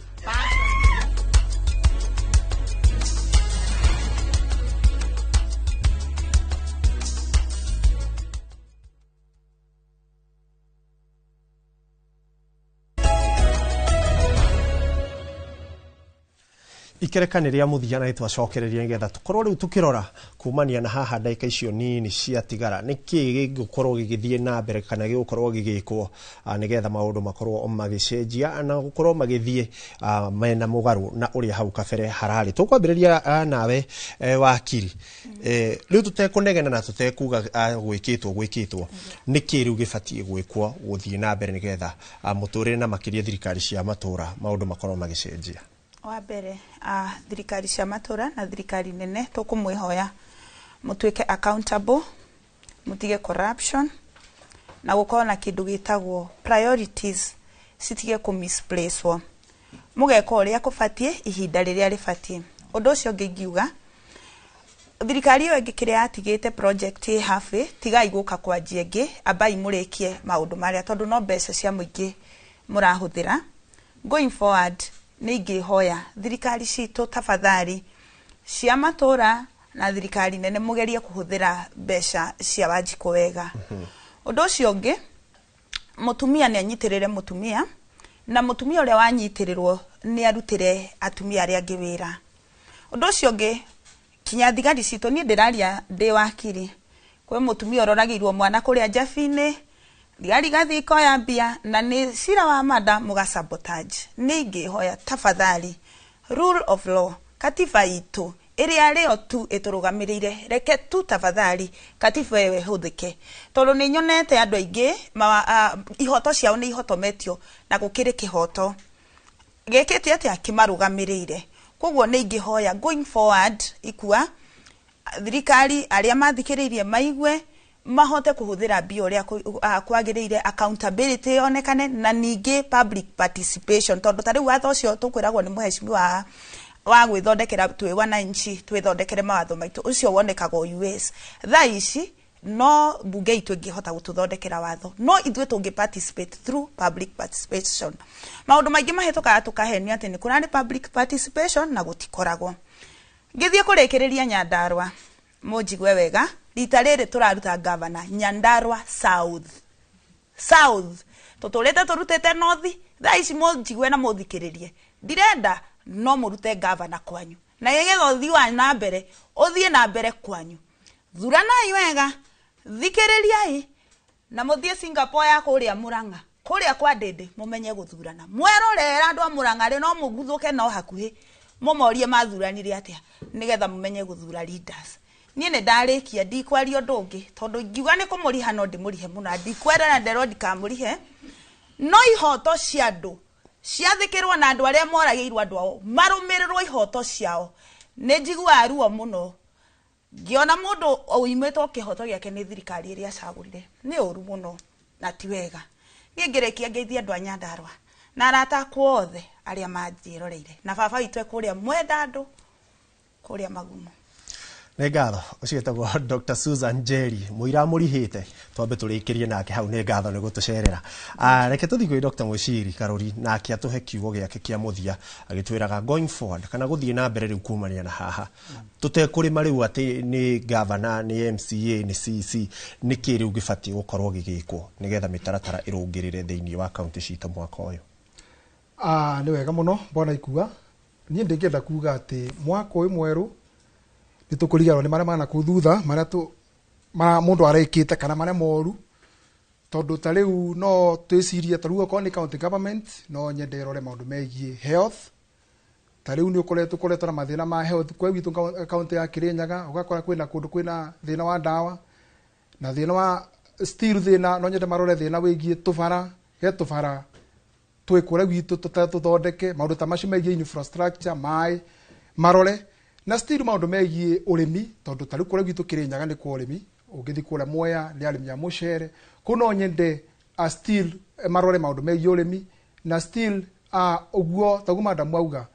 Ikereka nĩ rĩa mũthia na nĩtwacokereria nĩgetha tũkorwo rĩu tũkĩrora kumania na haha ndagĩka icio nini ciatigara nĩkĩ gĩgũkorwo gĩgĩthiĩ na mbere kana gĩgũkorwo gĩgĩkwo nĩgetha maũndũ makorwo magĩcenjia na gũkorwo magĩthiĩ mena mũgarũ na ũrĩa hau kabere hararĩ. Tũkwambĩrĩria nawe wakiri. Rĩu tũtekũnegena na tũtekuga gwĩkĩtwo nĩkĩ rĩu gĩbatiĩ gwĩkwo gũthiĩ na mbere nĩgetha mũtũrĩre na makĩria thirikari cia matũra maũndũ makorwo magĩcenjia? Wa mbere, thirikari cia matura na thirikari nene tũkũmwĩhoya mũtuĩke accountable, mũtige corruption na gũkorwo na kĩndũ gĩtagwo priorities citige kũ misplacewo, mũgeka ũrĩa kũbatiĩ ihinda rĩrĩa rĩbatiĩ. Ũndũ ũcio ũngĩ ingiuga, thirikari ĩyo ĩngĩ kĩrĩa yatigĩte project ĩ halfway, tigai gũka kwanjia ĩngĩ, ambai mũrĩkie maũndũ marĩa tondũ no mbeca cia mũingĩ mũrahũthĩra. Going forward, nĩ ingĩhoya thirikari citũ tafadhali cia matũra na thirikari nene mũgerie kũhũthĩra mbeca cia Wanjikũ wega. Ũndũ ũcio ũngĩ, mũtumia nĩ anyitĩrĩre mũtumia, na mũtumia ũrĩa wanyitĩrĩrwo nĩ arutĩre atumia arĩa angĩ wĩra. Ũndũ ũcio ũngĩ, kinya thigari citũ, niĩ ndĩraria ndĩ wakiri, kwĩ mũtumia ũroragĩirwo mwana kũrĩa Njabi-inĩ, thigari igathiĩ ikoya mbia na nĩ cira wa mada mũga sabotage. Nĩ ingĩhoya tafadhali, rule of law, katiba itũ ĩrĩa rĩo tu ĩtũrũgamĩrĩire, reke tu tafadhali katiba ĩyo ĩhũthĩke, tondũ nĩ nyonete andũ aingĩ ihoto ciao nĩ ihotometio na gũkĩrĩ kĩhoto gĩkĩte atĩa kĩmarũgamĩrĩire. Koguo nĩ ingĩhoya going forward ikua thirikari arĩa mathikĩrĩirie maigue mahote kũhũthĩra mbia ũrĩa kwagĩrĩire, accountability yonekane na ningĩ public participation, tondũ ta rĩu watho ũcio tũkwĩragwo nĩ mũhecimiwa wa gwĩthondekera twĩ wananchi twĩthondekere mawatho maitũ, ũcio wonekaga o US. Thaa ici no bunge itũ ĩngĩhota gũtũthondekera watho, no ithuĩ tũngĩ participate through public participation. Maũndũ maingĩ mahĩtũkaga tũkahenio atĩ nĩ kũrarĩ public participation na gũtikoragwo. Ngĩthiĩ kũrĩkĩrĩria Nyandarua, mũnjigue wega, rita rĩrĩ tũraruta gavana Nyandarua South. South tũtũrĩte tũrutĩte North, thaa ici mũnjigue na mũthikĩrĩrie, ndirenda no mũrute gavana kwanyu, na nĩgetha ũthii wa na mbere ũthiĩ na mbere kwanyu. Thuranai wega, thikĩrĩriai na mũthiĩ Singapore ya kũrĩa Murang'a, kũrĩa kwa Ndĩndĩ, mũmenye gũthurana. Mwerorera andũ a Murang'a rĩ, no mũguthũke no hakuhĩ mũmorie mathuranire atĩa nĩgetha mũmenye gũthura leaders. Niĩ nĩ ndarĩkia, ndikwaria ũndũ ũngĩ tondũ ingiuga nĩ kũmũriha no ndĩmũrihe mũno, ndikwenda na nderwo ndikamũrihe, no ihoto cia andũ ciathĩkĩrwo na andũ arĩa moragĩirwo andũ ao marũmĩrĩrwo ihoto ciao. Nĩ njiguaga ruo mũno ngĩona mũndũ oimĩtwo kĩhoto gĩake nĩ thirikari ĩrĩa acagũrire, nĩ ũru mũno na ti wega. Niĩ ngĩrĩkia ngeithie andũ a Nyandarua na arata akwa othe arĩa manjĩroreire na baba witũ e kũrĩa mwenda andũ kũrĩa Magumo. Nĩ ngatho. Ũcio etagwo Dr. Susan Njeri, mũira mũrihĩte, twambe tũrĩkĩrie nake hau. Nĩ ngatho nĩ gũtũcerera. Reke tũthiĩ kwĩ Dr. Mũciri Karũri nake atũhe kiugo gĩake kĩa mũthia agĩtwĩraga going forward kana gũthiĩ na mbere rĩu kumania na haha tũtekũrĩma rĩu atĩ nĩ gavana, nĩ MCA, nĩ CC, nĩkĩ rĩu gĩbatiĩ gũkorwo gĩgĩkwo nĩgetha mĩtaratara ĩrũngĩrĩre thĩinĩ wa kaunti citũ mwaka ũyũ? Nĩ wega mũno mbona ikua. Niĩ ndingĩenda kuga atĩ mwaka ũyũ mwerũ nĩ tũkũriganĩrwo nĩ marĩa mana kũu thutha, marĩa mũndũ arekĩte kana marĩa moru. Tondu ta riu no twicirie ta riu okorwo ni county government no nyende ĩrore maũndũ megiĩ health. Ta riu ni ukoretwo na mathĩna ma health kwa gwitũ county ya Kirinyaga, ũgakora kwĩna kũndũ kwĩna thĩna wa ndawa na thĩna wa still thĩna, no nyende marore thĩna wĩgiĩ tũbara, he tũbara twĩ kũrĩa gwitũ tũthondeke maũndũ ta macio megiĩ infrastructure, maĩ marore, na still maũndũ megiĩ ũrĩmi, tondũ ta rĩu kũrĩa gwitũ Kirinyaga nĩ kwa ũrĩmi, ũngĩthiĩ kũrĩa Mwea nĩ arĩmi a mũcere, kũu no nyende still marore maũndũ megiĩ ũrĩmi, na still ũguo taguo madam auga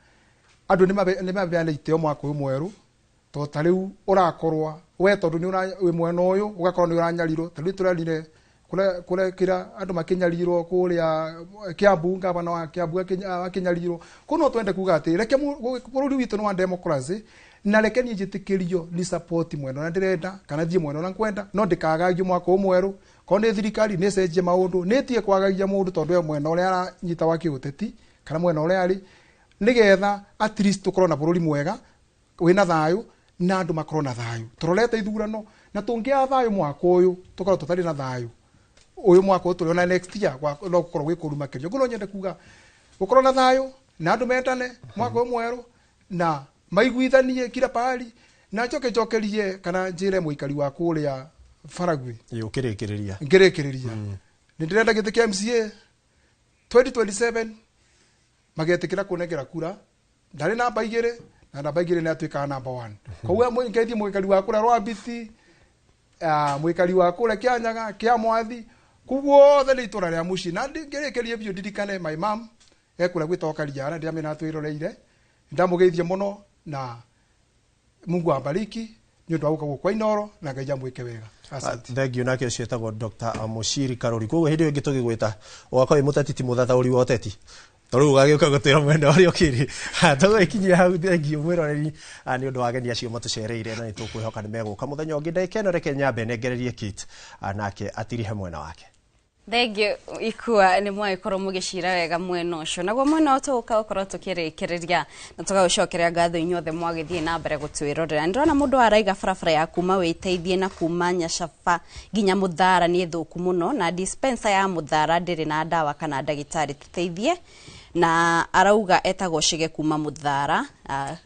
andũ nĩ mabeana iteo mwaka ũyũ mwerũ, tondũ ta rĩu ũrakorwo we tondũ nĩ wĩ mwena ũyũ ũgakorwo nĩ ũranyarirwo, ta rĩu tũrerire kũrĩa kĩra andũ makĩnyarirwo kũrĩa Kiambu, gavana wa Kiambu akĩnyarirwo. Kũu no twende kuga atĩ reke bũrũri witũ nĩ wa democracy, na reke niĩ njĩtĩkĩrio ni support mwena ũrĩa ndĩrenda kana thiĩ mwena ũrĩa ngwenda, no ndĩkagagio mwaka ũyũ mwerũ. Korwo nĩ thirikari nĩ ĩcenjie maũndũ, nĩ ĩtige kwagagia mũndũ tondũ e mwena ũrĩa aranyita wa kĩũteti kana mwena ũrĩa arĩ, nĩgetha at least tũkorwo na bũrũri mwega wĩna thayũ na andũ makorwo na thayũ. Tũrorete ithurano na tũngĩaga thayũ mwaka ũyũ tũkorwo tũtarĩ na thayũ ũyũ mwaka ũyũ tũrĩ next year no gũkorwo gwĩ kũũru makĩria. Ũguo no nyende kuga gũkorwo na thayũ na andũ mendane mwaka ũyũ mwerũ na maiguithanie kila pahali, na njoke njokerie kana njĩre mũikari wa kũrĩa Faragwe ũkĩrĩkĩrĩria ngĩrĩkĩrĩria nĩ ndĩrenda gĩtĩ kĩa MCA 2027 magetĩkĩra kũnengera kura, ndarĩ namba 2 na namba 2 nĩ atuĩkaga namba 1. Koguo ngeithie mũikari wa kũrĩa Rwambiti, mũikari wa kũrĩa Kĩanyaga, Kĩa Mwathi, kũu guothe nĩ itũra rĩa mũciĩ. Na ngĩrĩkĩrie biũ ndirikane my mom ekũrĩa gwĩtagwo Kariara, ndĩramenya atwĩroreire, ndamũgeithie mũno na Mungu awabariki nĩ ũndũ wa gũka gũkũ Inooro na Ngai amwĩke wega. Asante. Thank you. Nake ũcio etagwo Dr. Muchiri Karori. Koguo hĩndĩ ĩyo ĩngĩ tũgĩgwĩta ũgakorwo wĩ mũteti ti mũthathaũri wa ũteti, tondũ rĩu ũgagĩũka gũtwĩra mwena ũrĩa ũkĩrĩ. Tũgũgĩkinyia hau. Thank you mwĩroreri nĩ ũndũ wa ageni acio matũcereire, na nĩ tũkwĩhoka nĩ megũka mũthenya ũngĩ. Ndagĩka ĩno reke nyambe nengererie Kate nake atirihe mwena wake. Thank you ikua nĩ mwagĩkorwo mũgĩcira wega mwena ũcio, naguo mwena ũyũ tũgũka gũkorwo tũkĩrĩkĩrĩria na tũgagũcokeria ngatho inyuothe mwagĩthiĩ na mbere gũtwĩrorera. Ndĩrona mũndũ araiga barabara ya kuma wĩteithie na kuma Nyacaba nginya Mũthara nĩ thũku mũno, na dispenser ya Mũthara ndĩrĩ na ndawa kana ndagĩtarĩ, tũteithie. Na arauga etagwo Chege kuma Mũthara,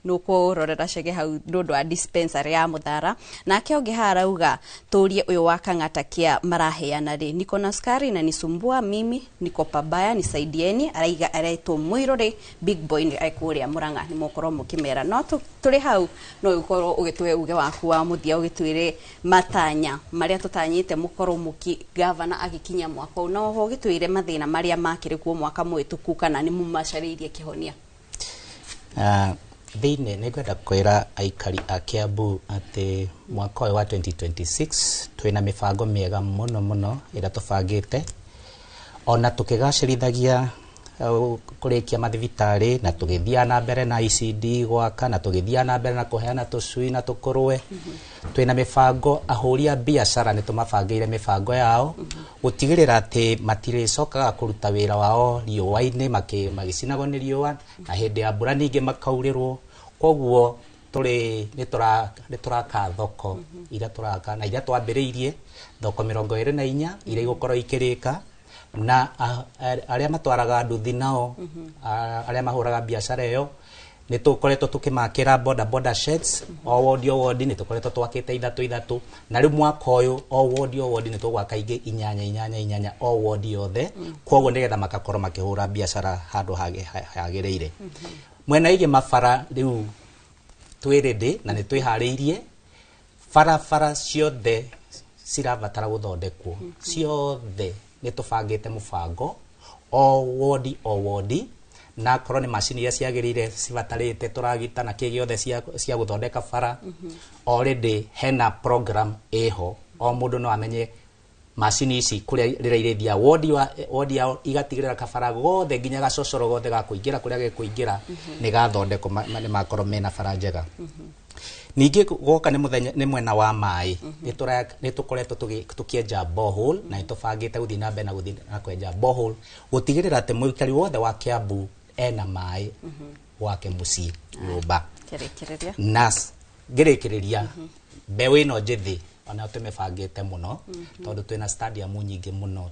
nũkũrorera Chege hau nĩ ũndũ wa dispensary ya Mũthara. Nake ũngĩ haha arauga tũrie ũyũ wa Kang'ata kia maraheana rĩ, niko na sukari na nisumbua mimi, niko pabaya, nisaidieni. Araiga aretwo Mũirũrĩ Big Boy nĩ ekũrĩa Mũrang'a, nĩ mũkorwo mũkĩmera. No tũrĩ hau no ũkorwo ũgĩtũhe uge waku wa mũthia, ũgĩtwĩre matanya marĩa tũtanyĩte mũkorwo mũki gavana agĩkinya mwaka ũyũ, na oho ũgĩtwĩre mathĩna marĩa makĩrĩ kuo mwaka mũhĩtũku kana nĩ mũmacarĩirie kĩhonia. Thĩinĩ nĩ ngwenda kwĩra aikari a Kiambu atĩ mwaka ũyũ wa 2026 twĩna mĩbango mĩega mũno mũno ĩrĩa tũbangĩte, ona tũkĩgacĩrithagia kũrĩkia mathibitarĩ na tũgĩthiaga na mbere na ICD gwaka na tũgĩthiaga na mbere na kũheana tũcui na tũkũrwe. Twĩna mĩbango, ahũri a biacara nĩ tũmabangĩire mĩbango yao gũtigĩrĩra atĩ matirĩcokaga kũruta wĩra wao riũa-inĩ magĩcinagwo nĩ riũa, na hĩndĩ ya mbura ningĩ makaurĩrwo. Koguo tũrĩ nĩ tũraka thoko iria tũraka na iria twambĩrĩirie thoko 24 iria igũkorwo ikĩrĩka, na arĩa matwaraga nduthi nao arĩa mahũraga biacara ĩyo nĩ tũkoretwo tũkĩmakĩra boda boda sheds o wodi o wodi, nĩ tũkoretwo twakĩte 3 3, na rĩu mwaka ũyũ o wodi o wodi nĩ tũgwaka ingĩ 8 8 8 o wodi yothe, koguo nĩgetha makakorwo makĩhũra biacara handũ hagĩrĩire. Mwena wĩgiĩ mabara rĩu twĩ ready na nĩ twĩharĩirie, barabara ciothe cirabatara gũthondekwo ciothe, nĩ tũbangĩte mũbango o wodi o wodi, na akorwo nĩ macini iria ciagĩrĩire cibatarĩte tũragita na kĩ gĩothe cia gũthondeka bara. Already hena program ĩho, o mũndũ no amenye macini ici kũrĩa rĩrĩa irĩthia wodi wa wodi yao, igatigĩrĩra kabara gothe nginya gacocoro gothe ga kũingĩra kũrĩa gĩkũingĩra nĩ gathondekwo, nĩ makorwo mena bara njega. Ningĩ gwoka nĩ mũthenya nĩ mwena wa maĩ, nĩ tũkoretwo tũkĩenja borehole na nĩ tũbangĩte gũthiĩ na mbere na gũthiĩ na kwenja borehole gũtigĩrĩra atĩ mũikari wothe wa Kiambu ena maĩ gwake mũciĩ nyũmba. Kĩrĩkĩrĩria. Na ngĩrĩkĩrĩria, mbeũ ĩno njĩthĩ Ona tũmĩbangĩte mũno tondũ twĩna stadium nyingĩ mũno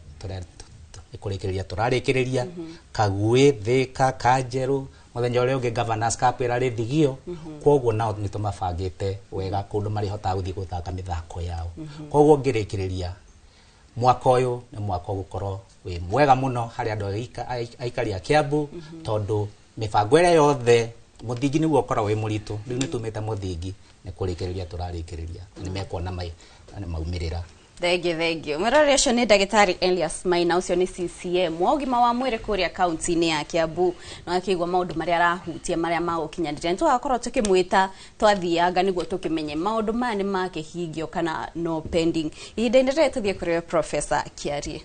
kũrĩkĩrĩria tũrarĩkĩrĩria Kagui, Thika, Kanjeru, mũthenya ũrĩa ũngĩ Governors Cup ĩrarĩ Thigio. Koguo nao nĩ tũmabangĩte wega kũndũ marĩhotaga gũthiĩ gũthaka mĩthako yao. Koguo ngĩrĩkĩrĩria, mwaka ũyũ nĩ mwaka ũgũkorwo wĩ mwega mũno harĩ andũ aikari a Kiambu, tondũ mĩbango ĩrĩa yothe, mũthingi nĩguo ũkoragwo wĩ mũritũ. Rĩu nĩ tumĩte mũthingi, nĩ kũrĩkĩrĩria tũrarĩkĩrĩria, nĩ mekuona maumĩrĩra. Thengiũ, thengiũ. Mwĩroreri, ũcio nĩ ndagĩtarĩ Elias Maina, ũcio nĩ CCM wa ũgima wa mwĩrĩ kũrĩa kaunti-inĩ ya Kiambu, na akĩigua maũndũ marĩa arahutia marĩa magũkinyanĩria. Nĩ tũgakorwo tũkĩmwĩta twathianga nĩguo tũkĩmenye maũndũ maya nĩ makĩhingio kana no pending. Ihinda-inĩ rĩrĩ tũthiĩ kũrĩ we Professor Kiarie.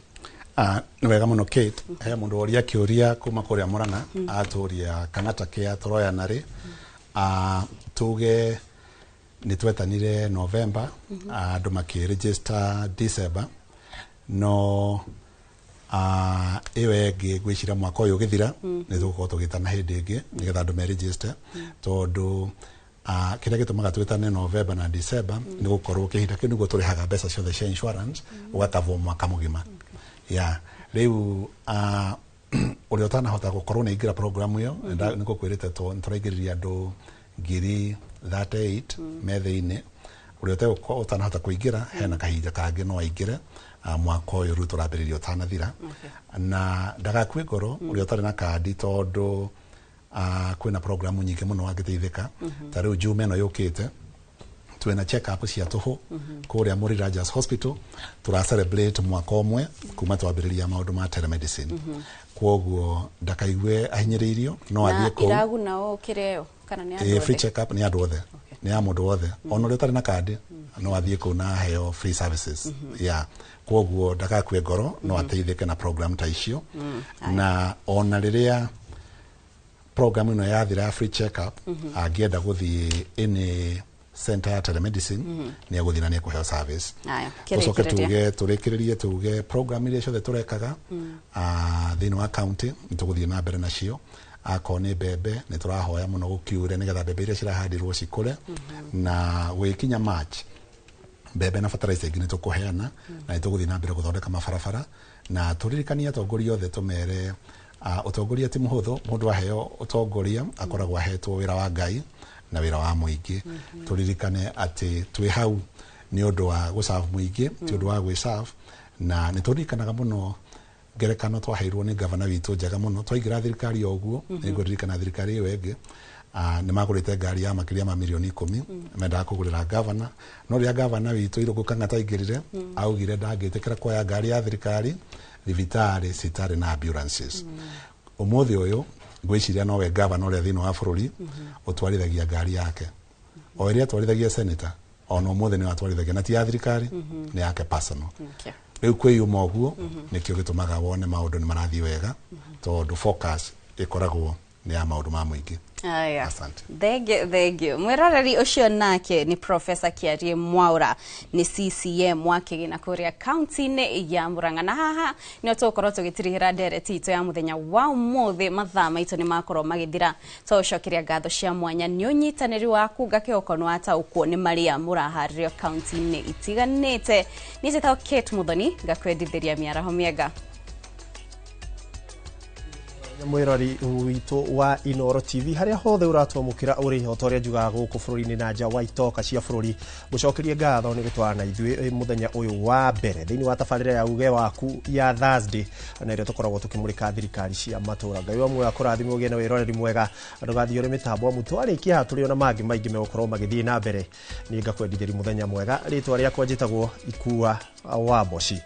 Ah, nĩ wega mũno Kate. He mũndũ woria kĩũria kuma kũrĩa Murang'a, atũria Kang'ata kĩa tũroya narĩ. Ah, tuge nĩ twetanire November, andũ makĩregister December, no ĩyo ĩngĩ ngwĩciria mwaka ũyũ ũgĩthira nĩ tũgũkorwo tũgĩtana hĩndĩ ĩngĩ nĩgetha andũ meregister, tondũ kĩrĩa gĩtũmaga twĩtane November na December nĩ gũkorwo kĩhinda kĩu nĩguo tũrĩhaga mbeca ciothe cia insurance, ũgakavwo mwaka mũgima. Ya rĩu ũrĩa ũtanahota gũkorwo nĩ aingĩra program ĩyo, nĩ ngũkwĩrĩte nĩ tũraingĩrĩria andũ 38,000 me thĩinĩ. Ũrĩa ũtanahota kũingĩra, hena kahinda kangĩ no aingĩre mwaka ũyũ rĩu tũrambĩrĩria ũtanathira, na ndagakue ngoro ũrĩa ũtarĩ na kandi, tondũ kwĩna programu nyingĩ mũno angĩteithĩka. Ta rĩu Juma ĩno yũkĩte twĩna check up cia tũhũ kũrĩa Muri Rogers Hospital. Tũra celebrate mwaka ũmwe kuma twambĩrĩria maũndũ ma telemedicine. Kwoguo ndakaigue ahinyĩrĩirio, no Na athiĩ kũu. Iraguna o kĩrĩa ĩyo kana nĩ andũ Free othe? Check up nĩ andũ othe, nĩ ya mũndũ wothe, ona ũrĩa ũtarĩ na kandi no athiĩ kũu na aheo free services. Yeah, kwoguo ndagakue ngoro, no ateithĩke na program ta icio. Na ona rĩrĩa program ĩno yathira ya free check up, angĩenda gũthiĩ any center ya telemedicine, nĩ egũthiĩ na nĩ ekũheo service. Aya, Tũcoke kĩrĩkĩrĩria. Tuge tũrĩkĩrĩrie, tuge program iria ciothe tũrekaga thĩinĩ wa county nĩ tũgũthiĩ na mbere nacio. Akorwo nĩ mbembe, nĩ tũrahoya mũno gũkiure nĩgetha mbembe iria cirahandirwo cikũre, na gũgĩkinya March mbembe na fertilizer ingĩ nĩ tũkũheana, na nĩ tũgũthiĩ na mbere gũthondeka mabarabara, na tũririkanie atongoria othe, tũmere ũtongoria ti mũhũthũ. Mũndũ aheo ũtongoria akoragwo ahetwo wĩra wa Ngai na wĩra wa mũingĩ. Tũririkane atĩ twĩ hau nĩ ũndũ wa gũserve mũingĩ, ti ũndũ wa gwĩserve. Na nĩ tũririkanaga mũno ngerekano twaheirwo nĩ gavana witũ njega mũno twaingĩra thirikari o ũguo. Nĩ ngũririkana thirikari ĩyo ĩngĩ nĩ magũrĩte ngari ya makĩria ma mirioni 10, mendaga kũgũrĩra gavana, no rĩrĩa gavana witũ Irũngũ Kang'ata aingĩrire, augire ndangĩtĩkĩra kuoya ngari ya thirikari thibitarĩ citarĩ na ambulances. Ũmũthĩ ũyũ ngwĩciria nowe gavana ũrĩa thĩinĩ wa bũrũri ũtwarithagia ngari yake o ĩrĩa atwarithagia senator, ona ũmũthĩ nĩwe atwarithagia, na ti ya thirikari, nĩ yake personal. Rĩu kwĩyuma ũguo nĩkĩo gĩtũmaga wone maũndũ nĩ marathiĩ wega, tondũ focus ĩkoragwo nĩ ya maũndũ ma mũingĩ. Aya. Asante. Thengiũ, thengiũ. Mwĩroreri, ũcio nake nĩ Professor Kiarie Mwaura, nĩ CCM wa kĩgĩna kũrĩa kaunti-inĩ ya Murang'a, na haha nĩho tũgũkorwo tũgĩtirihĩra ndereti itũ ya mũthenya wa ũmũthĩ. Mathaa maitũ nĩ makorwo magĩthira. Tũgũcokeria ngatho cia mwanya nĩ ũnyitanĩri waku, ngakĩhoko nĩ wataũkwo nĩ marĩa mũraharĩrio kaunti-inĩ itiganĩte. Niĩ njĩtagwo Kate Muthoni, ngakwendithĩria mĩaraho mĩega. Mwĩrori witũ wa Inoro TV harĩa hothe ũratwamũkĩra ũrĩ, o ta ũrĩa njugaga, gũkũ bũrũri-inĩ na nja wa itoka cia bũrũri, gũcokerie ngatho nĩ gũtwarana na ithuĩ mũthenya ũyũ wa mbere thĩinĩ wa tabarĩra ya uge waku ya Thursday, na ĩrĩa tũkoragwo tũkĩmũrĩka thirikari cia matũra. Ngai wa muoyo akũrathime, ũgĩe na wĩroreri mwega. Ndũgathiĩ ũrĩ mĩtambo, amu twarĩkia haha tũrĩ ona mangĩ maingĩ megũkorwo magĩthiĩ na mbere. Niĩ ngakwendithĩria mũthenya mwega. Rĩtwa rĩakwa njĩtagwo Ikua wa Mboci.